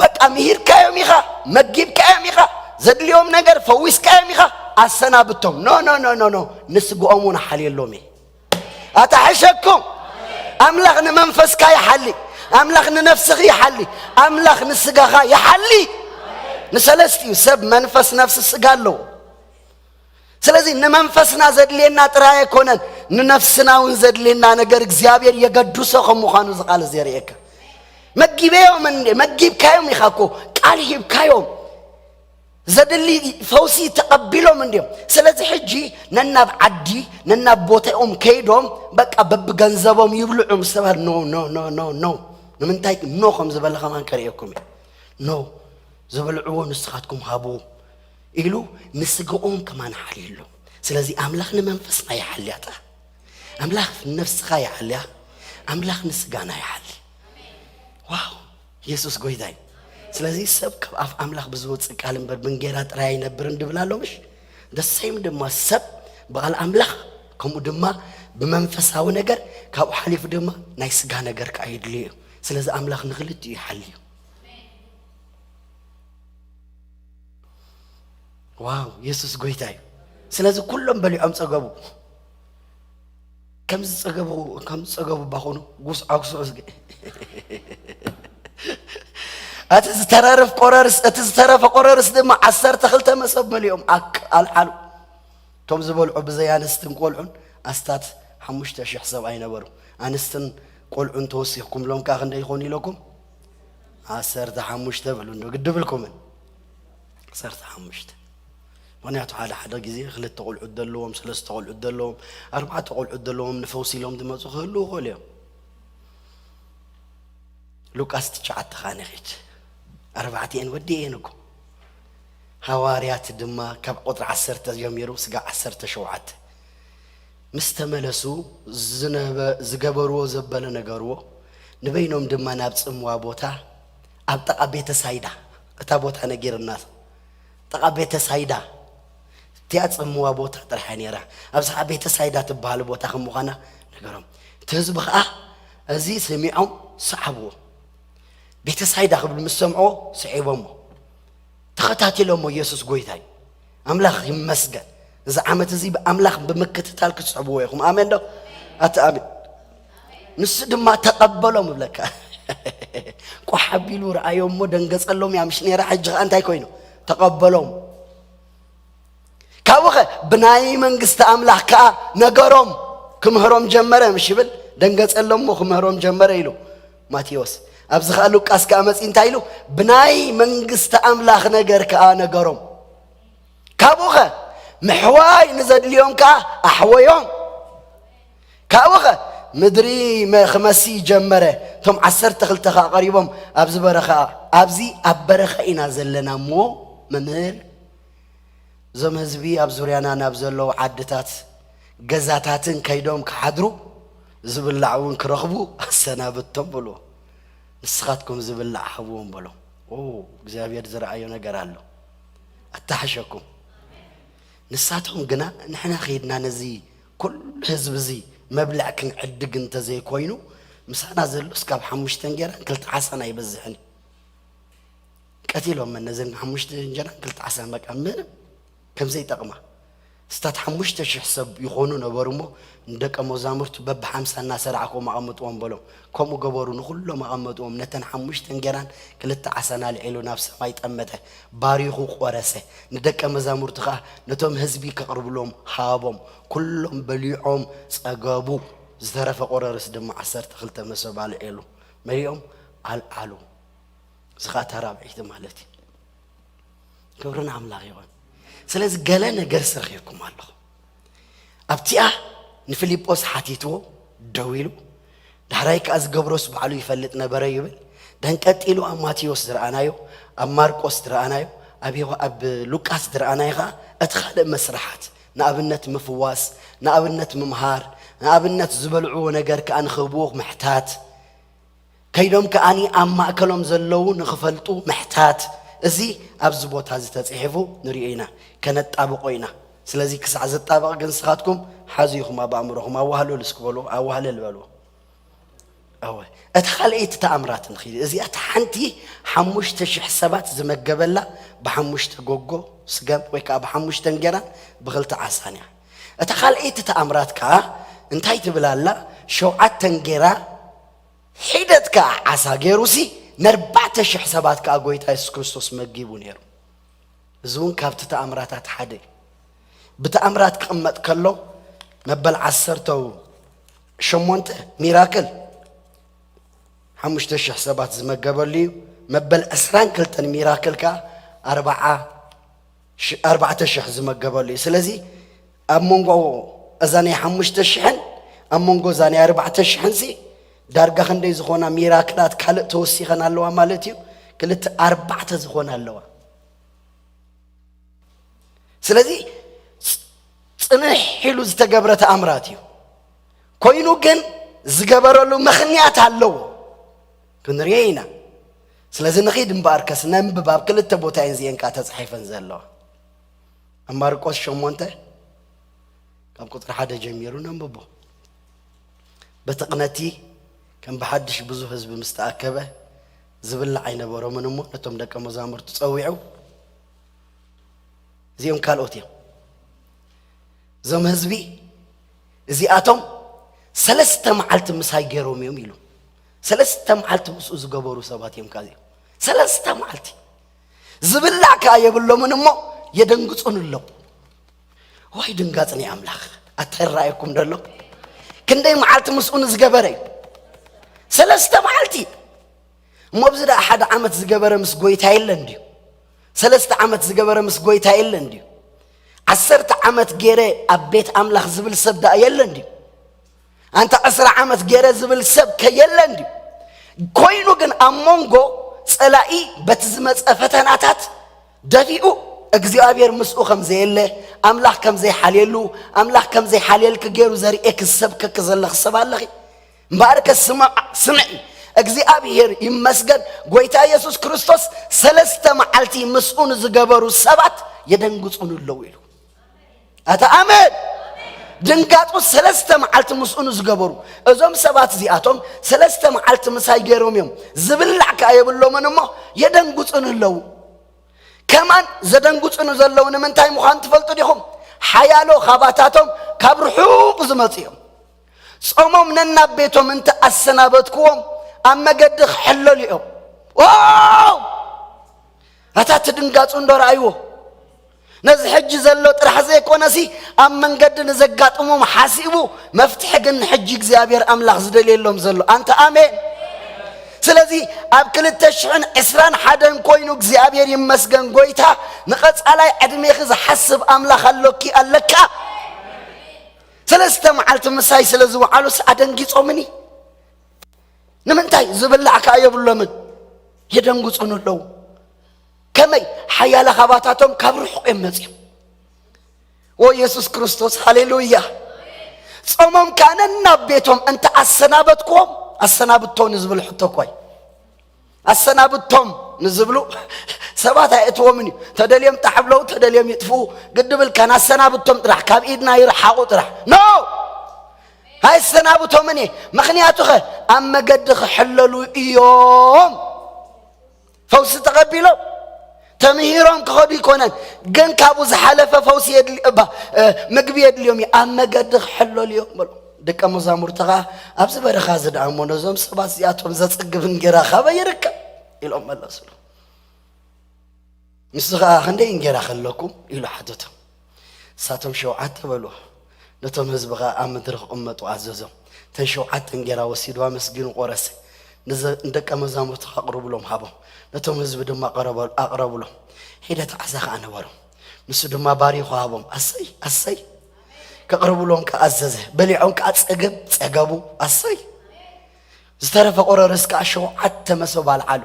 በቃ ምሂርካዮም ኢኻ፣ መጊብካዮም ኢኻ፣ ዘድልዮም ነገር ፈዊስካዮም ኢኻ፣ ኣሰናብቶም። ኖ፣ ኖ፣ ኖ፣ ኖ፣ ኖ፣ ንስግኦም እውን ሓልየሎም እየ። ኣታ ሕሸኩም። ኣምላኽ ንመንፈስካ ይሓሊ፣ ኣምላኽ ንነፍስኺ ይሓሊ፣ ኣምላኽ ንስጋኻ ይሓሊ። ንሰለስቲኡ ሰብ፣ መንፈስ፣ ነፍሲ፣ ስጋ ኣለዎ። ስለዚ ንመንፈስና ዘድልየና ጥራይ ኣይኮነን፣ ንነፍስና እውን ዘድልየና ነገር እግዚኣብሔር የገድሶ ከም ምዃኑ እዚ ቃል እዚ የርእየካ። መጊበዮም እንዴ? መጊብካዮም ኢኻ እኮ፣ ቃል ሂብካዮም። ዘድሊ ፈውሲ ተቐቢሎም እንድዮም። ስለዚ ሕጂ ነናብ ዓዲ፣ ነናብ ቦታኦም ከይዶም፣ በቃ በብገንዘቦም ይብልዑ ምስ ተባህለ፣ ኖ፣ ኖ፣ ኖ፣ ኖ፣ ኖ። ንምንታይ ኖ ከም ዝበለ ከማን ከርእየኩም እየ። ኖ፣ ዝበልዕዎ ንስኻትኩም ሃቡ ኢሉ ንስጋኦም ከማን ሓልዩሎም። ስለዚ ኣምላኽ ንመንፈስና ይሓልያ። ኣምላኽ ነፍስኻ ይሓልያ። ኣምላኽ ንስጋና ይሓሊ። ዋው፣ የሱስ ጎይታ እዩ። ስለዚ ሰብ ካብ ኣፍ ኣምላኽ ብዝወፅእ ቃል እምበር ብእንጌራ ጥራይ ኣይነብርን ድብል ኣሎ ምሽ? ደሰይም ድማ ሰብ ብቓል ኣምላኽ፣ ከምኡ ድማ ብመንፈሳዊ ነገር፣ ካብኡ ሓሊፉ ድማ ናይ ስጋ ነገር ከዓ የድልዮ እዩ። ስለዚ ኣምላኽ ንኽልቲኡ ይሓልዩ። ዋው፣ የሱስ ጎይታ እዩ። ስለዚ ኩሎም በሊዖም ጸገቡ። ከምዚ ጸገቡ፣ ከምዚ ጸገቡ ባኹኑ ጉስ ዓጉሱ እስገ። እቲ ዝተረርፍ ቆረርስ፣ እቲ ዝተረፈ ቆረርስ ድማ ዓሰርተ ክልተ መሶብ መሊኦም ኣክ-፣ ኣልዓሉ። እቶም ዝበልዑ ብዘይ ኣንስትን ቆልዑን ኣስታት ሓሙሽተ ሽሕ ሰብ ኣይነበሩ። ኣንስትን ቆልዑን ተወሲኽኩም ሎም ከኣ ክንደይ ይኾኑ ኢለኩም? ዓሰርተ ሓሙሽተ በሉ፣ እንዶ ግድብልኩምን። ዓሰርተ ሓሙሽተ። ምኽንያቱ ሓደ ሓደ ግዜ ክልተ ቆልዑት ዘለዎም፣ ሰለስተ ቆልዑት ዘለዎም፣ ኣርባዕተ ቆልዑት ዘለዎም ንፈውሲ ኢሎም ዝመጹ ክህልዉ ይኽእሉ እዮም። ሉቃስ ትሽዓተ ኸኣ ንኺድ። ኣርባዕተ እየን ወዲኤን እኮ። ሃዋርያት ድማ ካብ ቁጽሪ ዓሰርተ ጀሚሩ ስጋዕ ዓሰርተ ሸውዓተ። ምስ ተመለሱ ዝነበ-፣ ዝገበርዎ ዘበለ ነገርዎ፣ ንበይኖም ድማ ናብ ጽምዋ ቦታ ኣብ ጥቓ ቤተ ሳይዳ፣ እታ ቦታ ነጊርና፣ ጥቓ ቤተ ሳይዳ እቲኣ ጽምዋ ቦታ ጥራሕ እያ ነይራ። ኣብዚ ኸዓ ቤተ ሳይዳ ትበሃል ቦታ ከም ምዃና ነገሮም። እቲ ህዝቢ ኸዓ እዚ ሰሚዖም ሰዓብዎ። ቤተ ሳይዳ ክብል ምስ ሰምዕዎ ስዒቦሞ። ተኸታቲሎሞ። ኢየሱስ ጎይታ እዩ። ኣምላኽ ይመስገን። እዚ ዓመት እዚ ብኣምላኽ ብምክትታል ክትስዕብዎ ኢኹም። ኣሜን ዶ? ኣቲ ኣሜን። ንሱ ድማ ተቐበሎም እብለካ። ቋሕ ኣቢሉ ረኣዮም እሞ ደንገጸሎም እያ ምሽ ነይራ። ሕጂ ኸኣ እንታይ ኮይኑ? ተቐበሎም። ካብኡ ኸ ብናይ መንግስቲ ኣምላኽ ከኣ ነገሮም፣ ክምህሮም ጀመረ። ምሽ ይብል? ደንገጸሎም እሞ ክምህሮም ጀመረ ኢሉ ማቴዎስ። ኣብዚ ኸኣ ሉቃስ ከኣ መጺኡ እንታይ ኢሉ? ብናይ መንግስቲ ኣምላኽ ነገር ከኣ ነገሮም። ካብኡ ኸ ምሕዋይ ንዘድልዮም ከኣ ኣሕወዮም። ካብኡ ኸ ምድሪ መ-፣ ክመሲ ጀመረ። እቶም ዓሰርተ ክልተ ኸኣ ቀሪቦም ኣብዚ በረኻ፣ ኣብዚ ኣብ በረኻ ኢና ዘለና እሞ መምህር፣ እዞም ህዝቢ ኣብ ዙርያና ናብ ዘለዉ ዓድታት ገዛታትን ከይዶም ክሓድሩ፣ ዝብላዕ እውን ክረኽቡ ኣሰናብቶም በልዎ። ንስኻትኩም ዝብላዕ ሃብዎም በሎም። ኦ፣ እግዚኣብሔር ዝረኣዮ ነገር ኣሎ። ኣተሓሸኩም። ንሳቶም ግና ንሕና ከይድና ነዚ ኩሉ ህዝቢ እዚ መብልዕ ክንዕድግ እንተዘይኮይኑ፣ ምሳና ዘሎ እስካብ ሓሙሽተ እንጌራን ክልተ ዓሳን ኣይበዝሕን እዩ። ቀቲሎመን ነዘን ሓሙሽተ እንጀራን ክልተ ዓሳን በቃ ምንም ከም ዘይጠቕማ። ስታት ሓሙሽተ ሽሕ ሰብ ይኾኑ ነበሩ እሞ ንደቀ መዛሙርቱ በብሓምሳ እናሰራዕኩም ኣቐምጥዎም በሎም። ከምኡ ገበሩ፣ ንኹሎም ኣቐመጥዎም። ነተን ሓሙሽተ እንጀራን ክልተ ዓሳን ኣልዒሉ ናብ ሰማይ ጠመተ፣ ባሪኹ ቆረሰ። ንደቀ መዛሙርቱ ኸኣ ነቶም ህዝቢ ከቕርብሎም ሃቦም። ኩሎም በሊዖም ጸገቡ። ዝተረፈ ቆረርስ ድማ ዓሰርተ ክልተ መሶብ ኣልዒሉ መሊኦም ኣልዓሉ። እዚ ኸኣ እታ ራብዐይቲ ማለት እዩ። ክብሪ ንኣምላኽ ይኹን። ስለዚ ገለ ነገር ስረኺብኩም ኣለኹም። ኣብቲኣ ንፊልጶስ ሓቲትዎ ደው ኢሉ፣ ዳሕራይ ከኣ ዝገብሮስ ባዕሉ ይፈልጥ ነበረ ይብል። ደን ቀጢሉ ኣብ ማቴዎስ ዝረኣናዮ፣ ኣብ ማርቆስ ዝረኣናዮ፣ ኣብ ዮሃ-፣ ኣብ ሉቃስ ዝረኣናዮ ኸኣ እቲ ካልእ መስርሓት፣ ንኣብነት ምፍዋስ፣ ንኣብነት ምምሃር፣ ንኣብነት ዝበልዕዎ ነገር ከኣ ንኽህብዎ ምሕታት፣ ከይዶም ከኣኒ ኣብ ማእከሎም ዘለዉ ንኽፈልጡ ምሕታት። እዚ ኣብዚ ቦታ እዚ ተጽሒፉ ንሪኦ ኢና፣ ከነጣብቆ ኢና። ስለዚ ክሳዕ ዘጣበቕ ግን ንስኻትኩም ሓዙ ኢኹም ኣብ ኣእምሮኹም፣ ኣዋህልል እስኪ በሉ፣ ኣዋህልል በሉ። እወ፣ እታ ካልኣይቲ ተኣምራት ንኺድ። እዚኣ እታ ሓንቲ ሓሙሽተ ሽሕ ሰባት ዝመገበላ ብሓሙሽተ ጎጎ ስገም ወይ ከኣ ብሓሙሽተ እንጌራን ብኽልተ ዓሳን እያ። እታ ካልኣይቲ ተኣምራት ከኣ እንታይ ትብል ኣላ? ሸውዓተ እንጌራ ሒደት ከኣ ዓሳ ገይሩሲ ንኣርባዕተ ሽሕ ሰባት ከኣ ጎይታ የሱስ ክርስቶስ መጊቡ ነይሩ። እዚ እውን ካብቲ ተኣምራታት ሓደ እዩ። ብተኣምራት ክቕመጥ ከሎ መበል ዓሰርተ ሸሞንተ ሚራክል ሓሙሽተ ሽሕ ሰባት ዝመገበሉ እዩ። መበል ዕስራን ክልተን ሚራክል ከኣ ኣርባዓ ሽ-፣ ኣርባዕተ ሽሕ ዝመገበሉ እዩ። ስለዚ ኣብ መንጎ እዛ ናይ ሓሙሽተ ሽሕን ኣብ መንጎ እዛ ናይ ኣርባዕተ ሽሕን ሲ ዳርጋ ክንደይ ዝኾና ሚራክላት ካልእ ተወሲኸን ኣለዋ ማለት እዩ? ክልተ ኣርባዕተ ዝኾና ኣለዋ። ስለዚ ጽንሕ ኢሉ ዝተገብረ ተኣምራት እዩ። ኮይኑ ግን ዝገበረሉ ምኽንያት ኣለዎ፣ ክንሪኦ ኢና። ስለዚ ንኺድ እምበኣርከስ ነንብብ። ኣብ ክልተ ቦታ እየን እዚአን ከዓ ተጻሒፈን ዘለዋ። ኣብ ማርቆስ ሸሞንተ ካብ ቁፅሪ ሓደ ጀሚሩ ነንብቦ። በቲ ቅነቲ ከም ብሓድሽ ብዙ ህዝቢ ምስ ተኣከበ፣ ዝብላዕ ኣይነበሮምን እሞ ነቶም ደቀ መዛሙርቱ ጸዊዑ፣ እዚኦም ካልኦት እዮም። እዞም ህዝቢ እዚኣቶም ሰለስተ መዓልቲ ምሳይ ገይሮም እዮም ኢሉ። ሰለስተ መዓልቲ ምስኡ ዝገበሩ ሰባት እዮም። ካዚኦም ሰለስተ መዓልቲ ዝብላዕ ከኣ የብሎምን እሞ የደንግጹን ኣለዉ። ዋይ ድንጋጽ ናይ ኣምላኽ ኣተራየኩም ደሎ። ክንደይ መዓልቲ ምስኡ ንዝገበረ እዩ። ሰለስተ መዓልቲ። እሞ ኣብዚ ደኣ ሓደ ዓመት ዝገበረ ምስ ጎይታ የለን ድዩ? ሰለስተ ዓመት ዝገበረ ምስ ጎይታ የለን ድዩ? ዓሰርተ ዓመት ገይረ ኣብ ቤት ኣምላኽ ዝብል ሰብ ደኣ የለን ድዩ? ኣንታ ዕስራ ዓመት ገይረ ዝብል ሰብ ከ የለን ድዩ? ኮይኑ ግን ኣብ መንጎ ጸላኢ በቲ ዝመጸ ፈተናታት ደፊኡ እግዚኣብሔር ምስኡ ከም ዘየለ፣ ኣምላኽ ከም ዘይሓልየሉ፣ ኣምላኽ ከም ዘይሓልየልኪ ገይሩ ዘርእየኪ ዝሰብከኪ ዘለኺ ሰብ ኣለኺ። እምበኣርከ ስማዕ፣ ስምዒ፣ እግዚኣብሔር ይመስገን፣ ጎይታ የሱስ ክርስቶስ ሰለስተ መዓልቲ ምስኡ ንዝገበሩ ሰባት የደንግጹን ኣለዉ ኢሉ። ኣታ ኣሜን። ድንጋጹ ሰለስተ መዓልቲ ምስኡ ንዝገበሩ እዞም ሰባት እዚኣቶም ሰለስተ መዓልቲ ምሳይ ገይሮም እዮም። ዝብላዕ ከኣ የብሎምን እሞ የደንግጹን ኣለዉ። ከማን ዘደንግጹ ንዘለዉ ንምንታይ ምዃኑ ትፈልጡ ዲኹም? ሓያሎ ካባታቶም ካብ ርሑቕ ዝመጹ እዮም። ጾሞም ነናብ ቤቶም እንተ ኣሰናበትክዎም ኣብ መገዲ ክሕለሉ እዮም። ዋው! ኣታ ትድንጋጹ እንዶ ረኣይዎ። ነዚ ሕጂ ዘሎ ጥራሕ ዘይኮነሲ ኣብ መንገዲ ንዘጋጥሞም ሓሲቡ መፍትሒ ግን ንሕጂ እግዚኣብሔር ኣምላኽ ዝደልየሎም ዘሎ። ኣንተ ኣሜን። ስለዚ ኣብ ክልተ ሽሕን ዕስራን ሓደን ኮይኑ እግዚኣብሔር ይመስገን ጎይታ ንቐጻላይ ዕድሜኺ ዝሓስብ ኣምላኽ ኣሎኪ ኣለካ። ሰለስተ መዓልቲ ምሳይ ስለ ዝወዓሉስ ኣደንጊጾምኒ። ንምንታይ ዝብላዕ ከኣ የብሎምን። የደንግጹን ኣለዉ። ከመይ ሓያለ ካባታቶም ካብ ርሑቕ እዮም መጺኦም። ኦ የሱስ ክርስቶስ፣ ሃሌሉያ። ጾሞም ከኣ ነናብ ቤቶም እንተ ኣሰናበትክዎም፣ ኣሰናብቶ ንዝብል ሕቶ እኳ እዩ። ኣሰናብቶም ንዝብሉ ሰባት ኣይእትዎምን እዩ። ተደልዮም ጣሕ ብለው፣ ተደልዮም ይጥፍኡ። ግዲ ብልካን ኣሰናብቶም ጥራሕ፣ ካብ ኢድና ይርሓቑ ጥራሕ። ኖ! ኣይሰናብቶምን እየ። ምኽንያቱ ኸ ኣብ መገዲ ክሕለሉ እዮም። ፈውሲ ተቐቢሎም ተምሂሮም ክኸዱ ይኮነን፣ ግን ካብኡ ዝሓለፈ ፈውሲ የድሊ-፣ እባ፣ እ፣ ምግቢ የድልዮም እዩ። ኣብ መገዲ ክሕለሉ እዮም በሉ። ደቀ መዛሙርቲ ኸዓ ኣብዚ በረኻ እዚ ደኣ እሞ ነዞም ሰባት እዚኣቶም ዘጽግብ እንጌራ ካበይ ይርከብ? ኢሎም መለሱሉ። ንሱ ኸዓ ክንደይ እንጌራ ከለኩም? ኢሉ ሓተቶም። ንሳቶም ሸውዓተ በልዎ። ነቶም ህዝቢ ኸዓ ኣብ ምድሪ ክቕመጡ ኣዘዞም። እተን ሸውዓተ እንጌራ ወሲዱ ኣመስጊኑ ቆረሰ። ንዘ-፣ ንደቀ መዛሙርቱ ኸዓ ኣቕርብሎም ሃቦም። ነቶም ህዝቢ ድማ ቀረበ-፣ ኣቕረብሎም። ሒደት ዓሳ ኸዓ ነበሮም። ንሱ ድማ ባሪኹ ሃቦም። ኣሰይ፣ ኣሰይ። ከቕርብሎም ከኣ ኣዘዘ። በሊዖም ከኣ ጸገብ ጸገቡ። ኣሰይ። ዝተረፈ ቆረርስ ከኣ ሸውዓተ መሶብ ኣልዓሉ።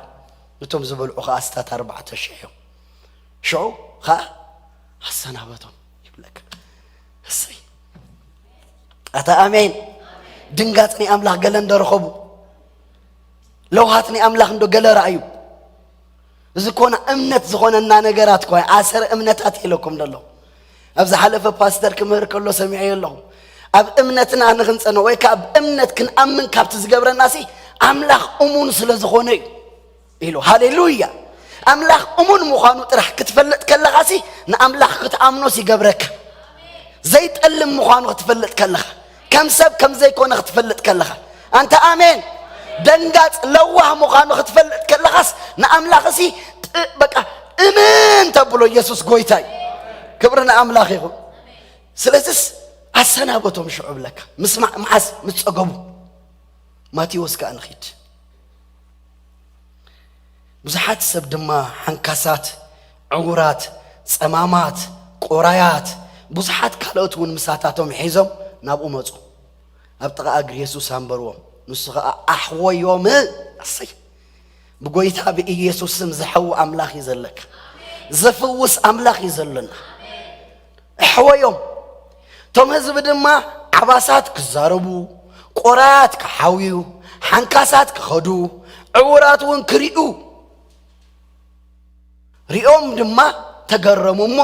ነቶም ዝበልዑ ከኣ ኣስታት ኣርባዕተ ሽሕ እዮም። ሽዑ ከኣ ኣሰናበቶም ይብለካ። እሰይ። ኣታ ኣሜን። ድንጋጽ ናይ ኣምላኽ ገለ እንደረኸቡ፣ ለውሃት ናይ ኣምላኽ እንዶ ገለ ረኣዩ። እዚ ኮና እምነት ዝኾነና ነገራት ኮይ ኣሰር እምነታት ኢለኩም ደሎ። ኣብ ዝሓለፈ ፓስተር ክምህር ከሎ ሰሚዐዮ ኣለኹ። ኣብ እምነትና ንኽንጸንዕ ወይ ከኣ ኣብ እምነት ክንኣምን ካብቲ ዝገብረና ሲ ኣምላኽ እሙን ስለ ዝኾነ እዩ ኢሉ። ሃሌሉያ! ኣምላኽ እሙን ምዃኑ ጥራሕ ክትፈልጥ ከለኻ ሲ ንኣምላኽ ክትኣምኖስ ይገብረካ። ዘይጠልም ምዃኑ ክትፈልጥ ከለኻ፣ ከም ሰብ ከም ዘይኮነ ክትፈልጥ ከለኻ፣ ኣንታ ኣሜን። ደንጋጽ ለዋህ ምዃኑ ክትፈልጥ ከለኻስ ንኣምላኽ ሲ ጥ-፣ በቃ እምን ተብሎ ኢየሱስ ጎይታ እዩ። ክብሪ ንኣምላኽ ይኹን። ስለዚስ ኣሰናበቶም ሽዑ ብለካ። ምስማዕ መዓስ ምስ ጸገቡ። ማቴዎስ ከኣ ንኺድ። ብዙሓት ሰብ ድማ ሓንካሳት፣ ዕዉራት፣ ጸማማት፣ ቆራያት፣ ብዙሓት ካልኦት እውን ምሳታቶም ሒዞም ናብኡ መጹ። ኣብ ጥቓ እግሪ የሱስ ኣንበርዎም። ንሱ ኸዓ ኣሕወዮም። ኣሰይ፣ ብጎይታ ብኢየሱስ ስም ዝሐዊ ኣምላኽ እዩ ዘለካ። ዘፍውስ ኣምላኽ እዩ ዘለና። ኣሕወዮም። እቶም ህዝቢ ድማ ዓባሳት ክዛረቡ፣ ቆራያት ክሓውዩ፣ ሓንካሳት ክኸዱ፣ ዕውራት እውን ክሪኡ ሪኦም ድማ ተገረሙ እሞ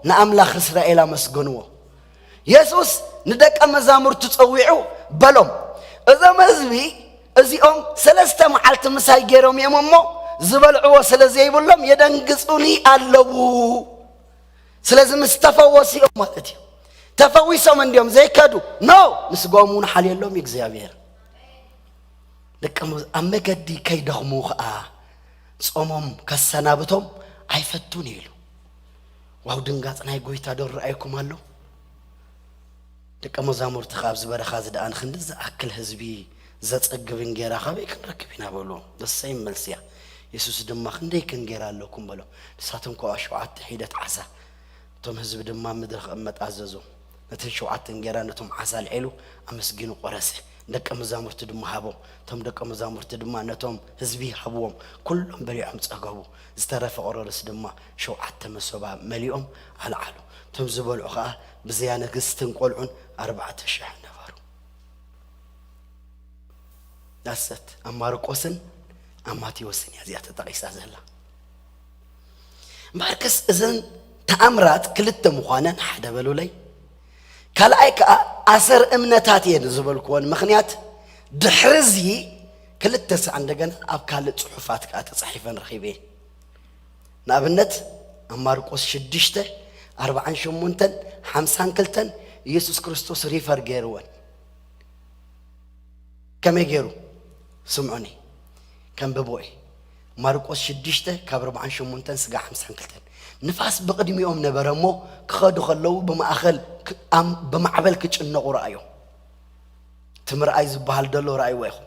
ንኣምላኽ እስራኤል ኣመስገንዎ። የሱስ ንደቀ መዛሙርቱ ጸዊዑ በሎም፣ እዞም ህዝቢ እዚኦም ሰለስተ መዓልቲ ምሳይ ገይሮም እዮም እሞ ዝበልዕዎ ስለ ዘይብሎም የደንግጹኒ ኣለዉ። ስለዚ ምስ ተፈወሱ እዮም ማለት እዩ። ተፈዊሶም እንዲዮም ዘይከዱ? ኖ፣ ንስጋኦም እውን ሓልየሎም እዩ እግዚኣብሔር። ደቀ መዝ- ኣብ መገዲ ከይደኽሙ ኸዓ ጾሞም ከሰናብቶም ኣይፈቱን ኢሉ። ዋው ድንጋጽ ናይ ጎይታ ዶ ረኣይኩም ኣሎ? ደቀ መዛሙርቲ ካብ ዝበረኻ ዝደኣ ንክንዲ ዝኣክል ህዝቢ ዘጸግብ እንጌራ ካበይ ክንረክብ ኢና በልዎ። ደሰይ መልስያ። የሱስ ድማ ክንደይ ክንጌራ ኣለኩም በሎ። ንሳቶም ከኣ ሸውዓተ ሒደት ዓሳ። እቶም ህዝቢ ድማ ምድሪ ክቕመጥ ኣዘዞም። ነተን ሸውዓተ እንጌራ ነቶም ዓሳ ኣልዒሉ ኣመስጊኑ ቆረሰ። ደቀ መዛሙርቲ ድማ ሃቦም። እቶም ደቀ መዛሙርቲ ድማ ነቶም ህዝቢ ሃብዎም። ኩሎም በሊዖም ጸገቡ። ዝተረፈ ቆረርስ ድማ ሸውዓተ መሶባ መሊኦም ኣልዓሉ። እቶም ዝበልዑ ኸኣ ብዘይ ኣነግስትን ቆልዑን ኣርባዕተ ሽሕ ነበሩ። ዳሰት ኣብ ማርቆስን ኣብ ማቴዎስን እያ እዚኣ ተጠቒሳ ዘላ። እምበኣርከስ እዘን ተኣምራት ክልተ ምዃነን ሓደ በሉለይ። ካልኣይ ከኣ ኣሰር እምነታት እየን ዝበልክወን ምኽንያት ድሕርዚ ክልተ ሳዕ እንደገና ኣብ ካልእ ጽሑፋት ከኣ ተጻሒፈን ረኺበ እየ። ንኣብነት ኣብ ማርቆስ ሽዱሽተ ኣርባዓን ሸሞንተን ሓምሳን ክልተን ኢየሱስ ክርስቶስ ሪፈር ገይርወን። ከመይ ገይሩ? ስምዑኒ፣ ከንብቦ እየ። ማርቆስ ሽዱሽተ ካብ ኣርባዓን ሸሞንተን ስጋ ሓምሳን ክልተን። ንፋስ ብቕድሚኦም ነበረ እሞ ክኸዱ ከለዉ ብማእኸል ክ- ኣም- ብማዕበል ክጭነቑ ረኣዮም። እቲ ምርኣይ ዝበሃል ደሎ ረኣይዎ ኢኹም።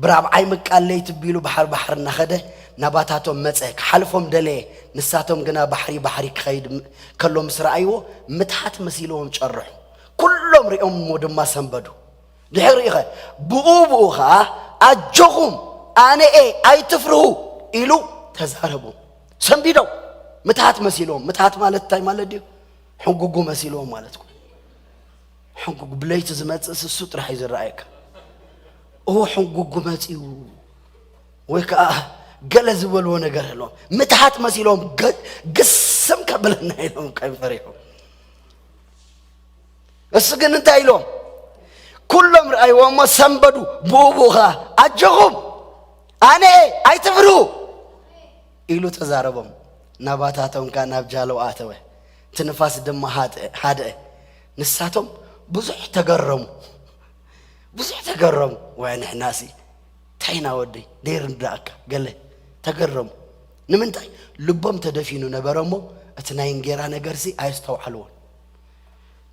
ብራብዓይ ምቃል ለይቲ ቢሉ ባሕር ባሕር እናኸደ ናባታቶም መጸ። ክሓልፎም ደለየ። ንሳቶም ግና ባሕሪ ባሕሪ ክኸይድ ም- ከሎ ምስ ረኣይዎ ምትሃት መሲልዎም ጨርሑ። ኩሎም ሪኦም እሞ ድማ ሰንበዱ። ድሕሪኡ ኸ ብኡ ብኡ ኸዓ ኣጆኹም ኣነ እየ ኣይትፍርሁ ኢሉ ተዛረቦም። ሰንቢዶም። ምትሃት መሲልዎም። ምትሃት ማለት እንታይ ማለት ድዩ? ሕንጉጉ መሲልዎም ማለት እኮ። ሕንጉጉ ብለይቲ ዝመጽእ ስሱ ጥራሕ እዩ ዝረኣየካ። እዎ ሕንጉጉ መጺኡ ወይ ከዓ ገለ ዝበልዎ ነገር ኣለዎም። ምትሃት መሲሎም ገ- ግስም ከብለና ኢሎም ከይፈሪሖም። እሱ ግን እንታይ ኢሎም? ኩሎም ረኣይዎ እሞ ሰንበዱ። ብኡ ብኡ ኸዓ ኣጆኹም ኣነ እየ ኣይትፍርሁ ኢሉ ተዛረቦም። ናባታቶም ከኣ ናብ ጃለው ኣተወ። እቲ ንፋስ ድማ ሃድአ። ሃድአ። ንሳቶም ብዙሕ ተገረሙ። ብዙሕ ተገረሙ። ወይ ንሕናሲ እንታይ ኢና ወደይ ደይርዳእካ ገለ ተገረሙ። ንምንታይ? ልቦም ተደፊኑ ነበረ እሞ እቲ ናይ እንጌራ ነገርሲ ኣየስተውዓልዎን።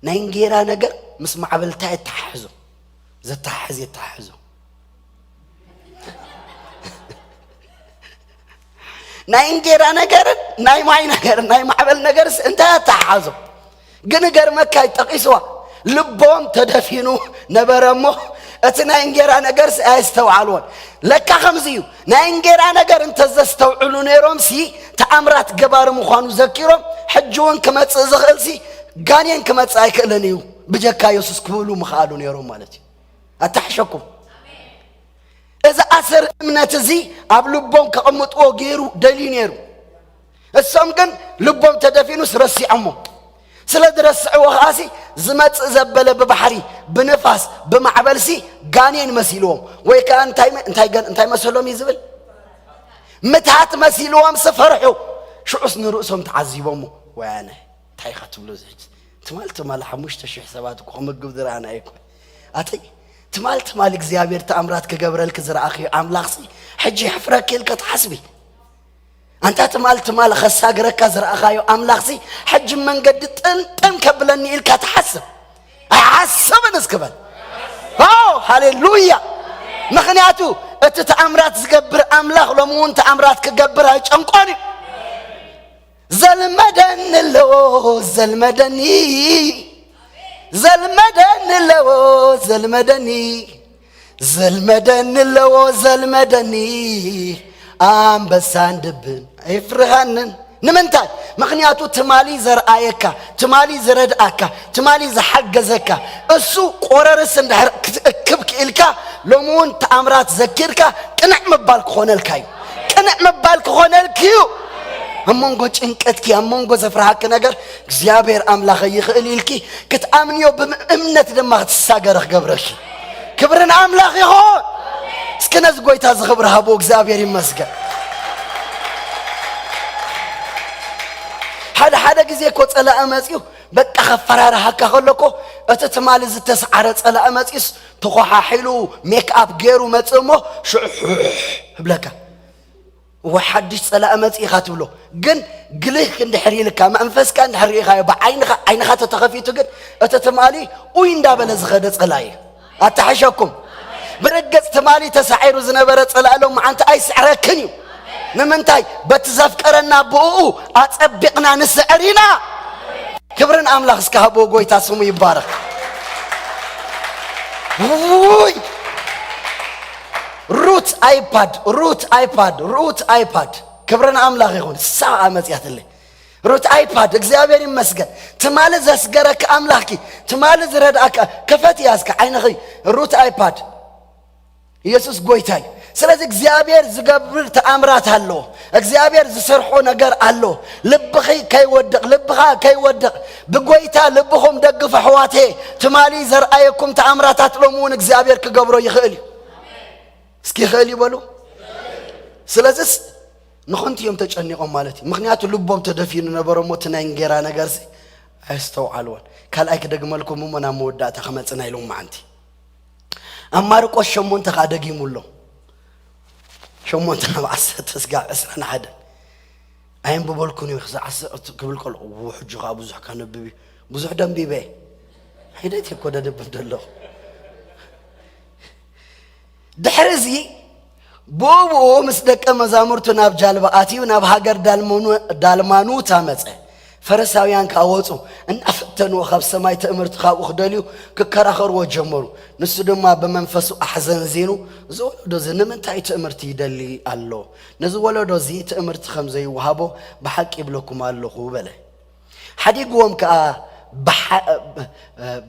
ናይ እንጌራ ነገር ምስ ማዕበልታ የተሓሕዞ። ዘተሓሕዝ የተሓሕዞ። ናይ እንጌራ ነገርን ናይ ማይ ነገርን ናይ ማዕበል ነገርስ እንታይ ኣተሓሓዞ? ግን ገርመካ ጠቒስዋ። ልቦም ተደፊኑ ነበረ እሞ እቲ ናይ እንጌራ ነገርስ ኣየስተውዓልዎን። ለካ ከምዚ እዩ። ናይ እንጌራ ነገር እንተዘስተውዕሉ ነይሮምሲ ተኣምራት ገባሪ ምዃኑ ዘኪሮም ሕጂ እውን ክመጽእ ዝኽእልሲ ጋኔን ክመጽእ ኣይክእልን እዩ ብጀካ የሱስ ክብሉ ምኽኣሉ ነይሮም ማለት እዩ። ኣተሓሸኩም። እዚ ኣሰር እምነት እዚ ኣብ ልቦም ከቐምጥዎ ገይሩ ደልዩ ነይሩ። እሶም ግን ልቦም ተደፊኑስ ረሲዖሞ። ስለ ዝረስዕዎ ከኣሲ ዝመጽእ ዘበለ ብባሕሪ ብንፋስ ብማዕበልሲ ጋኔን መሲልዎም ወይ ከዓ እንታይ መ- እንታይ ገን- እንታይ መሰሎም እዩ ዝብል ምትሃት መሲልዎም ስፈርሑ። ሽዑስ ንርእሶም ተዓዚቦሞ። ወያነ እንታይ ኢኻ ትብሎ እዚ ሕጂ? ትማል ትማል ሓሙሽተ ሽሕ ሰባት እኮ ክምግብ ዝረኣና እኮ ኣተይ ትማል ትማል እግዚኣብሔር ተኣምራት ክገብረልክ ዝረኣኽዮ ኣምላኽሲ ሕጂ ይሕፍረክ ኢልካ ትሓስቢ? ኣንታ ትማል ትማል ኸሳግረካ ዝረኣኻዮ ኣምላኽሲ ሕጂ መንገዲ ጥምጥም ከብለኒ ኢልካ ትሓስብ? ኣይሓስብን እስክበል። ኦ ሃሌሉያ። ምኽንያቱ እቲ ተኣምራት ዝገብር ኣምላኽ ሎሚ እውን ተኣምራት ክገብር ኣይጨንቆን እዩ። ዘልመደኒ ኣለዎ ዘልመደኒ ዘልመደኒ ኣለዎ ዘልመደኒ ዘልመደኒ ኣለዎ ዘልመደኒ ኣንበሳን ድብን ኣይፍርሃንን። ንምንታይ? ምኽንያቱ ትማሊ ዘርኣየካ፣ ትማሊ ዝረድኣካ፣ ትማሊ ዝሓገዘካ እሱ ቆረርስ እንድሕር ክትእክብ ክኢልካ፣ ሎሚ እውን ተኣምራት ዘኪርካ ቅንዕ ምባል ክኾነልካ እዩ። ቅንዕ ምባል ክኾነልክ እዩ። ኣብ መንጎ ጭንቀትኪ፣ ኣብ መንጎ ዘፍርሃኪ ነገር እግዚኣብሔር ኣምላኸ ይኽእል ኢልኪ ክትኣምንዮ፣ ብእምነት ድማ ክትሳገረ ክገብረኪ። ክብሪ ንኣምላኽ ይኹን። እስኪ ነዚ ጎይታ እዚ ክብሪ ሃቦ፣ እግዚኣብሔር ይመስገን። ሓደ ሓደ ግዜ እኮ ጸላኢ መጺኡ በቃ ከፈራርሃካ ከሎ እኮ፣ እቲ ትማሊ ዝተስዓረ ጸላኢ መጺኡስ ተኾሓሒሉ ሜክኣፕ ገይሩ መጽእ እሞ ሽዑ ሕሕ ህብለካ። ወይ ሓድሽ ጸላኢ መጺእ ኢኻ ትብሎ። ግን ግልህ እንድሕር ኢልካ፣ መንፈስካ እንድሕር ርኢኻዮ፣ ብዓይንኻ፣ ዓይንኻ ተተኸፊቱ ግን እቲ ትማሊ ኡይ እንዳበለ ዝኸደ ጸላኢ እዩ። ኣተሓሸኩም። ብርግጽ ትማሊ ተሳዒሩ ዝነበረ ጸላኢ ሎም መዓንቲ ኣይስዕረክን እዩ። ንምንታይ? በቲ ዘፍቀረና ብእኡ ኣጸቢቕና ንስዕር ኢና። ክብሪ ንኣምላኽ እስከ ሃቦ፣ ጎይታ ስሙ ይባረኽ። ውይ! ሩት ኣይፓድ፣ ሩት ኣይፓድ፣ ሩት ኣይፓድ። ክብሪ ንኣምላኽ ይኹን። እሳ ኸኣ መጺኣትለይ። ሩት ኣይፓድ፣ እግዚኣብሔር ይመስገን። ትማሊ ዘስገረካ ኣምላኽኪ፣ ትማሊ ዝረድኣካ፣ ከፈት እያ እስከ ዓይንኺ። ሩት ኣይፓድ። ኢየሱስ ጎይታ እዩ። ስለዚ እግዚኣብሔር ዝገብር ተኣምራት ኣሎ። እግዚኣብሔር ዝሰርሖ ነገር ኣሎ። ልብኺ ከይወድቕ፣ ልብኻ ከይወድቕ፣ ብጎይታ ልብኹም ደግፉ ኣሕዋተየ። ትማሊ ዘርኣየኩም ተኣምራታት ሎሚ እውን እግዚኣብሔር ክገብሮ ይኽእል እዩ። እስኪ ይኽእል እዩ በሉ። ስለዚስ ንኾንቲ እዮም ተጨኒቖም ማለት እዩ። ምኽንያቱ ልቦም ተደፊኑ ነበረ እሞ እቲ ናይ እንጌራ ነገርሲ ኣየስተውዓልዎን። ካልኣይ ክደግመልኩም እሞ ናብ መወዳእታ ክመጽና ኢሎም መዓንቲ። ኣብ ማርቆስ ሸሞንተ ኸኣ ደጊሙ ኣሎ። ሸሞንተ ናብ ዓሰርተ ስጋዕ ዕስራን ሓደን። ኣየንብበልኩን እዩ፣ ክሳዕ ዓሰርተ ክብል ከሎ፣ "እዎ፣ ሕጂ ኸኣ ብዙሕ ከነብብ እዩ። ብዙሕ ደንቢበ እየ። ሒደት እየ እኮ ደንብብ ዘለኹ." ድሕሪ እዚ ብኡ ብኡ ምስ ደቀ መዛሙርቱ ናብ ጃልባ ኣትዩ፣ ናብ ሃገር ዳልመኑ-፣ ዳልማኑታ መጸ። ፈሪሳውያን ከኣ ወጹ፣ እናፈተንዎ ካብ ሰማይ ትእምርቲ ካብኡ ክደልዩ ክከራኸርዎ ጀመሩ። ንሱ ድማ ብመንፈሱ ኣሕዘንዚኑ፣ "እዚ ወለዶ እዚ ንምንታይ ትእምርቲ ይደሊ ኣሎ? ነዚ ወለዶ እዚ ትእምርቲ ከም ዘይወሃቦ ብሓቂ ይብለኩም ኣለኹ" በለ። ሓዲግዎም ከኣ ብሓ-፣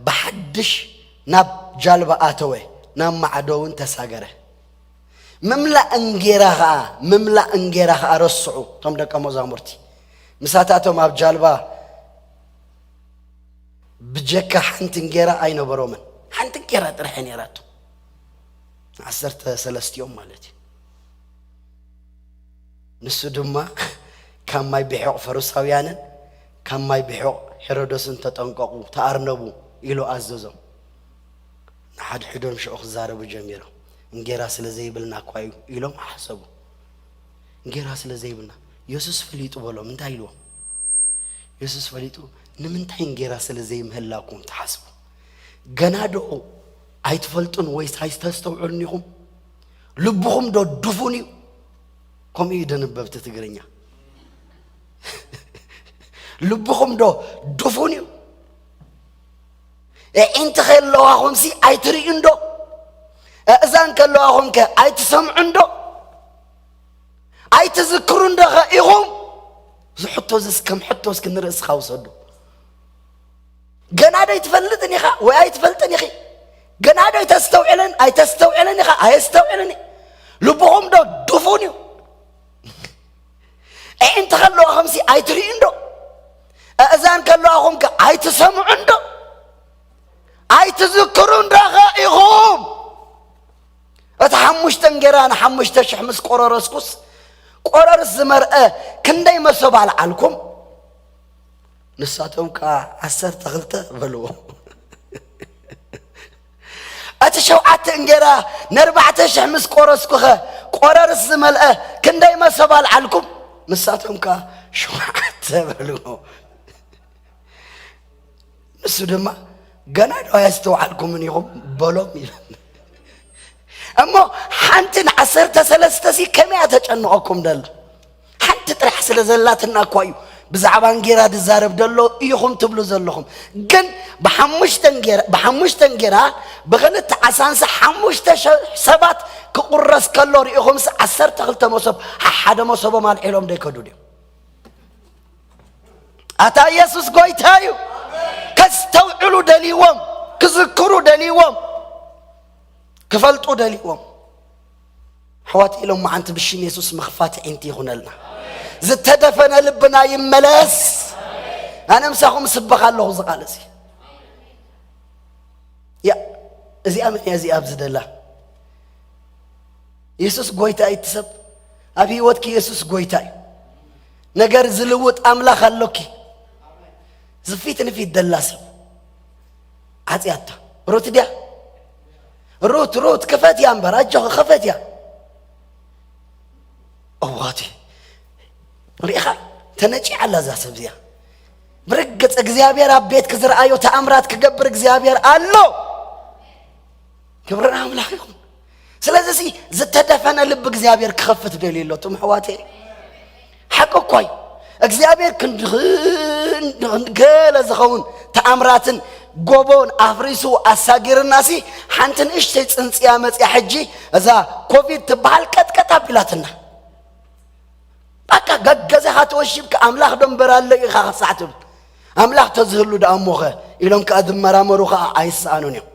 ብሓድሽ ናብ ጃልባ ኣተወ፣ ናብ ማዕዶ እውን ተሳገረ። ምምላእ እንጌራ ኸኣ፣ ምምላእ እንጌራ ኸኣ ረስዑ እቶም ደቀ መዛሙርቲ። ምሳታቶም ኣብ ጃልባ ብጀካ ሓንቲ እንጌራ ኣይነበሮምን። ሓንቲ እንጌራ ጥራሕ እያ ነይራቶም። ዓሰርተ ሰለስቲኦም ማለት እዩ። ንሱ ድማ፣ "ካብ ማይ ብሒቕ ፈሪሳውያንን ካብ ማይ ብሒቕ ሄሮደስን ተጠንቀቑ፣ ተኣርነቡ" ኢሉ ኣዘዞም። ንሓድሕዶም ሽዑ ክዛረቡ ጀሚሮም። "እንጌራ ስለ ዘይብልና እኳ እዩ" ኢሎም ሓሰቡ። "እንጌራ ስለ ዘይብልና?" የሱስ ፈሊጡ በሎም። እንታይ ኢልዎም? የሱስ ፈሊጡ፣ "ንምንታይ እንጌራ ስለ ዘይምህላኩም ትሓስቡ? ገና ዶ ኣይትፈልጡን ወይስ ኣይተስተውዕሉን ኢኹም? ልብኹም ዶ ድፉን እዩ?" ከምኡ እዩ ደንበብቲ ትግርኛ። "ልብኹም ዶ ድፉን እዩ? ኣዒንቲ ከለዋኹምሲ ኣይትርእዩን ዶ? ኣእዛን ከለዋኹምከ ኣይትሰምዑን ዶ? ኣይትዝክሩን ዶ ኸ ኢኹም?" እዚ ሕቶ እዚስ ከም ሕቶ እስኪ ንርእስኻ ውሰዶ። ገና ዶ ኣይትፈልጥን ኢኻ ወይ ኣይትፈልጥን ኢኺ? ገና ዶ ኣይተስተውዕልን ኣይተስተውዕልን ኢኻ? ኣየስተውዕልን እዩ። ልብኹም ዶ ድፉን እዩ? ኣዒንቲ ከለዋኹምሲ ኣይትርእዩን ዶ? ኣእዛን ከለዋኹም ከ ኣይትሰምዑን ዶ? ኣይትዝክሩን ዶ ኸ ኢኹም? እቲ ሓሙሽተ እንጌራ ንሓሙሽተ ሽሕ ምስ ቆረረስኩስ፣ ቆረርስ ዝመርአ ክንደይ መሶብ ኣልዓልኩም? ንሳቶም ከኣ፣ "ዓሰርተ ክልተ" በልዎ። እቲ ሸውዓተ እንጌራ ንኣርባዕተ ሽሕ ምስ ቆረስኩኸ፣ ቆረርስ ዝመልአ ክንደይ መሶብ ኣልዓልኩም? ንሳቶም ከኣ፣ "ሸውዓተ" በልዎ። ንሱ ድማ፣ "ገና ዶ ኣየስተውዓልኩምን ኢኹም?" በሎም ይብል። እሞ ሓንቲ ንዓሰርተ ሰለስተ ሲ ከመይ እያ ተጨንቐኩም ደላ? ሓንቲ ጥራሕ ስለ ዘላትና እኳ እዩ። ብዛዕባ እንጌራ ዝዛረብ ዘሎ ኢኹም ትብሉ ዘለኹም። ግን ብሓሙሽተ እንጌራ፣ ብሓሙሽተ እንጌራ ብኽልተ ዓሳንሳ ሓሙሽተ ሸሕ ሰባት ክቑረስ ከሎ ርኢኹምስ ዓሰርተ ክልተ መሶብ ሓደ መሶቦም ኣልዒሎም ዶ ኣይከዱን እዮም? ኣታ ኢየሱስ ጎይታ እዩ። ከስተውዕሉ ደልይዎም፣ ክዝክሩ ደልይዎም፣ ክፈልጡ ደልይዎም። ኣሕዋት ኢሎም መዓንቲ ብሽም የሱስ ምኽፋት ዒንቲ ይኹነልና። ዝተደፈነ ልብና ይመለስ። ኣነ ምሳኹም ስበኽ ኣለኹ እዚ ቃል እዚ። ያ እዚኣ መን እያ እዚኣ ኣብዚ ደላ? የሱስ ጎይታ እዩ። እቲ ሰብ ኣብ ህይወትኪ የሱስ ጎይታ እዩ። ነገር ዝልውጥ ኣምላኽ ኣሎኪ። ዝፊት ንፊት ደላ ሰብ ዓጽያታ ሩት ድያ? ሩት ሩት ክፈት እያ እምበር ኣጆኺ ክፈት እያ። እዋቲ ሪኢኻ ተነጪ ኣላ እዛ ሰብ እዚኣ። ብርግጽ እግዚኣብሔር ኣብ ቤት ክዝረኣዮ ተኣምራት ክገብር እግዚኣብሔር ኣሎ። ክብሪ ንኣምላኽ ይኹን። ስለዚ ሲ ዝተደፈነ ልቢ እግዚኣብሔር ክኸፍት ደልዩ ኣሎ። እቶም ኣሕዋተይ ሓቂ እኮ እዩ። እግዚኣብሔር ክንዲ ክንዲ ክንዲ ገለ ዝኸውን ተኣምራትን ጎቦን ኣፍሪሱ ኣሳጊርና ሲ ሓንቲ ንእሽተይ ጽንጽያ መጽያ ሕጂ እዛ ኮቪድ ትበሃል ቀጥቀጥ ኣቢላትና። በቃ ገገዛኻ ተወሺብካ ኣምላኽ ዶ እምበር ኣሎ ኢኻ ክሳዕ ትብል ኣምላኽ ተዝህሉ ደኣ እሞኸ ኢሎም ከኣ ዝመራመሩ ከኣ ኣይሰኣኑን እዮም።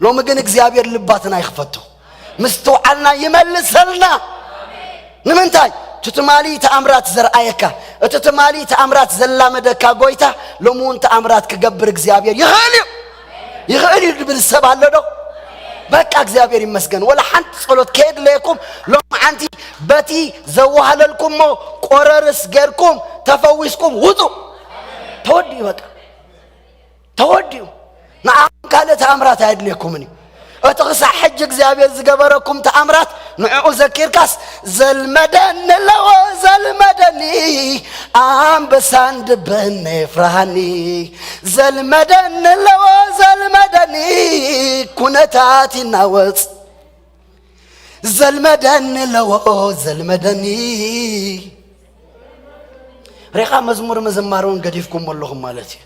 ሎሚ ግን እግዚኣብሔር ልባትና ይኽፈቶ ምስትውዓልና ይመልሰልና። ንምንታይ እቲ ትማሊ ተኣምራት ዘርኣየካ እቲ ትማሊ ተኣምራት ዘላመደካ ጎይታ ሎሚ እውን ተኣምራት ክገብር እግዚኣብሔር ይኽእል እዩ። ይኽእል እዩ ዝብል ሰብ ኣሎ ዶ? በቃ እግዚኣብሔር ይመስገን። ወላ ሓንቲ ጸሎት ከየድለየኩም ሎምዓንቲ በቲ ዘዋህለልኩሞ ቆረርስ ጌርኩም ተፈዊስኩም ውጹ። ተወዲኡ በቃ ተወዲኡ። ንዓኹም ካልእ ተኣምራት ኣየድልየኩምን እዩ። እቲ ክሳዕ ሕጂ እግዚኣብሔር ዝገበረኩም ተኣምራት ንዕኡ ዘኪርካስ ዘልመደኒ ኣለዎ ዘልመደኒ ኣንበሳን ድብን የፍርሃኒ ዘልመደኒ ኣለዎ ዘልመደኒ ኩነታት ይናወጽ ዘልመደኒ ኣለዎ ዘልመደኒ ሬኻ መዝሙር ምዝማር እውን ገዲፍኩም ኣለኹም ማለት እዩ።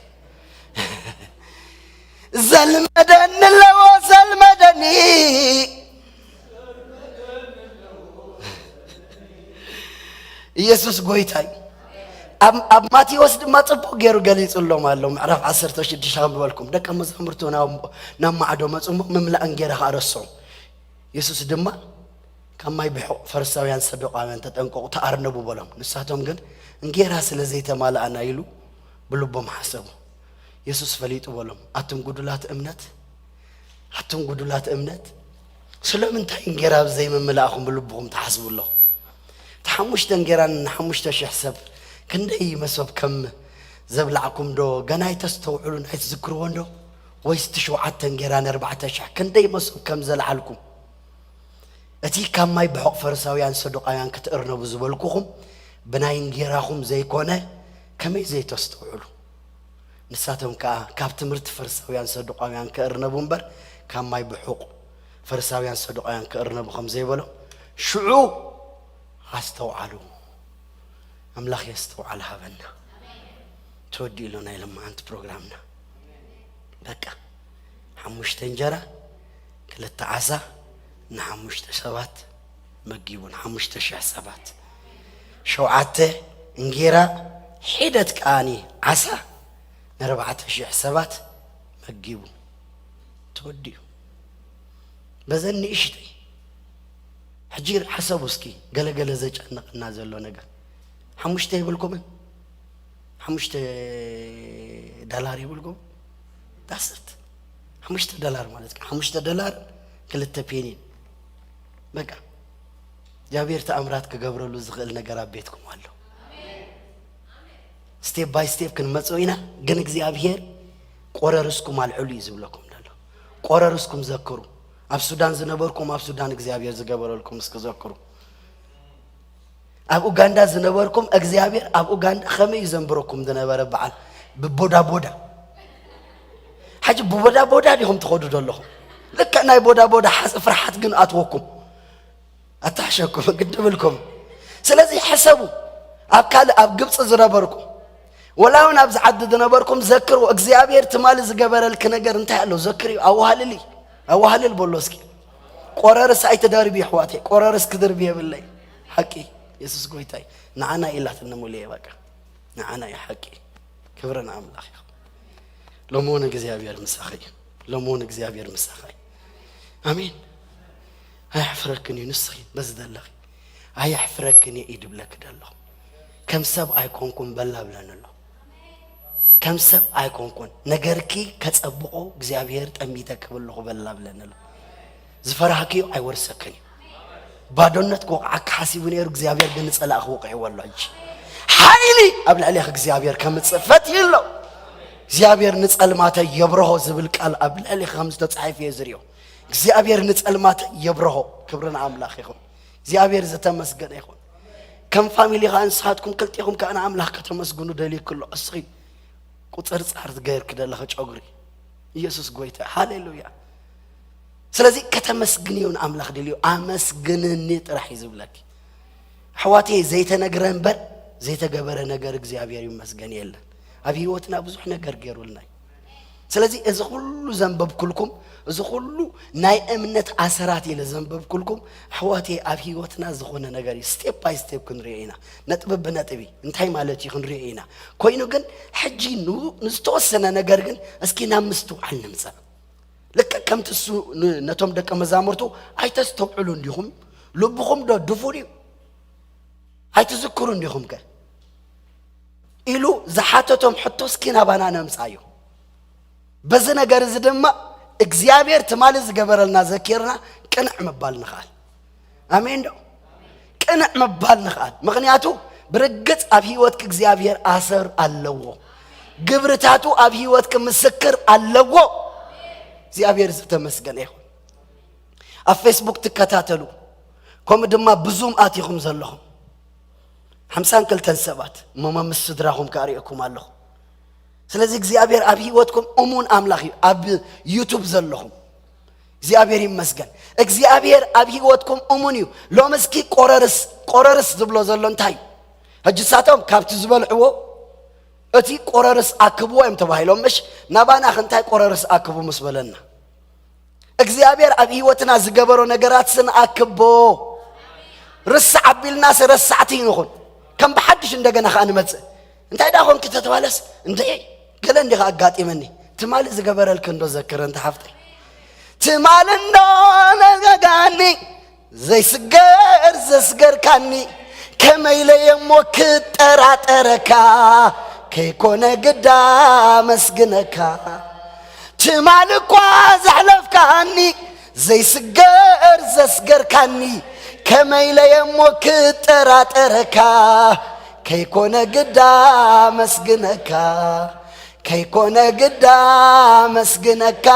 ዘልመደኒ ኣለዎ ዘልመደኒ ኢየሱስ ጎይታይ ኣብ ኣብ ማቴዎስ ድማ ጽቡቕ ገይሩ ገሊጹሎም ኣሎ። ምዕራፍ ዓሰርተ ሽዱሽተ ከም ዝበልኩም ደቀ መዛሙርቱ ናብ ናብ ማዕዶ መጹ እሞ ምምላእ እንጌራ ከኣ ረስዖም። የሱስ ድማ ካብ ማይ ብሑቕ ፈሪሳውያን ሰዱቃውያን ተጠንቀቑ ተኣርነቡ በሎም። ንሳቶም ግን እንጌራ ስለ ዘይተማልኣና ኢሉ ብልቦም ሓሰቡ። የሱስ ፈሊጡ በሎም ኣቱም ጉዱላት እምነት ኣቱም ጉዱላት እምነት ስለምንታይ እንጌራ ብዘይ ምምላእኹም ብልብኹም ትሓስቡ ኣለኹም? እቲ ሓሙሽተ እንጌራን ንሓሙሽተ ሽሕ ሰብ ክንደይ መሶብ ከም ዘብላዕኩም ዶ ገና ኣይተስተውዕሉን ኣይትዝክርዎን ዶ? ወይስ እቲ ሸውዓተ እንጌራ ንኣርባዕተ ሽሕ ክንደይ መሶብ ከም ዘልዓልኩም? እቲ ካብ ማይ ብሑቕ ፈሪሳውያን ሰዱቃውያን ክትእርነቡ ዝበልኩኹም ብናይ እንጌራኹም ዘይኮነ ከመይ ዘይተስተውዕሉ? ንሳቶም ከኣ ካብ ትምህርቲ ፈሪሳውያን ሰዱቃውያን ክእርነቡ እምበር ካብ ማይ ብሑቕ ፈሪሳውያን ሰዱቃውያን ክእርነቡ ከም ዘይበሎም ሽዑ ኣስተውዓሉ። ኣምላኽ የስተውዓል ሃበና። ተወዲኡ ኣሎ ናይ ለማዓንቲ ፕሮግራምና። በቃ ሓሙሽተ እንጀራ ክልተ ዓሳ ንሓሙሽተ ሰባት መጊቡ ንሓሙሽተ ሽሕ ሰባት ሸውዓተ እንጌራ ሒደት ከኣኒ ዓሳ ንኣርባዕተ ሽሕ ሰባት መጊቡ ተወዲኡ። በዘን ንእሽተይ ሕጂ ሓሰቡ እስኪ ገለገለ ዘጨንቕና ዘሎ ነገር ሓሙሽተ ይብልኩምን ሓሙሽተ ዳላር ይብልኩም ዳስት ሓሙሽተ ዳላር ማለት ሓሙሽተ ዳላር ክልተ ፔኒን በቃ እግዚኣብሔር ተኣምራት ክገብረሉ ዝኽእል ነገር ኣብ ቤትኩም ኣሎ። ስቴፕ ባይ ስቴፕ ክንመጽኦ ኢና። ግን እግዚኣብሔር ቆረርስኩም ኣልዕሉ እዩ ዝብለኩም ዘሎ። ቆረርስኩም ዘክሩ። ኣብ ሱዳን ዝነበርኩም ኣብ ሱዳን እግዚኣብሔር ዝገበረልኩም እስኪ ዘክሩ። ኣብ ኡጋንዳ ዝነበርኩም እግዚኣብሔር ኣብ ኡጋንዳ ከመይ እዩ ዘንብረኩም ዝነበረ በዓል ብቦዳቦዳ። ሕጂ ብቦዳቦዳ ዲኹም ትኸዱ ዘለኹም? ልክዕ ናይ ቦዳቦዳ ሓፂ ፍርሓት ግን ኣትወኩም። ኣታሕሸኩም ግዲ ብልኩም። ስለዚ ሕሰቡ። ኣብ ካልእ ኣብ ግብፂ ዝነበርኩም ወላ እውን ኣብዚ ዓዲ ዝነበርኩም ዘክርዎ። እግዚኣብሔር ትማሊ ዝገበረልኪ ነገር እንታይ ኣሎ? ዘክርዮ። ኣዋህልሊ፣ ኣዋህልል በሎ እስኪ። ቆረርስ ኣይትደርቢ ኣሕዋተይ፣ ቆረርስ ክድርቢ የብለይ። ሓቂ። የሱስ ጎይታይ። ንዓና ኢላትኒ ሙሉየ በቃ። ንዓና እዩ ሓቂ። ክብሪ ንኣምላኽ ይኹን። ሎሚ እውን እግዚኣብሔር ምሳኺ እዩ። ሎሚ እውን እግዚኣብሔር ምሳኺ እዩ። ኣሜን። ኣየሕፍረክን እዩ ንስኺ በዚ ዘለኺ። ኣየሕፍረክን እዩ ድብለኪ ደለኹ። ከም ሰብ ኣይኮንኩን በላ ብለኒ ኣሎ። ከም ሰብ ኣይኮንኩን። ነገርኪ ከጸብቆ እግዚኣብሔር ጠሚተ ክብልኹ በላ ብለኒ ኣሎ። ዝፈራህክዮ ኣይወርሰክን እዩ። ባዶነት ክወቕዓካ ሓሲቡ ነይሩ፣ እግዚኣብሔር ግን ንጸላእ ክወቕዕዎ ኣሎ። ሕጂ ሓይሊ ኣብ ልዕሌኺ እግዚኣብሔር ከምጽእ ፈትዩ ኣሎ። እግዚኣብሔር ንጸልማተይ የብርሆ ዝብል ቃል ኣብ ልዕሌኺ ከም ዝተጻሕፈ እየ ዝርእዮ። እግዚኣብሔር ንጸልማተይ የብርሆ። ክብሪ ንኣምላኽ ይኹን። እግዚኣብሔር ዝተመስገነ ይኹን። ከም ፋሚሊ ኸኣ ንስኻትኩም ክልቲኹም ከኣ ንኣምላኽ ከተመስግኑ ደልዩ ክሎ እስኺ ቁጽርጻር ዝገይርኪ ዘለኺ ጨጉሪ። ኢየሱስ ጎይታ። ሃሌሉያ። ስለዚ ከተመስግንዮ ንኣምላኽ ደልዩ። ኣመስግንኒ ጥራሕ እዩ ዝብለኪ። ኣሕዋተይ ዘይተነግረ እምበር ዘይተገበረ ነገር እግዚኣብሔር ይመስገን የለን። ኣብ ህይወትና ብዙሕ ነገር ገይሩልና እዩ። ስለዚ እዚ ኩሉ ዘንበብኩልኩም፣ እዚ ኩሉ ናይ እምነት ኣሰራት ኢለ ዘንበብኩልኩም ኣሕዋተይ ኣብ ህይወትና ዝኾነ ነገር እዩ። ስቴፕ ባይ ስቴፕ ክንሪኦ ኢና። ነጥቢ ብነጥቢ እንታይ ማለት እዩ ክንሪኦ ኢና። ኮይኑ ግን ሕጂ ን-፣ ንዝተወሰነ ነገር ግን እስኪ ናብ ምስትውዓል ንምጻእ። ልክዕ ከምቲ እሱ ን-፣ ነቶም ደቀ መዛሙርቱ ኣይተስተውዕሉን ዲኹም? ልብኹም ዶ ድፉን እዩ? ኣይትዝክሩን ዲኹም ከ? ኢሉ ዝሓተቶም ሕቶ እስኪ ናባና ነምጻዮ። በዚ ነገር እዚ ድማ እግዚኣብሔር ትማሊ ዝገበረልና ዘኪርና ቅንዕ ምባል ንኽኣል። ኣሜን ዶ? ቅንዕ ምባል ንኽኣል። ምኽንያቱ ብርግጽ ኣብ ህይወትክ እግዚኣብሔር ኣሰር ኣለዎ። ግብርታቱ ኣብ ህይወትክ ምስክር ኣለዎ። እግዚኣብሔር ዝተመስገነ ይኹን። ኣብ ፌስቡክ ትከታተሉ፣ ከምኡ ድማ ብዙም ኣቲኹም ዘለኹም ሓምሳን ክልተን ሰባት፣ እሞ ምስ ስድራኹም ከኣ ርእየኩም ኣለኹ። ስለዚ እግዚኣብሔር ኣብ ህይወትኩም እሙን ኣምላኽ እዩ። ኣብ ዩቱብ ዘለኹም እግዚኣብሔር ይመስገን። እግዚኣብሔር ኣብ ህይወትኩም እሙን እዩ። ሎሚ እስኪ ቆረርስ፣ ቆረርስ ዝብሎ ዘሎ እንታይ እዩ? ሕጂ እሳቶም ካብቲ ዝበልዕዎ እቲ ቆረርስ ኣክብዎ እዮም ተባሂሎም፣ ምሽ? ናባና ኸ እንታይ ቆረርስ ኣክቡ ምስ በለና? እግዚኣብሔር ኣብ ህይወትና ዝገበሮ ነገራት ስንኣክቦ። ርሳዕ ኣቢልናስ ረሳዕቲ ንኹን። ከም ብሓድሽ እንደገና ኸኣ ንመጽእ። እንታይ ደኣ ኾንኪ ተተባለስ፣ እንደ ገለ እንዲኻ ኣጋጢመኒ። ትማሊ ዝገበረልኪ እንዶ ዘክረ እንተ ሓፍተይ። ትማሊ እንዶ ነጋጋኒ፣ ዘይስገር ዘስገርካኒ፣ ከመይ ኢለ እየ እሞ ክጠራጠረካ፣ ከይኮነ ግዳ መስግነካ። ትማሊ እኳ ዘሕለፍካኒ፣ ዘይስገር ዘስገርካኒ፣ ከመይ ኢለ እየ እሞ ክጠራጠረካ፣ ከይኮነ ግዳ መስግነካ፣ ከይኮነ ግዳ መስግነካ።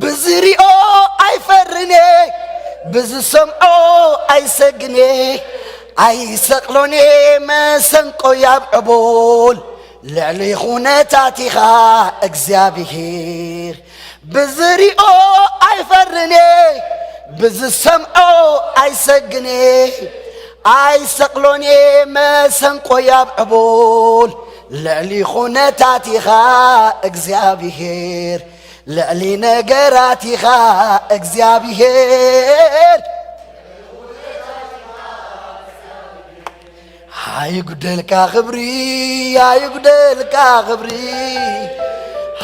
ብዝሪኦ ኣይፈርኔ፣ ብዝሰምዖ ኣይሰግኔ፣ ኣይሰቕሎኔ መሰንቆ ያብ ዕቦል፣ ልዕሊ ኹነታት ኢኻ እግዚኣብሄር። ብዝሪኦ ኣይፈርኔ፣ ብዝሰምዖ ኣይሰግኔ፣ ኣይሰቕሎኔ መሰንቆ ያብ ዕቦል፣ ልዕሊ ኹነታት ኢኻ እግዚኣብሄር። ልዕሊ ነገራት ኢኻ እግዚኣብሄር። ኣይጉደልካ ክብሪ፣ ኣይጉደልካ ክብሪ፣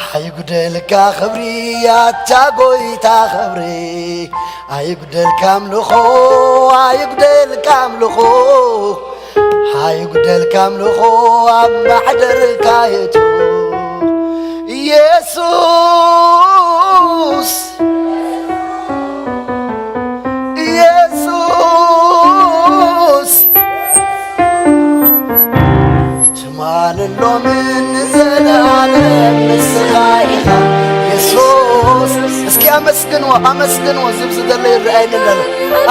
ኣይጉደልካ ክብሪ፣ ኣታ ጎይታ ክብሪ። ኣይጉደልካ ኣምልኾ፣ ኣይጉደልካ ኣምልኾ፣ ኣይጉደልካ ኣምልኾ ኣብ ማሕደርካ የእቱ። ኢየሱስ፣ ኢየሱስ፣ ትማልን ሎምን ንዘለኣለም ንስኻ ኢኻ የሱስ። እስኪ ኣመስግንዎ፣ ኣመስግንዎ። ዝብ ዝደለ ይረኣየኒ ኣለሎ።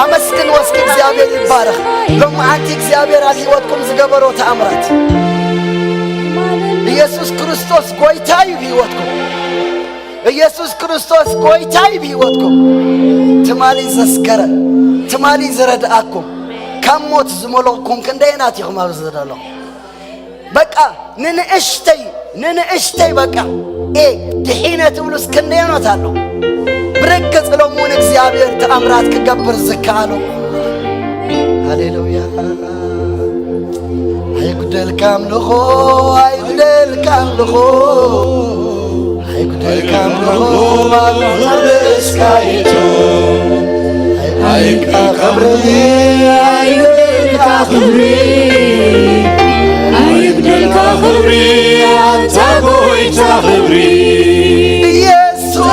ኣመስግንዎ እስኪ፣ እግዚኣብሔር ይባረኽ። ሎሚ ኣንቲ እግዚኣብሔር ኣብ ህይወትኩም ዝገበሮ ተኣምራት። ኢየሱስ ክርስቶስ ጎይታ እዩ ብህይወትኩም። ኢየሱስ ክርስቶስ ጎይታ እዩ ብህይወትኩም። ትማሊ ዘስገረ፣ ትማሊ ዝረድኣኩም፣ ካብ ሞት ዝመለቕኩም ክንደየናት ኢኹም ኣብዚ ዘለኹም? በቃ ንንእሽተይ፣ ንንእሽተይ በቃ፣ ኤ፣ ድሒነ ትብሉስ ክንደየኖት ኣሎ? ብርግጽ ሎም እውን እግዚኣብሔር ተኣምራት ክገብር ዝከኣሎ። ሃሌሉያ። ኣይጉደልካ ኣምልኾ፣ ኣይጉደልካ ኣምልኾ፣ ኣይጉደልካ ኣምልኾ፣ ኣምልኾ ርእስካ ይእቶ። ኣይጉደልካ ክብሪ፣ ኣይጉደልካ ክብሪ፣ ኣይጉደልካ ክብሪ፣ ኣንታ ጎይታ ክብሪ። ኢየሱስ፣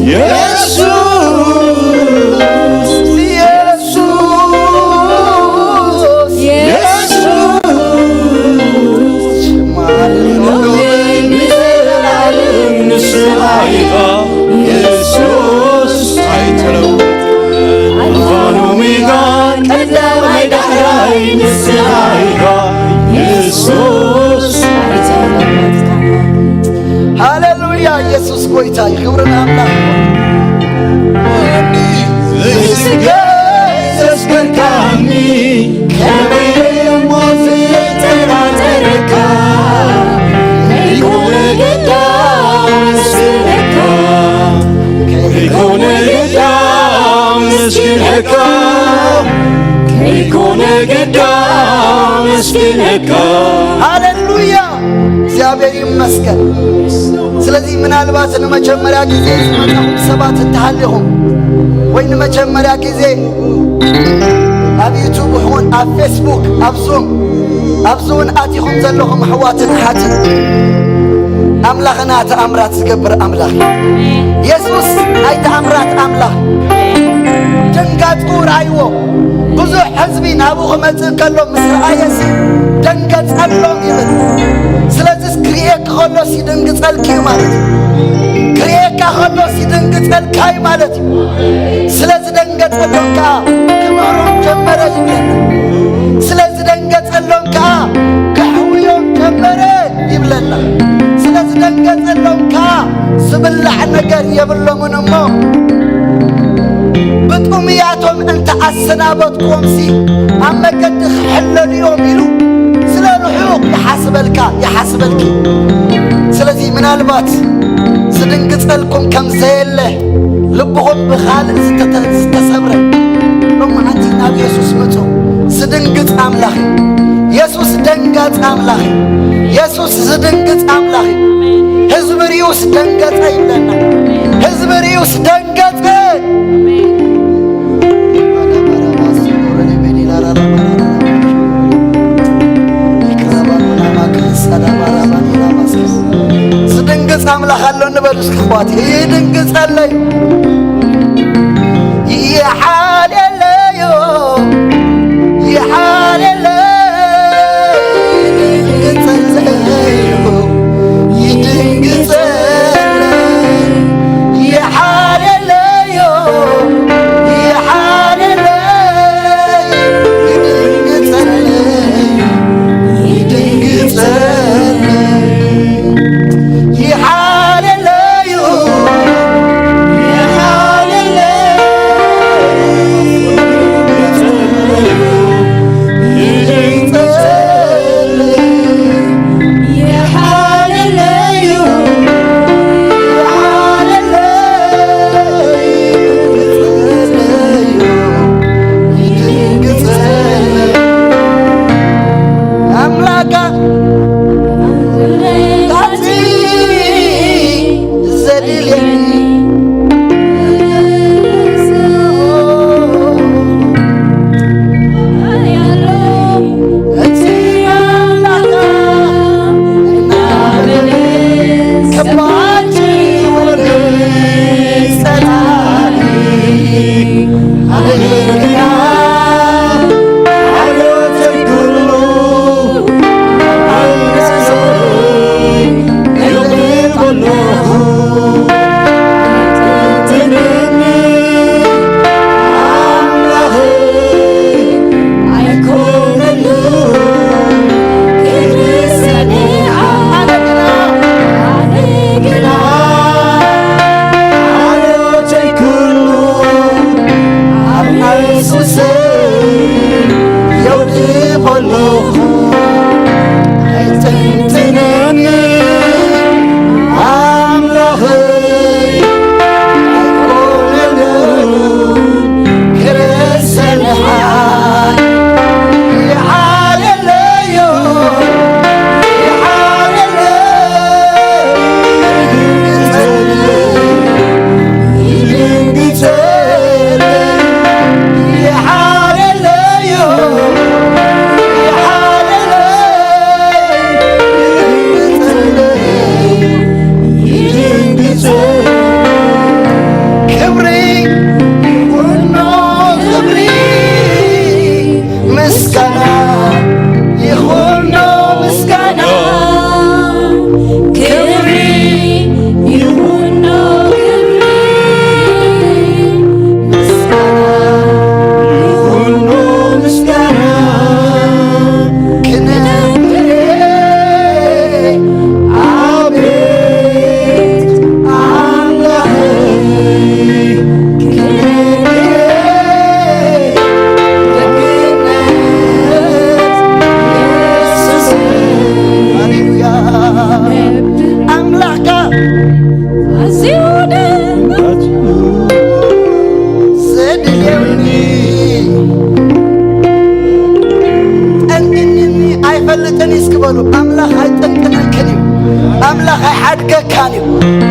ኢየሱስ፣ ኢየሱስ፣ ኢየሱስ። ንዘለዓለም ንስኻ ኢኻ ኢየሱስ፣ ኣይትለወጥ። ኣልፋን ኦሜጋን ቀዳማይ ዳሕራይ ንስኻ ኢኻ ኢየሱስ፣ ኣይትለወጥ። ሃሌሉያ! ኢየሱስ ጎይታ እዩ። ክብሪ ንኣምላኽ ይኹን። ዘስገ-፣ ዘስገርካኒ ከመይ እሞ ዝጠራጠረካ፣ ከይኮነ ግዳ መስለካ፣ ከይኮነ ግዳ መስለካ፣ ከይኮነ ግዳ መስለካ። ሃሌሉያ! እግዚኣብሔር ይመስገን። ስለዚህ ምናልባት ንመጀመርያ ጊዜ ዝመጣኹም ሰባት እንተሃሊኹም ወይ ንመጀመርያ ጊዜ ኣብ ዩቱብ ይኹን ኣብ ፌስቡክ ኣብ ዙም ኣብዚ እውን ኣቲኹም ዘለኹም ኣሕዋትን ኣሓትን፣ ኣምላኽና ተኣምራት ዝገብር ኣምላኽ እዩ። የሱስ ናይ ተኣምራት ኣምላኽ። ደንጋጽ ረኣይዎ። ብዙሕ ህዝቢ ናብኡ ክመጽእ ከሎ ምስ ረኣየሲ ደንገጸሎም ይብል። ስለዚስ ክርእየኪ ከሎስ ይድንግጸልኪ እዩ ማለት እዩ። ክርእየካ ከሎስ ይድንግጸልካ እዩ ማለት እዩ። ስለ ዝደንገጸሎም ከኣ ክምህሮም ጀመረ ይብለና። ስለ ዝደንገጸሎም ከኣ ከሕውዮም ጀመረ ይብለና። ስለ ዝደንገጸሎም ከኣ ዝብላዕ ነገር የብሎምን እሞ፣ ብጥሙያቶም እንተ ኣሰናበትኩዎምሲ ኣብ መገዲ ክሕለሉ እዮም ኢሉ ስለ ርሑቕ ይሓስበልካ፣ ይሓስበልኪ። ስለዚ ምናልባት ዝድንግጸልኩም ከም ዘየለ፣ ልብኹም ብኻልእ ዝተተ-፣ ዝተሰብረ፣ ሎማዓንቲ ናብ የሱስ ምጹ። ዝድንግጽ ኣምላኽ እዩ። የሱስ ደንጋጽ ኣምላኽ እዩ። የሱስ ዝድንግጽ ኣምላኽ እዩ። ህዝቢ ርዩስ ደንገጸ ይብለና። ህዝቢ ርዩስ ደንገጸ። ዝድንግጽ ኣምላኽ ኣሎ ንበሉ እስኪ ኣሕዋት። ይድንግጸለይ። ይሓልየለዮ፣ ይሓልየለይ፣ ይድንግጸለዮ፣ ይድንግጸለይ፣ ይሓልየለዮ፣ ይሓልየለይ፣ ይድንግጸለይ፣ ይድንግጸለይ። ይሓልየለዩ፣ ይሓልየለዩ፣ ይድንግጸለዩ፣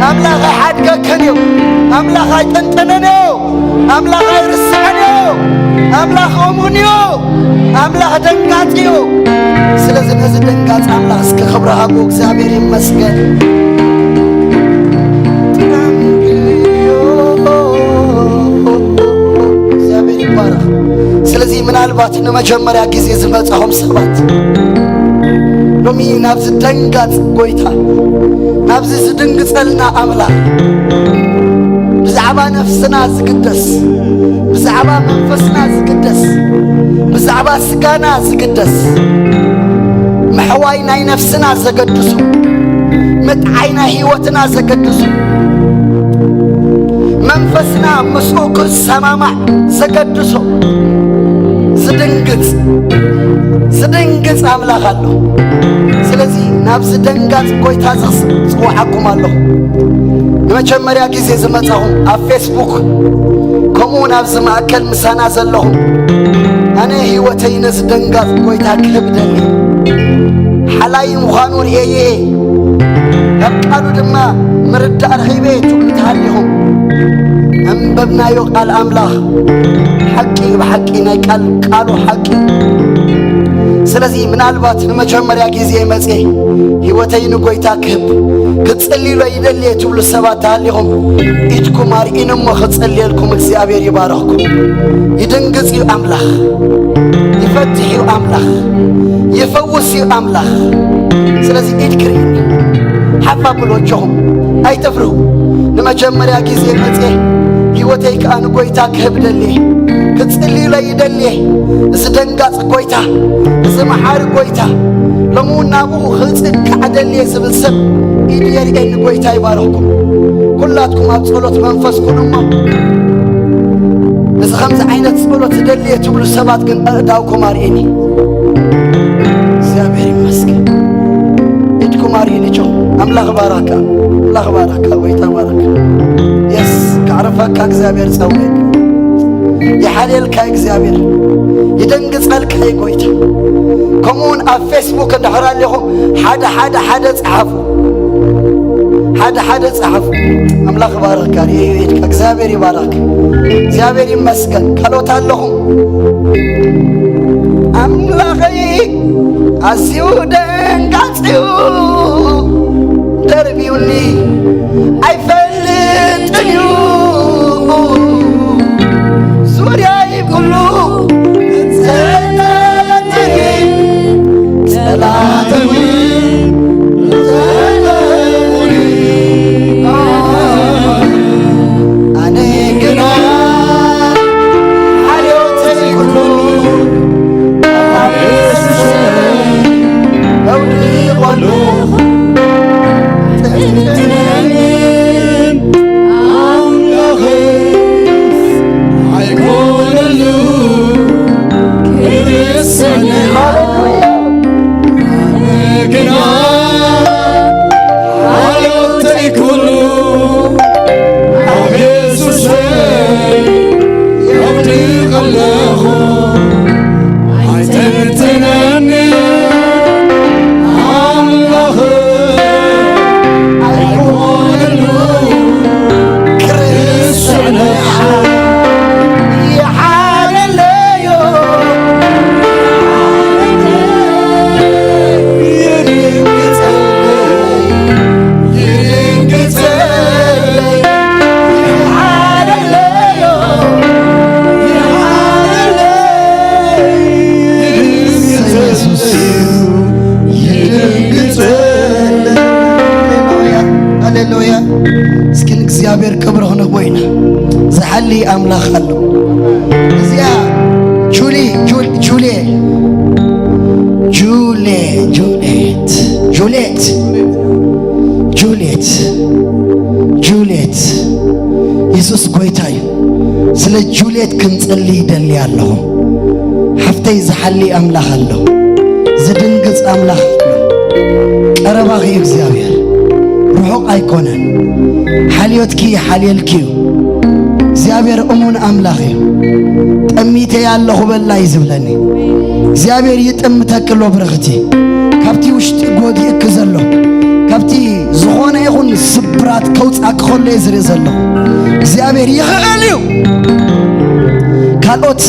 ኣምላኽ ኣይሓድገክን እዩ። ኣምላኽ ኣይጥንጥንን እዩ። ኣምላኽ ኣይርስዕን እዩ። ኣምላኽ እሙን እዩ። ኣምላኽ ደንጋጺ እዩ። ስለዚ ነዚ ደንጋጺ ኣምላኽ እስኪ ክብሪ ሃቡ። እግዚኣብሔር ይመስገን። እግዚኣብሔር ይባረኽ። ስለዚ ምናልባት ንመጀመርያ ግዜ ዝመጻኹም ሰባት ሎሚ ናብዚ ደንጋጽ ጎይታ፣ ናብዚ ዝድንግጸልና ኣምላኽ ብዛዕባ ነፍስና ዝግደስ፣ ብዛዕባ መንፈስና ዝግደስ፣ ብዛዕባ ስጋና ዝግደስ፣ ምሕዋይ ናይ ነፍስና ዘገድሱ፣ ምጥዓይ ናይ ህይወትና ዘገድሱ፣ መንፈስና ምስኡ ክሰማማዕ ዘገድሶ ዝድንግጽ፣ ዝድንግጽ ኣምላኽ ኣሎ። ስለዚ ናብዚ ደንጋጽ ጎይታ ዝኽስ-፣ ዝጽውዓኩም ኣለኹ። ንመጀመርያ ግዜ ዝመጻኹም ኣብ ፌስቡክ፣ ከምኡ እውን ኣብዚ ማእከል ምሳና ዘለኹም፣ ኣነ ህይወተይ ነዚ ደንጋጽ ጎይታ ክህብ ደሊ። ሓላይ ምዃኑ ርእየዮ እየ፣ ካብ ቃሉ ድማ ምርዳእ ረኺበ እየ ትብሉ ተሃሊኹም፣ ኣንበብናዮ ቃል ኣምላኽ ሓቂ እዩ፣ ብሓቂ ናይ ቃል፣ ቃሉ ሓቂ እዩ። ስለዚ ምናልባት ንመጀመርያ ግዜ መጽየ ህይወተይ ንጎይታ ክህብ ክጽልይሎ ይደሊ እየ ትብሉ ሰባት ተሃሊኹም፣ ኢድኩም ኣርኢኒ እሞ ክጽልየልኩም። እግዚኣብሔር ይባረኽኩም። ይድንግጽ እዩ ኣምላኽ፣ ይፈትሕ እዩ ኣምላኽ፣ ይፈውስ እዩ ኣምላኽ። ስለዚ ኢድ ክርኢ ሓፍ ኣብሉ፣ ኣጆኹም ኣይተፍርሁ። ንመጀመርያ ግዜ መጽየ ህይወተይ ከኣ ንጎይታ ክህብ ደልየ፣ ክጽልዩለይ ይደልየ። እዚ ደንጋጽ ጎይታ፣ እዚ መሓሪ ጎይታ፣ ሎሚ እውን ናብኡ ክጽጋዕ ደልየ ዝብል ሰብ ኢዱ የርእየኒ። ጎይታ ይባርኽኩም። ኩላትኩም ኣብ ጸሎት መንፈስ ኩኑ እሞ፣ እዚ ከምዚ ዓይነት ጸሎት ዝደልየ ትብሉ ሰባት ግን ኣእዳውኩም ኣርእየኒ። እግዚኣብሔር ይመስገን። ኢድኩም ኣርእየኒ ጆ። ኣምላኽ ባራካ፣ ኣምላኽ ባራካ፣ ጎይታ ባራካ። የስ፣ ከዕርፈካ እግዚኣብሔር ጸውዒ። ይሓልየልካ እግዚኣብሔር፣ ይደንግጸልካ እዩ ጎይታ። ከምኡውን ኣብ ፌስቡክ እንድሕር ኣለኹም ሓደ ሓደ ሓደ ጸሓፉ፣ ሓደ ሓደ ጸሓፉ። ኣምላኽ ይባርኽካ፣ ርእዩ ኢድካ። እግዚኣብሔር ይባርኽካ፣ እግዚኣብሔር ይመስገን። ካልኦት ኣለኹም። ኣምላኸይ ኣዝዩ ደንጋጽ እዩ፣ ደርብዩኒ ኣይፈልጥን እዩ። ዙርያይ ኩሉ ተጠቂ፣ ጸላተይ እውን ተጠቂ። ኣነ ግና ሓልዮተይ ኩሉ ኣብ የሱሰይ ኣውድቖ ኣለኹ። ጥንጥንን ኣምላኽስ ኣይኮነሉ ክድሰኒ። ሃሌሉያ። ግና ሓልዮተይ ኩሉ ኣብ የሱሰይ የውድቕ ኣለኹ። ኣይትንትነኒ ኣምላኽ ኣይኮነሉ ክርስዕንኻ። ይሓለለዮ። ይድንግጸለይ፣ ይድንግጸለይ። ይሓለለዮ፣ ይሓለለይ። ኢየሱስ ይድንግጸለይ። ሃሌሉያ፣ ሃሌሉያ። እስኪ ንእግዚኣብሔር ክብሪ ክንህቦ ኢና። ዝሓሊ ኣምላኽ ኣሎ። እዚኣ ጁሊ፣ ጁል-፣ ጁሌ፣ ጁሌ፣ ጁሌት፣ ጁሌት፣ ጁሌት፣ ጁሌት። የሱስ ጎይታ እዩ። ስለ ጁልየት ክንጽሊ ይደሊ ኣለኹ። ሓፍተይ፣ ዝሓሊ ኣምላኽ ኣሎ። ዝድንግጽ ኣምላኽ ኣሎ። ቀረባኺ እዩ እግዚኣብሔር፣ ርሑቕ ኣይኮነን። ሓልዮትኪ ይሓልየልኪ እዩ። እግዚኣብሔር እሙን ኣምላኽ እዩ። ጠሚተ ኣለኹ በላ እዩ ዝብለኒ። እግዚኣብሔር ይጥምተኪ ኣሎ ብርኽቲ። ካብቲ ውሽጢ ጎዲእኪ ዘሎ፣ ካብቲ ዝኾ ዝኾነ ይኹን ስብራት ከውፃእ ክኸሎ እየ ዝርኢ ዘለኹ። እግዚኣብሔር ይኽእል እዩ። ካልኦት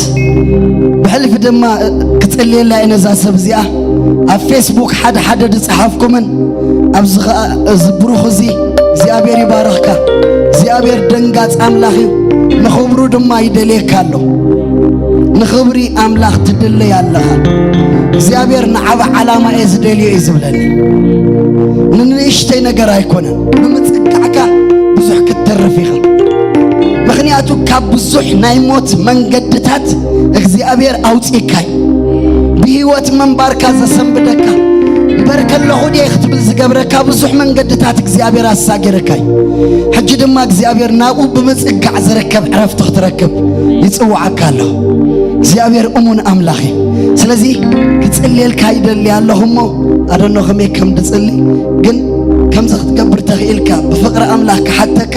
ብሕልፊ ድማ ክጽልየላ እየ ነዛ ሰብ እዚኣ። ኣብ ፌስቡክ ሓደ ሓደ ዝጸሓፍኩምን ኣብዚ ኸኣ እዚ ብሩኽ እዚ እግዚኣብሔር ይባርኽካ። እግዚኣብሔር ደንጋጽ ኣምላኽ እዩ። ንኽብሩ ድማ ይደልየካ ኣሎ። ንኽብሪ ኣምላኽ ትድለይ ኣለኻ። እግዚኣብሔር ንዓባ ዓላማ እየ ዝደልዮ እዩ ዝብለኒ። ንንእሽተይ ነገር ኣይኮነን። ብምጽጋዕካ ብዙሕ ክትተርፍ ኢኻ። ምኽንያቱ ካብ ብዙሕ ናይ ሞት መንገድታት እግዚኣብሔር ኣውጺእካይ። ብህይወት ምንባርካ ዘሰንብደካ፣ እምበር ከለኹ ድየ ክትብል ዝገብረካ ብዙሕ መንገድታት እግዚኣብሔር ኣሳጊርካይ። ሕጂ ድማ እግዚኣብሔር ናብኡ ብምጽጋዕ ዝርከብ ዕረፍቲ ክትረክብ ይጽውዓካ ኣሎ። እግዚኣብሔር እሙን ኣምላኽ እዩ። ስለዚ ክጽልየልካ ይደሊ ኣለኹ እሞ፣ ኣደኖ ከመይ ከም ድጽሊ፣ ግን ከምዚ ክትገብር ተኽኢልካ ብፍቕሪ ኣምላኽ ክሓተካ።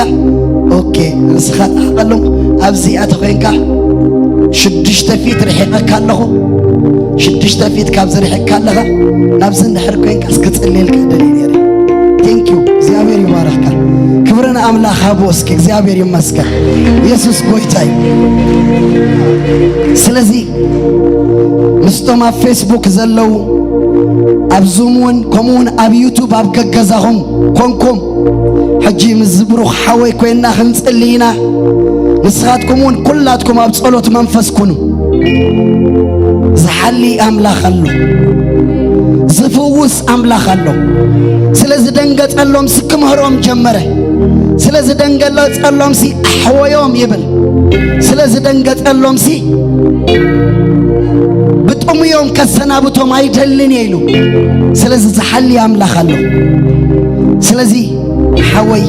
ኦኬ፣ ንስኻ ተሓቐሎም ኣብዚኣ ተኾይንካ ሽዱሽተ ፊት ርሒቐካ ኣለኹ። ሽዱሽተ ፊት ካብ ዝርሕቅካ ኣለኻ፣ ናብዚ እንድሕር ኮይንካ እስኪ ጽልየልካ ደልየ ነይረ። ቴንክ ዩ። እግዚኣብሔር ይባረኽካ። ክብሪ ንኣምላኽ ሃቦ እስኪ። እግዚኣብሔር ይመስገን። ኢየሱስ ጎይታ እዩ። ስለዚ ምስቶም ኣብ ፌስቡክ ዘለዉ፣ ኣብ ዙም እውን፣ ከምኡ እውን ኣብ ዩቱብ ኣብ ገገዛኹም ኮንኩም፣ ሕጂ ምስ ብሩኽ ሓወይ ኮይንና ክንጽሊ ኢና። ንስኻትኩም እውን ኩላትኩም ኣብ ጸሎት መንፈስ ኩኑ። ዝሓሊ ኣምላኽ ኣሎ። ዝፍውስ ኣምላኽ ኣሎ። ስለ ዝደንገጸሎምሲ ክምህሮም ጀመረ። ስለ ዝደንገጸሎምሲ ኣሕወዮም ይብል። ስለ ዝደንገጸሎምሲ ብጥሙዮም ከሰናብቶም ኣይደልን እየ ኢሉ። ስለዚ ዝሓሊ ኣምላኽ ኣሎ። ስለዚ ሓወይ፣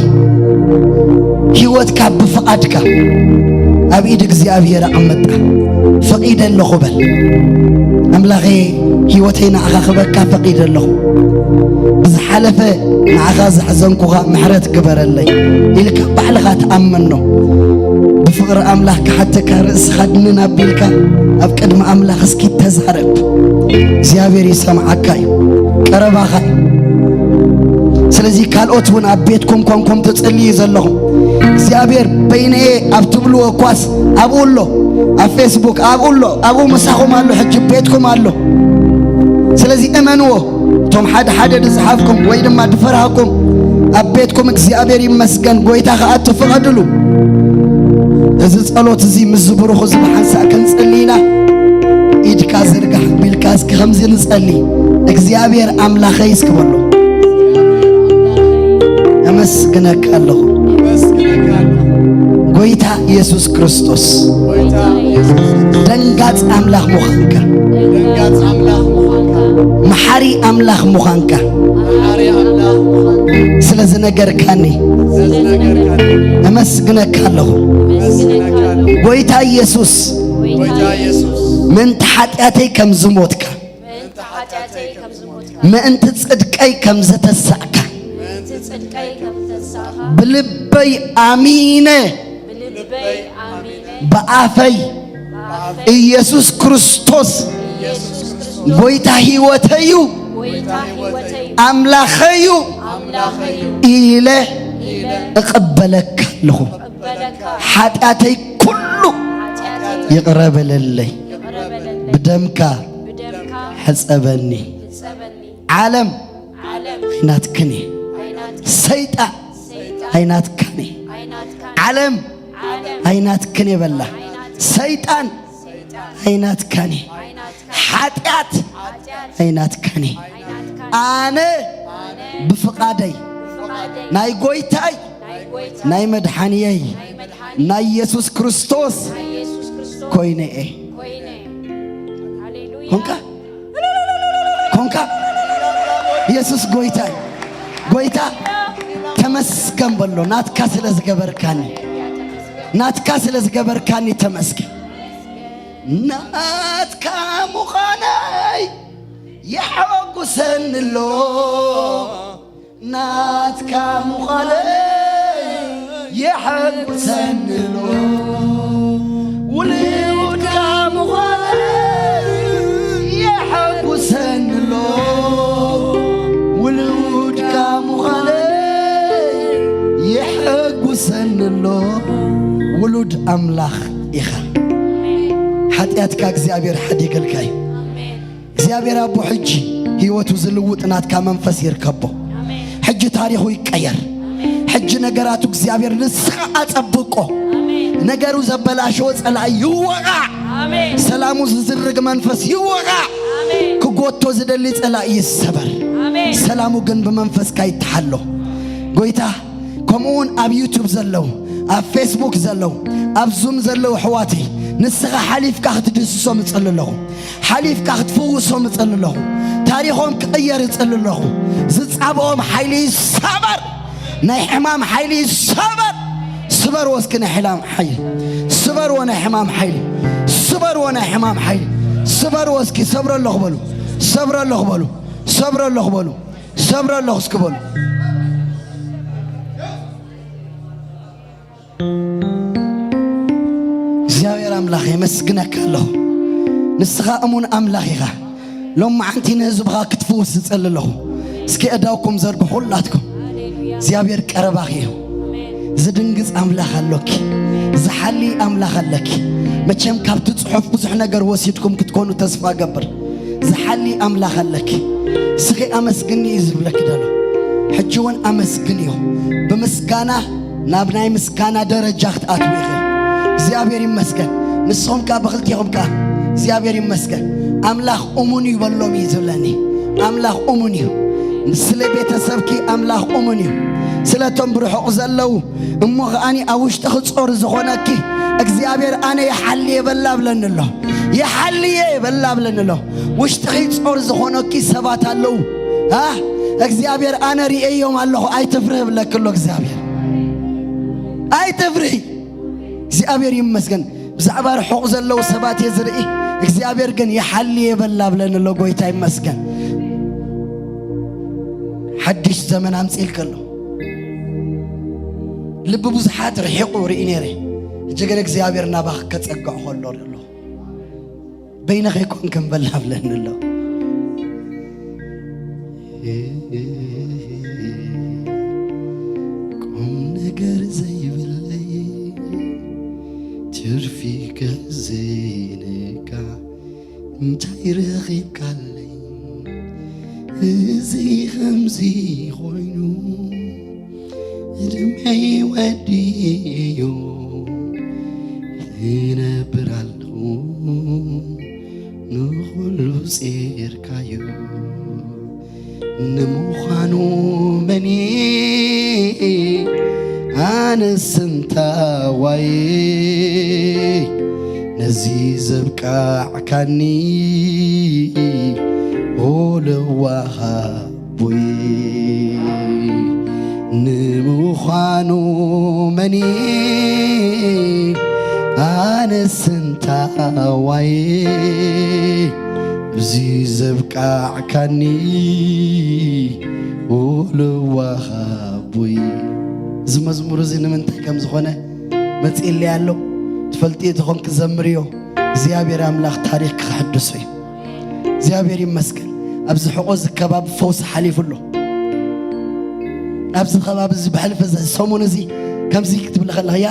ህይወትካ ብፍቓድካ ኣብ ኢድ እግዚኣብሔር ኣቐምጣ። ፈቒደ ኣለኹ በል። ኣምላኸ፣ ህይወተይ ንዓኻ ክበካ ፈቒደ ኣለኹ። ብዝሓለፈ ንዓኻ ዘሕዘንኩኻ ምሕረት ግበረለይ ኢልካ ባዕልኻ ተኣመኖ። ብፍቕሪ ኣምላኽ ክሓተካ ርእስኻ ድንን ኣቢልካ ኣብ ቅድሚ ኣምላኽ እስኪ ተዛረብ። እግዚኣብሔር ይሰምዓካ እዩ። ቀረባኻ እዩ። ስለዚ ካልኦት እውን ኣብ ቤትኩም ኮንኩም ትጽልዩ ዘለኹም፣ እግዚኣብሔር በይነየ ኣብ ትብልዎ እኳስ ኣብኡ ኣሎ፣ ኣብ ፌስቡክ ኣብኡ ኣሎ፣ ኣብኡ ምሳኹም ኣሎ፣ ሕጂ ቤትኩም ኣሎ። ስለዚ እመንዎ። እቶም ሓደ ሓደ ዝጸሓፍኩም ወይ ድማ ዝፈራህኩም ኣብ ቤትኩም እግዚኣብሔር ይመስገን፣ ጎይታ ክኣቱ ፍቐድሉ። እዚ ጸሎት እዚ ምስ ዝብሩኹ እዚ ብሓንሳእ ክንጽሊ ኢና። ኢድካ ዝርጋሕ ቢልካ እስኪ ከምዚ ንጸሊ። እግዚኣብሔር ኣምላኸይ እስኪ በሎ። ኣመስግነካ ኣለኹ። ጎይታ ኢየሱስ ክርስቶስ፣ ደንጋጽ ኣምላኽ ምዃንካ፣ መሓሪ ኣምላኽ ምዃንካ ስለ ዝነገርካኒ ኣመስግነካ ኣለኹ። ጎይታ ኢየሱስ፣ ምእንቲ ሓጢኣተይ ከም ዝሞትካ፣ ምእንቲ ጽድቀይ ከም ዝተሳእካ፣ ብልበይ ኣሚነ፣ ብኣፈይ ኢየሱስ ክርስቶስ ጎይታ ህይወተይ እዩ፣ ኣምላኸይ እዩ ኢለ እቕበለካ ኣለኹ። ሓጢኣተይ ኩሉ ይቕረ በለለይ፣ ብደምካ ሕጸበኒ። ዓለም ኣይናትክን እየ። ሰይጣን ኣይናትካን እየ። ዓለም ኣይናትክን እየ በላ። ሰይጣን ኣይናትካን እየ። ሓጢኣት ኣይናትካን እየ። ኣነ ብፍቓደይ ናይ ጎይታይ ናይ መድሓንየይ ናይ ኢየሱስ ክርስቶስ ኮይነ እየ። ኮንካ ኮንካ። ኢየሱስ ጎይታ እዩ። ጎይታ ተመስገን በሎ። ናትካ ስለ ዝገበርካኒ፣ ናትካ ስለ ዝገበርካኒ ተመስገን። ናትካ ምዃነይ የሐጉሰኒ ኣሎ። ናትካ ምዃነይ የሐጉሰኒ ኣሎ። ውሉድካ ምዃነይ የሐጉሰኒ ኣሎ። ውሉድካ ምዃነይ ሰንሎ ውሉድ ኣምላኽ ኢኻ። ሓጢኣትካ እግዚኣብሔር ሓዲገልካ እዩ። እግዚኣብሔር ኣቦ ሕጂ ህይወቱ ዝልውጥ ናትካ መንፈስ ይርከቦ። ሕጂ ታሪኹ ይቀየር። ሕጂ ነገራቱ እግዚኣብሔር ንስኻ ኣጸብቆ። ነገሩ ዘበላሸወ ጸላኢ ይወቓ። ሰላሙ ዝዝርግ መንፈስ ይወቓ። ክጎቶ ዝደሊ ጸላኢ ይሰበር። ሰላሙ ግን ብመንፈስካ ይተሓሎ። ጎይታ ከምኡ እውን ኣብ ዩቱብ ዘለዉ፣ ኣብ ፌስቡክ ዘለዉ፣ ኣብ ዙም ዘለዉ ኣሕዋተይ፣ ንስኻ ሓሊፍካ ክትድህስሶም እጽሊ ኣለኹ። ሓሊፍካ ክትፍውሶም እጽሊ ኣለኹ። ታሪኾም ክቕየር እጽሊ ኣለኹ። ዝጻብኦም ሓይሊ ይሰበር። ናይ ሕማም ሓይሊ ይሰበር። ስበርዎ እስኪ ናይ ሕማም ሓይሊ። ስበርዎ ናይ ሕማም ሓይሊ። ስበርዎ ናይ ሕማም ሓይሊ። ስበርዎ እስኪ ሰብረ ኣለኹ በሉ። ሰብረ ኣለኹ በሉ። ሰብረ ኣለኹ በሉ። ሰብረ ኣለኹ እስኪ በሉ። እግዚኣብሔር ኣምላኽ የመስግነካ ኣለኹ። ንስኻ እሙን ኣምላኽ ኢኻ። ሎማዓንቲ ንህዝብኻ ክትፍውስ ዝጸሊ ኣለኹ። እስኪ እዳውኩም ዘርግሑ ሁላትኩም። እግዚኣብሔር ቀረባኺ እዩ። ዝድንግጽ ኣምላኽ ኣሎኪ። ዝሓሊ ኣምላኽ ኣለኪ። መቸም ካብቲ ጽሑፍ ብዙሕ ነገር ወሲድኩም ክትኮኑ ተስፋ እገብር። ዝሓሊ ኣምላኽ ኣለኪ። እስኺ ኣመስግኒ እዩ ዝብለኪ ዘሎ። ሕጂ እውን ኣመስግንዮ። ብምስጋና ናብ ናይ ምስጋና ደረጃ ክትኣትዊ ኢኺ። እግዚኣብሔር ይመስገን። ንስኹም ከኣ ብኽልቲኹም ከኣ እግዚኣብሔር ይመስገን። ኣምላኽ እሙን እዩ በሎም እዩ ዝብለኒ። ኣምላኽ እሙን እዩ። ስለ ቤተሰብኪ ኣምላኽ እሙን እዩ። ስለቶም ብርሑቕ ዘለዉ እሞ ኸኣኒ ኣብ ውሽጥኺ ጾር ዝኾነኪ እግዚኣብሔር ኣነ ይሓልየ በላ ብለኒ ኣሎ። ይሓልየ በላ ብለኒ ኣሎ። ውሽጥኺ ጾር ዝኾነኪ ሰባት ኣለዉ። ኣ እግዚኣብሔር ኣነ ርእየዮም ኣለኹ ኣይትፍርህ ብለኪ ኣሎ እግዚኣብሔር። ኣይትፍርሂ። እግዚኣብሔር ይመስገን። ብዛዕባ ርሑቕ ዘለዉ ሰባት እየ ዝርኢ። እግዚኣብሔር ግን ይሓልየ በላ ብለኒ ኣሎ። ጎይታ ይመስገን። ሓድሽ ዘመን ኣምጽእልኪ ኣሎ። ልቢ ብዙሓት ርሒቑ ርኢ ነይረ። ሕጂ ግን እግዚኣብሔር ናባኺ ከጸግዖ ከሎ ኣለኹ። በይነኺ ኣይኮንክን በላ ብለኒ ኣሎ። ቁም ነገር ዘይብለይ ትርፊ ግዜንካ እንታይ ረኺብካለይ? እዚ ኸምዚ ኾይኑ ዕድመይ ወዲዮ እነብር ኣለኹ ንኹሉ ጼርካዮ። ንምዃኑ መን እየ ኣነስ እንታዋይ ነዚ ዘብቃዕካኒ? ኦልዋ ሃቦይ ንምዃኑ መን እየ ኣነስ እንታዋይ እዚ ዘብቃዕካኒ? ኦልዋ ሃቦይ። እዚ መዝሙር እዚ ንምንታይ ከም ዝኾነ መጺእለይ ኣሎ። ትፈልጥዮ ተኾንኪ ዘምርዮ። እግዚኣብሔር ኣምላኽ ታሪኽ ክሕድሶ እዩ። እግዚኣብሔር ይመስገን። ኣብዚ ሕቖ እዚ ከባቢ ፈውሲ ሓሊፉ ኣሎ። ኣብዚ ከባቢ እዚ ብሕልፊ እዚ ሰሙን እዚ ከምዚ ክትብሊ ከለኺ፣ ያ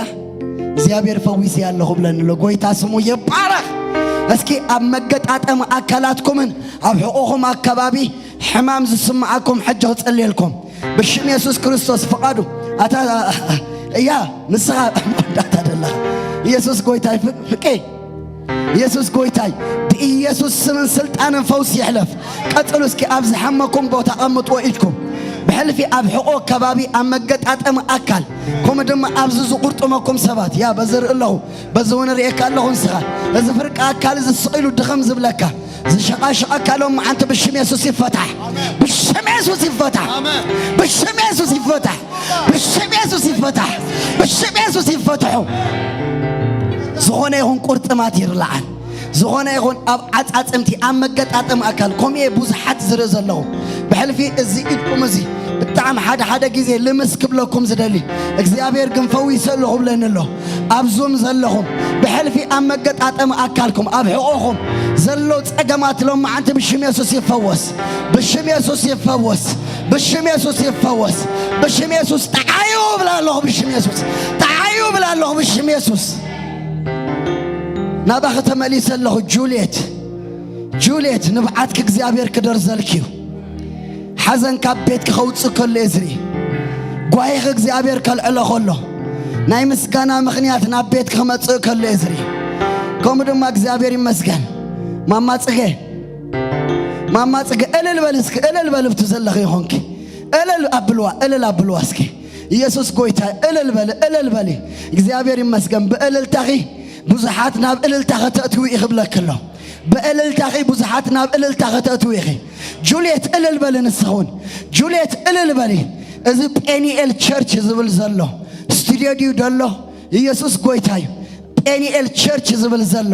እግዚኣብሔር ፈዊሰ ኣለኹ ብለኒ ኣሎ። ጎይታ ስሙ ይባረኽ። እስኪ ኣብ መገጣጠሚ ኣካላትኩምን ኣብ ሕቖኹም ኣካባቢ ሕማም ዝስምዓኩም ሕጂ ክጸልየልኩም ብሽም የሱስ ክርስቶስ። ፍቓዱ ኣታ እያ ንስኻ መወዳእታ ደለኻ። ኢየሱስ ጎይታይ ፍ- ፍቄ ኢየሱስ ጎይታይ ብኢየሱስ ስምን ስልጣንን ፈውስ ይሕለፍ። ቀጽሉ እስኪ ኣብ ዝሓመኩም ቦታ ኣቐምጥዎ ኢድኩም። ብሕልፊ ኣብ ሕቖ ከባቢ ኣብ መገጣጠሚ ኣካል ከምኡ ድማ ኣብዚ ዝቑርጥመኩም ሰባት ያ በዚ ርኢ ኣለኹ። በዚ እውን ርእየካ ኣለኹ ንስኻ እዚ ፍርቂ ኣካል እዚ ስቕ ኢሉ ድኽም ዝብለካ ዝሸቓሸቐካ ሎም መዓንቲ ብሽም የሱስ ይፈታሕ። ብሽም የሱስ ይፈታሕ። ብሽም የሱስ ይፈታሕ። ብሽም የሱስ ይፈታሕ። ብሽም የሱስ ይፈትሑ። ዝኾነ ይኹን ቁርጥማት ይርላዓል። ዝኾነ ይኹን ኣብ ዓጻጽምቲ ኣብ መገጣጠም ኣካል ከምኡ እየ ብዙሓት ዝርኢ ዘለኹ። ብሕልፊ እዚ ኢድኩም እዚ ብጣዕሚ ሓደ ሓደ ግዜ ልምስ ክብለኩም ዝደሊ እግዚኣብሔር ግን ፈዊሰ ኣለኹ ብለኒ ኣሎ። ኣብ ዙም ዘለኹም ብሕልፊ ኣብ መገጣጠሚ ኣካልኩም ኣብ ሕቖኹም ዘሎ ጸገማት ሎም መዓንቲ ብሽም የሱስ ይፈወስ። ብሽም የሱስ ይፈወስ። ብሽም የሱስ ይፈወስ። ብሽም የሱስ ጠዓዩ ብላ ኣለኹ ብሽም የሱስ። ጠዓዩ ብላ ኣለኹ ብሽም የሱስ። ናባኺ ተመሊሰ ኣለኹ ጁልየት። ጁልየት፣ ንብዓትኪ እግዚኣብሔር ክደርዘልኪ እዩ። ሓዘን ካብ ቤትኪ ከውፅእ ከሎ እየ ዝርኢ። ጓሂኺ እግዚኣብሔር ከልዕሎ ከሎ፣ ናይ ምስጋና ምኽንያት ናብ ቤትኪ ክመፅእ ከሎ እየ ዝርኢ። ከምኡ ድማ እግዚኣብሔር ይመስገን። ማማ ፅገ፣ ማማ ፅገ፣ እልል በል እስኪ፣ እልል በል፣ ብቲ ዘለኺ ይኾንኪ። እልል ኣብልዋ፣ እልል ኣብልዋ እስኪ። ኢየሱስ ጎይታ፣ እልል በል፣ እልል በል። እግዚኣብሔር ይመስገን። ብእልልታኺ ብዙሓት ናብ እልልታ ከተእትዊ እዩ ክብለኪ ኣሎ። ብእልልታኺ ብዙሓት ናብ እልልታ ከተእትዊ ኢኺ። ጁልየት፣ እልል በል ንስኺ እውን። ጁልየት፣ እልል በሊ። እዚ ጴኒኤል ቸርች ዝብል ዘሎ ስቱድዮ ድዩ ደሎ? ኢየሱስ ጎይታ እዩ። ጴኒኤል ቸርች ዝብል ዘሎ፣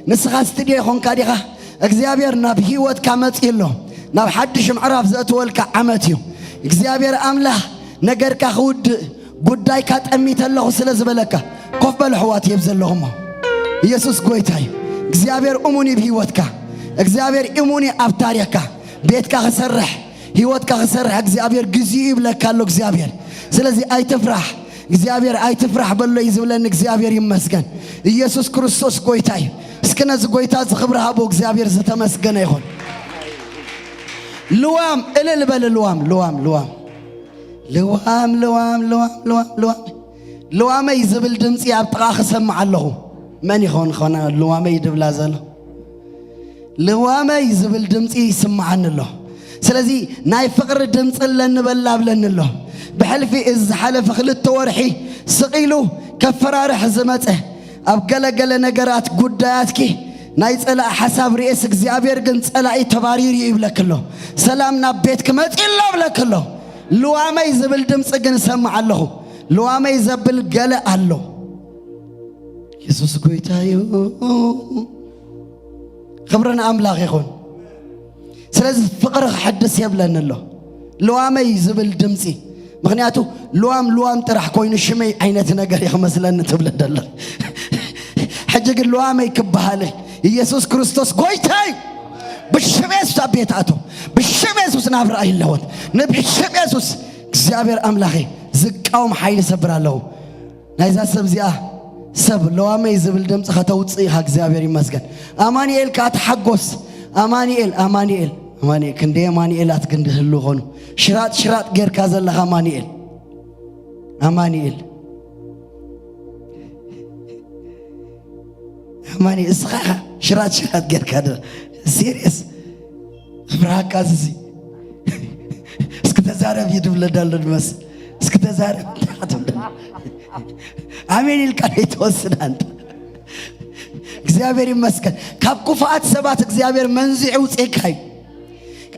ንስኻ ስቱድዮ ይኾንካ ዲኻ? እግዚኣብሔር ናብ ህይወትካ መጺኡ ኣሎ። ናብ ሓድሽ ምዕራፍ ዘእትወልካ ዓመት እዩ። እግዚኣብሔር ኣምላኽ ነገርካ ክውድእ፣ ጉዳይካ ጠሚተ ኣለኹ ስለ ዝበለካ፣ ኮፍ በሉ ኣሕዋት፣ የብ ዘለኹሞ። ኢየሱስ ጎይታ እዩ። እግዚኣብሔር እሙን እዩ ብህይወትካ። እግዚኣብሔር እሙን እዩ ኣብ ታሪኽካ። ቤትካ ክሰርሕ፣ ህይወትካ ክሰርሕ እግዚኣብሔር ግዚኡ ይብለካ ኣሎ እግዚኣብሔር። ስለዚ ኣይትፍራሕ፣ እግዚኣብሔር ኣይትፍራሕ በሎ እዩ ዝብለኒ። እግዚኣብሔር ይመስገን። ኢየሱስ ክርስቶስ ጎይታ እዩ። እስኪ ነዚ ጎይታ እዚ ክብሪ ሃቦ። እግዚኣብሔር ዝተመስገነ ይኹን። ልዋም፣ እልል በል። ልዋም፣ ልዋም፣ ልዋም። ልዋም፣ ልዋም፣ ልዋም፣ ልዋም፣ ልዋም። ልዋመይ ዝብል ድምፂ ኣብ ጥቓ ክሰምዕ ኣለኹ። መን ይኾን ኾነ ልዋመይ ድብላ ዘሎ? ልዋመይ ዝብል ድምፂ ይስምዓኒ ኣሎ። ስለዚ ናይ ፍቕሪ ድምፂ ኣለኒ በላ ኣብለኒ ኣሎ። ብሕልፊ እዚ ዝሓለፈ ክልተ ወርሒ ስቕ ኢሉ ከፈራርሕ ዝመፀ፣ ኣብ ገለገለ ነገራት ጉዳያትኪ ናይ ጸላኢ ሓሳብ ርእየስ፣ እግዚኣብሔር ግን ጸላኢ ተባሪሩ እዩ ይብለኪ ኣሎ። ሰላም ናብ ቤት ክመጽእ ኣሎ ይብለኪ ኣሎ። ልዋመይ ዝብል ድምፂ ግን እሰምዕ ኣለኹ። ልዋመይ ዘብል ገለ ኣሎ። የሱስ ጎይታ እዩ። ክብሪ ንኣምላኽ ይኹን። ስለዚ ፍቕሪ ክሕድስ የብለኒ ኣሎ። ልዋመይ ዝብል ድምፂ። ምኽንያቱ ልዋም ልዋም ጥራሕ ኮይኑ ሽመይ ዓይነት ነገር እዩ ክመስለኒ ትብለ ደሎ። ሕጂ ግን ልዋመይ ክበሃል ኢየሱስ ክርስቶስ ጎይታይ። ብሽም የሱስ ኣብ ቤት ኣቶ። ብሽም የሱስ ናብራ ይለወጥ። ንብሽም የሱስ እግዚኣብሔር ኣምላኸይ ዝቃወም ሓይሊ ሰብር ኣለዉ። ናይዛ ሰብ እዚኣ ሰብ ለዋመይ ዝብል ድምፂ ከተውፅእ ኢኻ። እግዚኣብሔር ይመስገን። ኣማኑኤል ከዓ ተሓጎስ። ኣማኑኤል፣ ኣማኑኤል፣ ኣማኑኤል። ክንደይ ኣማኑኤላት ግን ድህሉ ኾኑ። ሽራጥ ሽራጥ ጌርካ ዘለኻ ኣማኑኤል። ኣማኑኤል። ኣማኑኤል፣ እስኻ ኢኻ ሽራጥ ሽራጥ ጌርካ ዶ? ሲሪየስ። ክብርሃካ እዚ። እስኪ ተዛረብ እዩ ድብለ ዳሎ ድመስል። እስኪ ተዛረብ እንታይ ትብለ? ኣሜን ኢልካ ዘይትወስድ ኣንተ። እግዚኣብሔር ይመስገን። ካብ ክፉኣት ሰባት እግዚኣብሔር መንዚዑ ውፅእካ እዩ።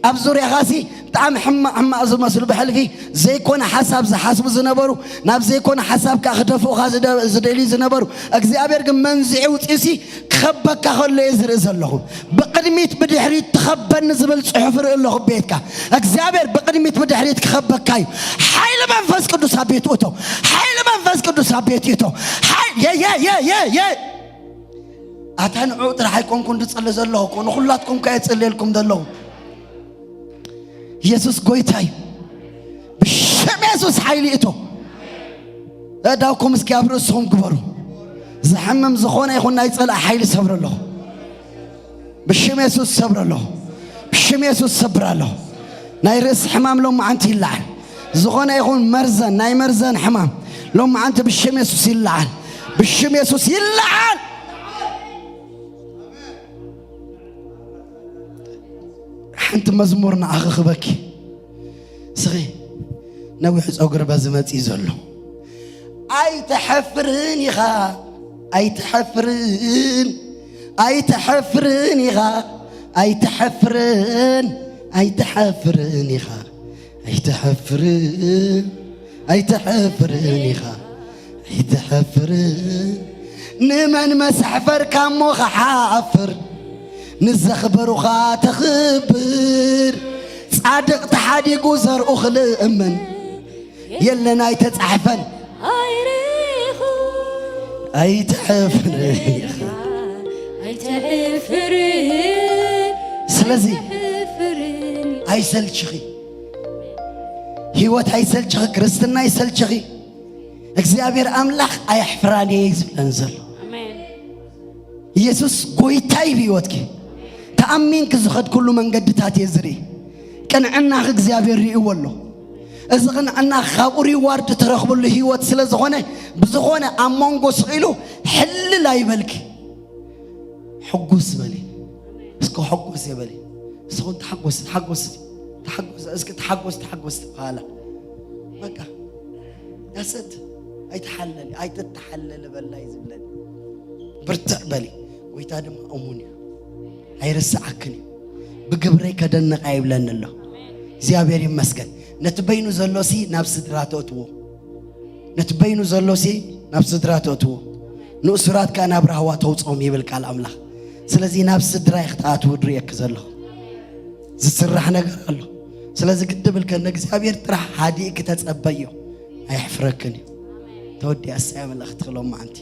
ኣብ ዙርያኻሲ ብጣዕሚ ሕማቕ ሕማቕ ዝመስሉ ብሕልፊ ዘይኮነ ሓሳብ ዝሓስቡ ዝነበሩ፣ ናብ ዘይኮነ ሓሳብ ከዓ ክደፍኡኻ ዝደ-፣ ዝደልዩ ዝነበሩ፣ እግዚኣብሔር ግን መንዚዑ ውፅእሲ ክኸበካ ከሎ እየ ዝርኢ ዘለኹ። ብቕድሚት ብድሕሪት ትኸበኒ ዝብል ጽሑፍ ርኢ ኣለኹ ቤትካ። እግዚኣብሔር ብቕድሚት ብድሕሪት ክኸበካ እዩ። ሓይሊ መንፈስ ቅዱስ ኣብ ቤት እቶ። ሓይሊ መንፈስ ቅዱስ ኣብ ቤት እቶ። ሓይ-፣ የ-፣ የ-፣ የ-፣ የ-፣ የ-፣ ኣታ ንዕኡ ጥራሕ ኣይኮንኩን ዝጽሊ ዘለኹ እኮ፣ ንኹላትኩም ከ የጽልየልኩም ዘለኹ። ኢየሱስ ጎይታ እዩ። ብሽም የሱስ ሓይሊ እቶ። ኣእዳውኩም እስኪ ኣብ ርእስኹም ግበሩ። ዝሕምም ዝኾነ ይኹን ናይ ጸላእ ሓይሊ ሰብረ ኣለኹ። ብሽም የሱስ ሰብረ ኣለኹ። ብሽም የሱስ ሰብር ኣለኹ። ናይ ርእሲ ሕማም ሎማዓንቲ ይለዓል። ዝኾነ ይኹን መርዘን፣ ናይ መርዘን ሕማም ሎማዓንቲ ብሽም የሱስ ይለዓል። ብሽም የሱስ ይለዓል። ሓንቲ መዝሙር ንዓኺ ክበኪ። ስኺ ነዊሕ ጸጉሪ በዚ መጺኡ ዘሎ። ኣይትሐፍርን ኢኻ፣ ኣይትሐፍርን፣ ኣይትሐፍርን ኢኻ፣ ኣይትሐፍርን፣ ኣይትሐፍርን ኢኻ፣ ኣይትሐፍርን፣ ኣይትሐፍርን ኢኻ፣ ኣይትሐፍርን። ንመን መሰሕፈርካ እሞ ክሓፍር፣ ንዘኽበሩኻ ተኽብር። ጻድቕ ተሓዲጉ ዘርኡ ክልእምን፣ የለን ኣይተጻሕፈን። ኣይርኹ ኣይትሐፍርን ኢኻ፣ ኣይትሐፍርን። ስለዚ ኣይትሐፍርን። ኣይሰልችኺ፣ ህይወት ኣይሰልችኺ፣ ክርስትና ኣይሰልችኺ። እግዚኣብሔር ኣምላኽ ኣየሕፍራን እየ እዩ ዝብለን ዘሎ። ኣሜን። ኢየሱስ ጎይታይ ብህይወትኪ ተኣሚንኪ ዝኸድኩሉ መንገድታት እየ ዝርኢ። ቅንዕናኺ እግዚኣብሔር ርእይዎ ኣሎ። እዚ ቅንዕና ካብኡ ሪዋርድ ትረኽብሉ ህይወት ስለ ዝኾነ ብዝኾነ ኣብ መንጎ ስቕ ኢሉ ሕልል ኣይበልኪ። ሕጉስ በሊ እስከ ሕጉስ እየ በሊ። እስኹን ተሓጎስ ተሓጎስ ተሓጎስ እስከ ተሓጎስ ተሓጎስ በላ። በቃ ያሰት ኣይትሓለሊ ኣይትተሓለሊ በላይ ዝብለኒ። ብርትዕ በሊ። ጎይታ ድማ እሙን እዩ፣ ኣይርስዓክን እዩ። ብግብረይ ከደንቕ ኣይብለኒ ኣሎ። እግዚኣብሔር ይመስገን። ነቲ በይኑ ዘሎሲ ናብ ስድራ ተእትዎ፣ ነቲ በይኑ ዘሎሲ ናብ ስድራ ተእትዎ፣ ንእሱራት ከኣ ናብ ራህዋ ተውፅኦም ይብል ቃል ኣምላኽ። ስለዚ ናብ ስድራይ ክትኣትዉ ድርእየኪ ዘለኹ ዝስራሕ ነገር ኣሎ። ስለዚ ግዲ ብልከ ንእግዚኣብሔር ጥራሕ ሃዲእኪ ተጸበዮ፣ ኣየሕፍረክን እዩ። ተወዲኣ እሳያ መልእኽቲ ክሎም መዓንቲ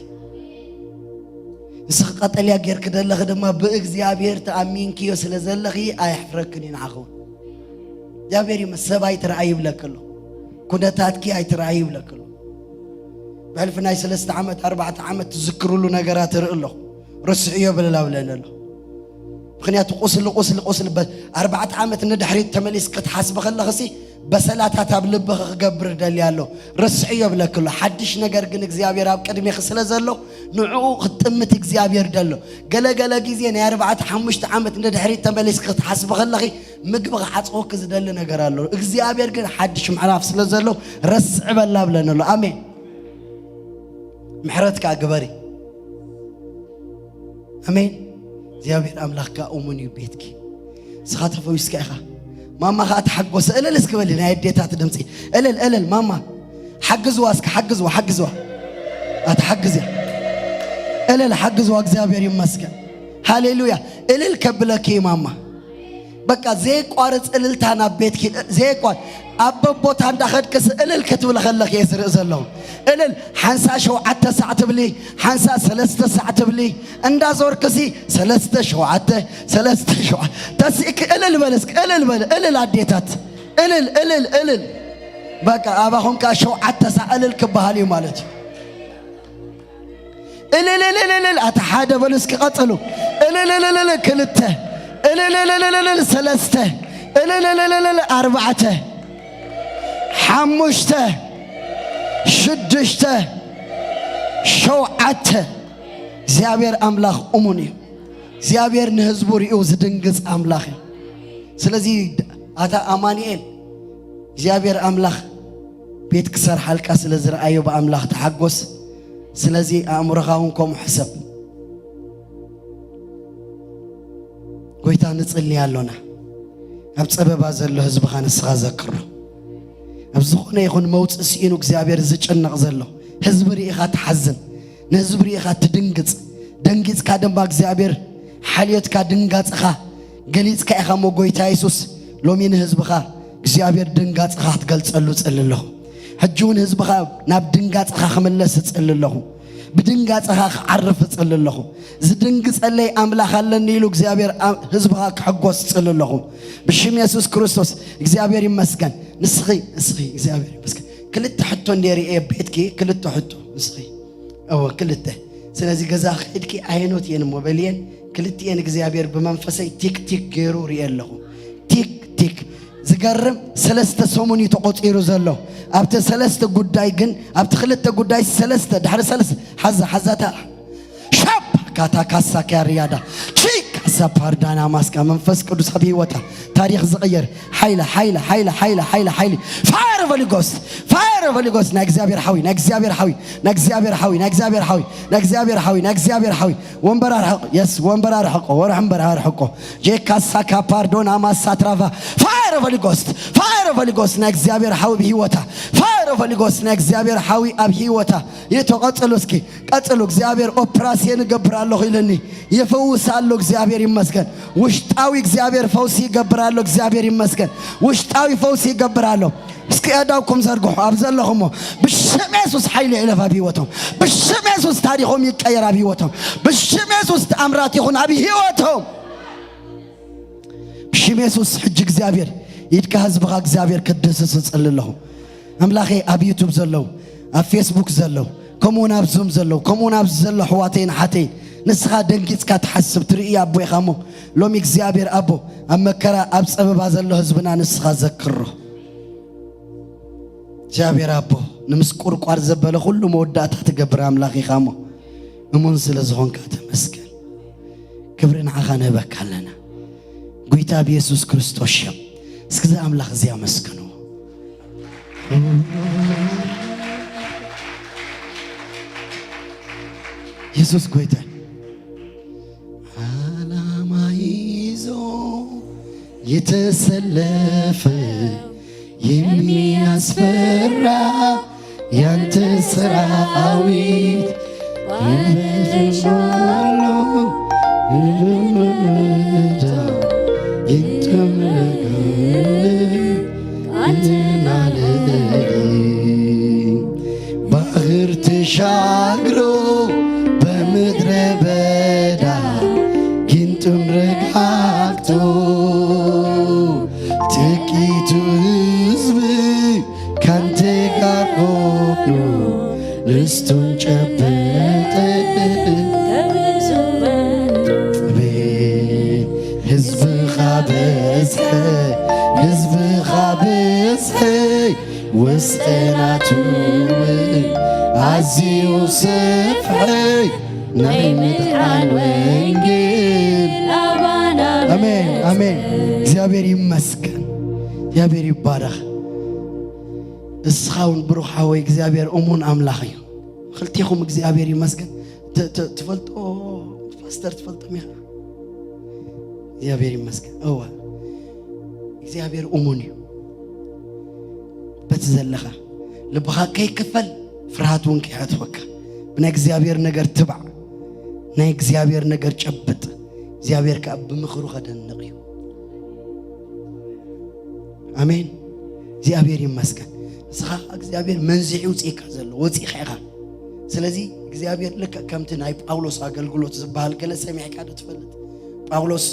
ንስኺ ቀጠልያ ጌርኪ ደለኺ ድማ ብእግዚኣብሔር ተኣሚንክዮ ስለ ዘለኺ ኣየሕፍረክን እዩ። ንዓኺ እውን እግዚኣብሔር ይመ ሰብ ኣይትረኣይ ይብለኪ ኣሎ። ኩነታትኪ ኣይትረኣይ ይብለኪ ኣሎ። ብሕልፊ ናይ ሰለስተ ዓመት ኣርባዕተ ዓመት ትዝክርሉ ነገራት ርኢ ኣለኹ። ርስዕዮ ብለላ ብለኒ ኣሎ። ምክንያቱ ቁስሊ ቁስሊ ቁስሊ በ- ኣርባዕተ ዓመት ንድሕሪት ተመሊስ ክትሓስቢ ከለኽሲ በሰላታት ኣብ ልብኺ ክገብር ደልያ ኣሎ። ርስዕዮ ብለኪ ኣሎ። ሓድሽ ነገር ግን እግዚኣብሔር ኣብ ቅድሚኺ ስለ ዘሎ ንዕኡ ክትጥምት እግዚኣብሔር ደሎ። ገለገለ ግዜ ናይ ኣርባዕተ ሓሙሽተ ዓመት ንድሕሪት ተመሊስ ክትሓስቢ ከለኺ ምግቢ ክዓጽወኪ ዝደሊ ነገር ኣሎ። እግዚኣብሔር ግን ሓድሽ ምዕራፍ ስለ ዘሎ ረስዕ በላ ብለኒ ኣሎ። ኣሜን። ምሕረት ከኣ ግበሪ። ኣሜን። እግዚኣብሔር ኣምላኽ ከኣ እሙን እዩ ቤትኪ። ንስኻ ተፈዊስካ ኢኻ። ማማ ከኣ ተሓጎሰ። እልል እስኪ በሊ ናይ ኣዴታት ድምፂ። እልል እልል ማማ ሓግዝዋ እስኪ ሓግዝዋ ሓግዝዋ። ኣታ ሓግዝያ። እልል ሓግዝዋ እግዚኣብሔር ይመስገን። ሃሌሉያ። እልል ከብለኪ እዩ ማማ። በቃ ዘየቋርፅ እልልታ ናብ ቤትኪ ዘየቋር ኣብ በቦታ እንዳኸድክስ እልል ክትብል ከለክ እየ ዝርኢ ዘለኹ። እልል ሓንሳ ሸውዓተ ሳዕ ትብሊ፣ ሓንሳ ሰለስተ ሳዕ ትብሊ፣ እንዳዞርክሲ ሰለስተ ሸውዓተ ሰለስተ ሸውዓተ ተሲእክ እልል በል እስኪ እልል በል እልል ኣዴታት እልል እልል እልል። በቃ ኣባኹም ከዓ ሸውዓተ ሳዕ እልል ክበሃል እዩ ማለት እዩ። እልልልልልል ኣታ ሓደ በሉ እስኪ ቀጽሉ። እልልልልልል ክልተ እልልልልልል ሰለስተ እልልልልልል ኣርባዕተ ሓሙሽተ ሽዱሽተ ሸውዓተ። እግዚኣብሔር ኣምላኽ እሙን እዩ። እግዚኣብሔር ንህዝቡ ርእዩ ዝድንግጽ ኣምላኽ እዩ። ስለዚ ኣታ ኣማኑኤል እግዚኣብሔር ኣምላኽ ቤት ክሰርሓልካ ስለ ዝረኣዮ ብኣምላኽ ተሓጎስ። ስለዚ ኣእምሮኻ እውን ከምኡ ሕሰብ። ጎይታ ንጽሊ ኣሎና። ኣብ ጸበባ ዘሎ ህዝብኻ ንስኻ ዘክሮ። ኣብ ዝኾነ ይኹን መውጽእ ስኢኑ እግዚኣብሔር ዝጭነቕ ዘሎ ህዝቢ ርኢኻ ትሓዝን፣ ንህዝቢ ርኢኻ ትድንግጽ። ደንጊጽካ ድማ እግዚኣብሔር ሓልዮትካ ድንጋጽኻ ገሊጽካ ኢኻ እሞ ጎይታ የሱስ ሎሚ ንህዝብኻ እግዚኣብሔር ድንጋጽኻ ክትገልጸሉ ጽሊ ኣለኹ። ሕጂ እውን ህዝብኻ ናብ ድንጋጽኻ ክምለስ እጽሊ ኣለኹ። ብድንጋጽኻ ክዓርፍ እጽሊ ኣለኹ። ዝድንግጸለይ ኣምላኽ ኣለኒ ኢሉ እግዚኣብሔር ኣ- ህዝብኻ ክሕጎስ እጽሊ ኣለኹ። ብሽም የሱስ ክርስቶስ እግዚኣብሔር ይመስገን። ንስኺ ንስኺ እግዚኣብሔር ይመስገን። ክልተ ሕቶ እንደ ርእየ ቤትኪ ክልተ ሕቶ ንስኺ እወ ክልተ። ስለዚ ገዛ ክድኪ ኣየኖት እየን እሞ በልየን ክልቲኤን እግዚኣብሔር ብመንፈሰይ ቲክ ቲክ ገይሩ ርእየ ኣለኹ። ቲክ ቲክ ዝገርም ሰለስተ ሰሙን እዩ ተቆፂሩ ዘሎ። ኣብቲ ሰለስተ ጉዳይ ግን ኣብቲ ክልተ ጉዳይ ሰለስተ ድሕሪ ሰለስተ ሓዛ ሓዛታ ሻፕ ካታ ካሳ ካሪያዳ ቺ ካሳ ፓርዳና ማስካ መንፈስ ቅዱስ ኣብ ህይወታ ታሪኽ ዝቕየር ሓይለ ሓይለ ሓይለ ሓይለ ሓይለ ሓይሊ ፋየር ሆሊ ጎስት ፋየር ሆሊ ጎስት ናይ እግዚኣብሔር ሓዊ ናይ እግዚኣብሔር ሓዊ ናይ እግዚኣብሔር ሓዊ ናይ እግዚኣብሔር ሓዊ ናይ እግዚኣብሔር ሓዊ ናይ እግዚኣብሔር ሓዊ ወንበር ኣርሕቕ የስ ወንበር ኣርሕቆ ወርሕ እምበር ኣርሕቆ ጄካሳ ካፓርዶና ማሳትራቫ ፋየር ሆሊ ጎስት ፋየር ሆሊ ጎስት ናይ እግዚኣብሔር ሓዊ ብህይወታ ፋየር ሆሊ ጎስት ናይ እግዚኣብሔር ሓዊ ኣብ ህይወታ ይቶ ቀጽሉ እስኪ ቀጽሉ እግዚኣብሔር ኦፕራሲየን እገብር ኣለኹ ኢለኒ ይፍውስ ኣሎ እግዚኣብሔር ይመስገን ውሽጣዊ እግዚኣብሔር ፈውሲ ይገብር ኣሎ እግዚኣብሔር ይመስገን ውሽጣዊ ፈውሲ ይገብር ኣሎ እስኪ ኣዳውኩም ዘርግሑ ኣብ ዘለኹሞ ብሽም የሱስ ሓይሊ ይዕለፍ ኣብ ህይወቶም ብሽም የሱስ ታሪኾም ይቀየር ኣብ ህይወቶም ብሽም የሱስ ተኣምራት ይኹን ኣብ ህይወቶም ብሽም የሱስ ሕጂ እግዚኣብሔር ኢድካ ህዝብኻ እግዚኣብሔር ክድስስ እጽሊ ኣለኹ ኣምላኸ ኣብ ዩቱብ ዘለዉ ኣብ ፌስቡክ ዘለዉ፣ ከምኡውን ኣብ ዙም ዘለዉ፣ ከምኡውን ኣብዚ ዘሎ ኣሕዋተይን ኣሓተይን፣ ንስኻ ደንጊጽካ ትሓስብ ትርኢ ኣቦ ኢኻ እሞ፣ ሎሚ እግዚኣብሔር ኣቦ ኣብ መከራ ኣብ ጸበባ ዘሎ ህዝብና ንስኻ ዘክሮ። እግዚኣብሔር ኣቦ፣ ንምስቁርቋር ዘበለ ኩሉ መወዳእታ ትገብር ኣምላኽ ኢኻ እሞ፣ እሙን ስለ ዝኾንካ ተመስገን። ክብሪ ንዓኻ ንህበካ ኣለና። ጎይታ ብየሱስ ክርስቶስ ሽም። እስኪ እዚ ኣምላኽ እዚ ኣመስግንዎ። የሱስ ጎይታ። ዓላማ ይዞ የተሰለፈ የሚያስፈራ ያንተ ሰራዊት ይበልጣሉ። እርምጃ ይጥምረጋል። ቀንና ሌሊት ባህር ተሻግሮ በምድረ በዳ ጊንጡን ረጋግጦ ጥቂቱ ሕዝብ ካንተ ጋር ሆኖ ርስቱን ጨበጠ። ከብዙ በልጦ። አቤት ሕዝብኻ በዝሐ፣ ሕዝብኻ በዝሐ፣ ወሰናቱ ኣዝዩ ሰፍሐ፣ ናይ ምድሓን ወንጌል ኣባና። ኣሜን፣ ኣሜን። በዝሐ። እግዚኣብሔር ይመስገን። እግዚኣብሔር ይባረኽ። እስኻ እውን ብሩኽ ሓወይ እግዚኣብሔር እሙን ኣምላኽ እዩ። ክልቴኹም እግዚኣብሔር ይመስገን። ት-፣ ት-፣ ትፈልጦ ፓስተር ትፈልጦም ኢኻ? እግዚኣብሔር ይመስገን። እወ እግዚኣብሔር እሙን እዩ። በቲ ዘለኻ ልብኻ ከይክፈል ፍርሃት እውን ከይሓትወካ ብናይ እግዚኣብሔር ነገር ትባዕ። ናይ እግዚኣብሔር ነገር ጨብጥ። እግዚኣብሔር ከኣ ብምኽሩ ከደንቕ እዩ። ኣሜን። እግዚኣብሔር ይመስገን። ንስኻ ኸዓ እግዚኣብሔር መንዚዑ ውፅኢካ ዘሎ ወፂእካ ኢኻ። ስለዚ እግዚኣብሔር ልክዕ ከምቲ ናይ ጳውሎስ ኣገልግሎት ዝበሃል ገለ ሰሚዕካ ዶ ትፈልጥ? ጳውሎስ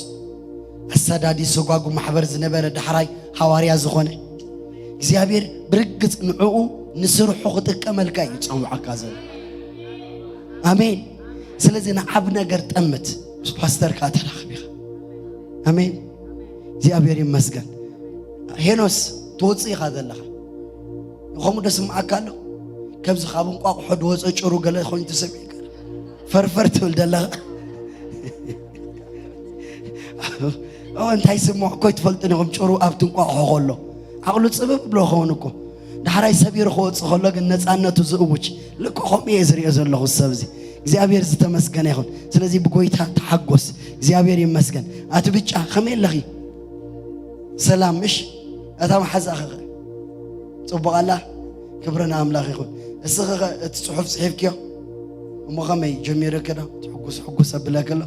ኣሳዳዲ ሰጓጉ ማሕበር ዝነበረ ዳሕራይ ሃዋርያ ዝኾነ እግዚኣብሔር ብርግጽ ንዕኡ ንስርሑ ክጥቀመልካ እዩ ዝጸውዓካ ዘሎ። ኣሜን። ስለዚ ንዓብ ነገር ጠምት ምስ ፓስተርካ ተራኽብ ኢኻ። ኣሜን። እግዚኣብሔር ይመስገን። ሄኖስ ትወፅእ ኢኻ ዘለኻ። ከምኡ ዶ ስምዓካ ኣሎ? ከምዚ ካብ እንቋቑሖ ድወፀ ጭሩ ገለ ኮይኑ ተሰሚዕካ ፈርፈር ትብል ዘለኻ። ኦ፣ እንታይ ስምዖ እኮ ኣይትፈልጥን ኢኹም። ጭሩ ኣብቲ እንቋቑሖ ከሎ ዓቕሉ ፅብብ ብሎ ኸውን እኮ። ዳሕራይ ሰቢሩ ክወፅእ ከሎ ግን ነፃነቱ ዝእውጅ። ልክዕ ከምኡ እየ ዝሪኦ ዘለኹ ሰብ እዚ። እግዚኣብሔር ዝተመስገነ ይኹን። ስለዚ ብጎይታ ተሓጎስ። እግዚኣብሔር ይመስገን። ኣቲ ብጫ ከመይ ኣለኺ? ሰላም ምሽ? እታ መሓዛኺ ኸ? ጽቡቕ ኣላ? ክብሪ ንኣምላኽ ይኹን። እስኺ ኸ እቲ ጽሑፍ ጽሒፍክዮ? እሞ ኸመይ ጀሚርኪ ዶ? ትሕጉስ ሕጉስ ኣብለኪ ኣሎ?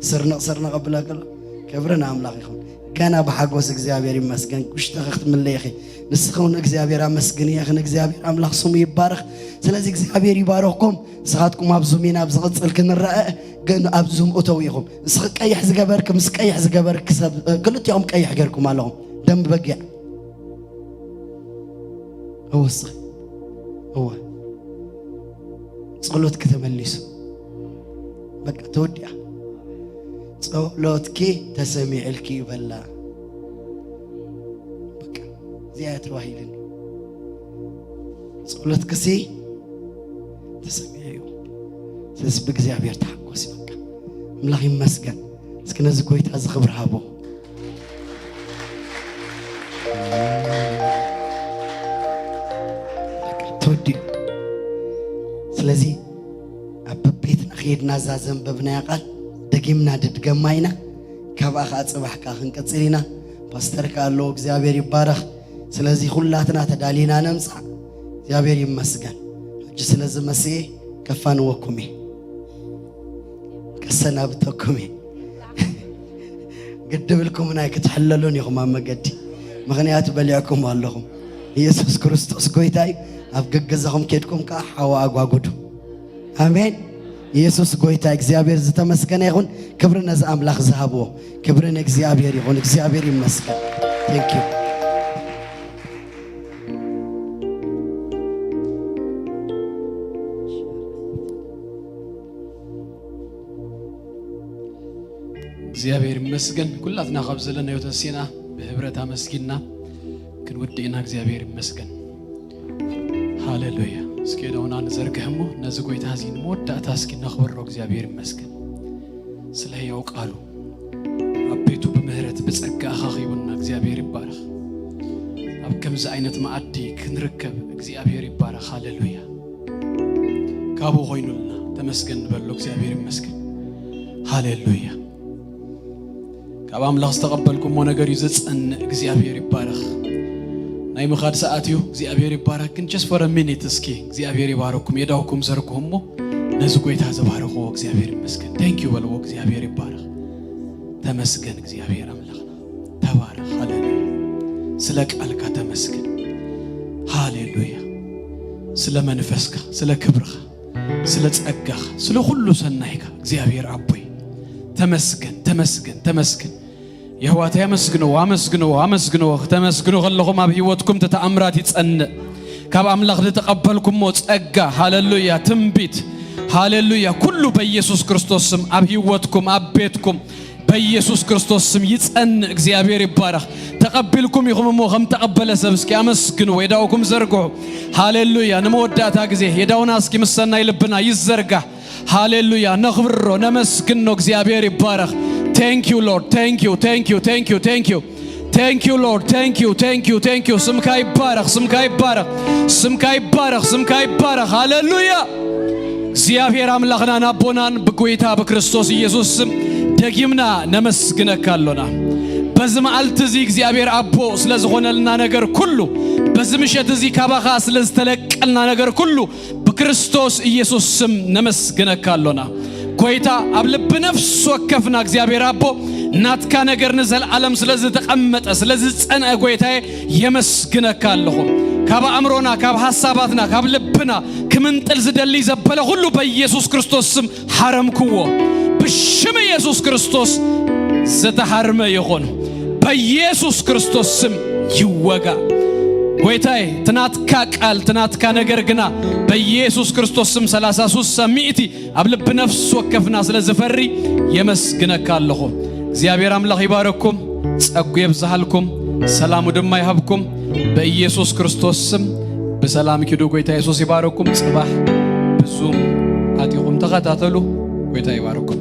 ስርንቕ ስርንቕ ኣብለኪ ኣሎ? ክብሪ ንኣምላኽ ይኹን። ገና ብሓጎስ እግዚኣብሔር ይመስገን። ውሽጥኺ ክትምለይ ኢኺ። ንስኺ እውን እግዚኣብሔር ኣመስግኒ ኢኺ። ንእግዚኣብሔር ኣምላኽ ስሙ ይባረኽ። ስለዚ እግዚኣብሔር ይባረኽኩም። ንስኻትኩም ኣብ ዙም ኢና ኣብ ዝቕጽል ክንረአ፣ ግን ኣብ ዙም እተው ኢኹም። ንስኺ ቀይሕ ዝገበርኪ ምስ ቀይሕ ዝገበርኪ ሰብ፣ ክልቲኦም ቀይሕ ጌርኩም ኣለኹም። ደም በጊዕ። እወ እስኺ። እወ። ጸሎትኪ ተመሊሱ። በቃ ተወዲኣ። ጸሎትኪ ተሰሚዕልኪ እዩ በላ። በቃ እዚኣ እያ ተባሂልኒ። ጸሎትክሲ ተሰሚዑ እዩ። ስለዚ ብእግዚኣብሔር ተሓጎሲ በቃ። ኣምላኽ ይመስገን። እስኪ ነዚ ጎይታ እዚ ክብሪ ሃቦ። በቃ ተወዲኡ። ስለዚ ኣብ በቤትና ከይድና እዛ ዘንበብናያ ቃል ደጊምና ድድገማ ኢና። ካብኣ ኸዓ ጽባሕ ከኣ ክንቅጽል ኢና። ፓስተር ከኣ ኣለዎ፣ እግዚኣብሔር ይባረኽ። ስለዚ ኩላትና ተዳሊና ነምጻእ። እግዚኣብሔር ይመስገን። ሕጂ ስለዚ መስኤ ከፋንወኩም እየ። ከሰናብተኩም እየ። ግድብልኩምን ኣይክትሕለሉን ኢኹም ኣብ መገዲ፣ ምኽንያቱ በሊዕኩም ኣለኹም። ኢየሱስ ክርስቶስ ጎይታ እዩ። ኣብ ገገዛኹም ኬድኩም ከኣ ሓዋ ኣጓጉዱ። ኣሜን። ኢየሱስ ጎይታ፣ እግዚኣብሔር ዝተመስገነ ይኹን። ክብሪ ነዚ ኣምላኽ ዝሃብዎ። ክብሪ ንእግዚኣብሔር ይኹን። እግዚኣብሔር ይመስገን። Thank you። እግዚኣብሔር ይመስገን። ኩላትና ካብ ዘለናዮ ተሲና ብህብረት ኣመስጊንና ክንውድእ ኢና። እግዚኣብሔር ይመስገን። ሃሌሉያ። እስኪ ኢዶና ንዘርግሕ እሞ ነዚ ጎይታ እዚ ንመወዳእታ እስኪ ነኽብሮ። እግዚኣብሔር ይመስገን ስለ ህያው ቃሉ። ኣብ ቤቱ ብምህረት ብጸጋ ኣኻኺቡና እግዚኣብሔር ይባረኽ። ኣብ ከምዚ ዓይነት መኣዲ ክንርከብ እግዚኣብሔር ይባረኽ። ሃሌሉያ። ካብኡ ኮይኑልና ተመስገን ንበሎ። እግዚኣብሔር ይመስገን። ሃሌሉያ። ካብ ኣምላኽ ዝተቐበልኩሞ ነገር እዩ ዘጸንእ። እግዚኣብሔር ይባረኽ። ናይ ምኻድ ሰዓት እዩ። እግዚኣብሔር ይባረኽ። ግን just for a minute እስኪ እግዚኣብሔር ይባረኩም። የዳውኩም ዘርግሑ እሞ ነዚ ጎይታ ዝባረኽዎ እግዚኣብሔር ይመስገን። Thank you በልዎ። እግዚኣብሔር ይባረኽ። ተመስገን እግዚኣብሔር ኣምላኽና። ተባረኽ። ሃሌሉያ። ስለ ቃልካ ተመስገን። ሃሌሉያ። ስለ መንፈስካ፣ ስለ ክብርኻ፣ ስለ ጸጋኻ፣ ስለ ኩሉ ሰናይካ እግዚኣብሔር ኣቦይ ተመስገን፣ ተመስገን፣ ተመስገን። የሕዋተይ ኣመስግንዎ፣ ኣመስግንዎ፣ ኣመስግንዎ። ክተመስግኑ ከለኹም ኣብ ህይወትኩም እቲ ተኣምራት ይጸንእ። ካብ ኣምላኽ ዝተቐበልኩሞ ጸጋ፣ ሃሌሉያ፣ ትንቢት፣ ሃሌሉያ፣ ኩሉ በኢየሱስ ክርስቶስ ስም ኣብ ህይወትኩም፣ ኣብ ቤትኩም በኢየሱስ ክርስቶስ ስም ይጸንእ። እግዚኣብሔር ይባረኽ። ተቐቢልኩም ኢኹም እሞ ከም ተቐበለ ሰብ እስኪ ኣመስግንዎ። የዳውኩም ዘርግሑ። ሃሌሉያ። ንመወዳእታ ግዜ የዳውና እስኪ ምስ ሰናይ ልብና ይዘርጋሕ። ሃሌሉያ። ነኽብሮ፣ ነመስግኖ። እግዚኣብሔር ይባረኽ። Thank you Lord. Thank you, thank you, thank you, thank you. Thank you Lord. Thank you, thank you, thank you. ስምካ ይባረኽ፣ ስምካ ይባረኽ፣ ስምካ ይባረኽ፣ ስምካ ይባረኽ። ሃሌሉያ። እግዚኣብሔር ኣምላኽናን ኣቦናን ብጎይታ ብክርስቶስ ኢየሱስ ስም ደጊምና ነመስግነካ ኣሎና። በዚ መዓልቲ እዚ እግዚኣብሔር ኣቦ ስለ ዝኾነልና ነገር ኩሉ፣ በዚ ምሸት እዚ ካባኻ ስለ ዝተለቀልና ነገር ኩሉ ብክርስቶስ ኢየሱስ ስም ነመስግነካ ኣሎና። ጎይታ ኣብ ልቢ ነፍሲ ወከፍና እግዚኣብሔር ኣቦ ናትካ ነገር ንዘለዓለም ስለ ዝተቐመጠ ስለ ዝጸንዐ ጎይታዬ የመስግነካ ኣለኹ። ካብ ኣእምሮና ካብ ሓሳባትና ካብ ልብና ክምንጥል ዝደሊ ዘበለ ኩሉ በኢየሱስ ክርስቶስ ስም ሓረምክዎ። ብሽም ኢየሱስ ክርስቶስ ዝተሓርመ ይኹን። በኢየሱስ ክርስቶስ ስም ይወጋ። ጎይታይ ትናትካ ቃል ትናትካ ነገር ግና በኢየሱስ ክርስቶስ ስም ሰላሳ ሱሳ ሚእቲ ኣብ ልቢ ነፍሲ ወከፍና ስለ ዝፈሪ የመስግነካ ኣለኹ። እግዚኣብሔር ኣምላኽ ይባረኩም፣ ጸጉ የብዝሃልኩም፣ ሰላሙ ድማ ይሃብኩም። በኢየሱስ ክርስቶስ ስም ብሰላም ኪዱ። ጎይታ የሱስ ይባረኩም። ጽባሕ ብዙም ኣቲኹም ተኸታተሉ። ጎይታ ይባረኩም።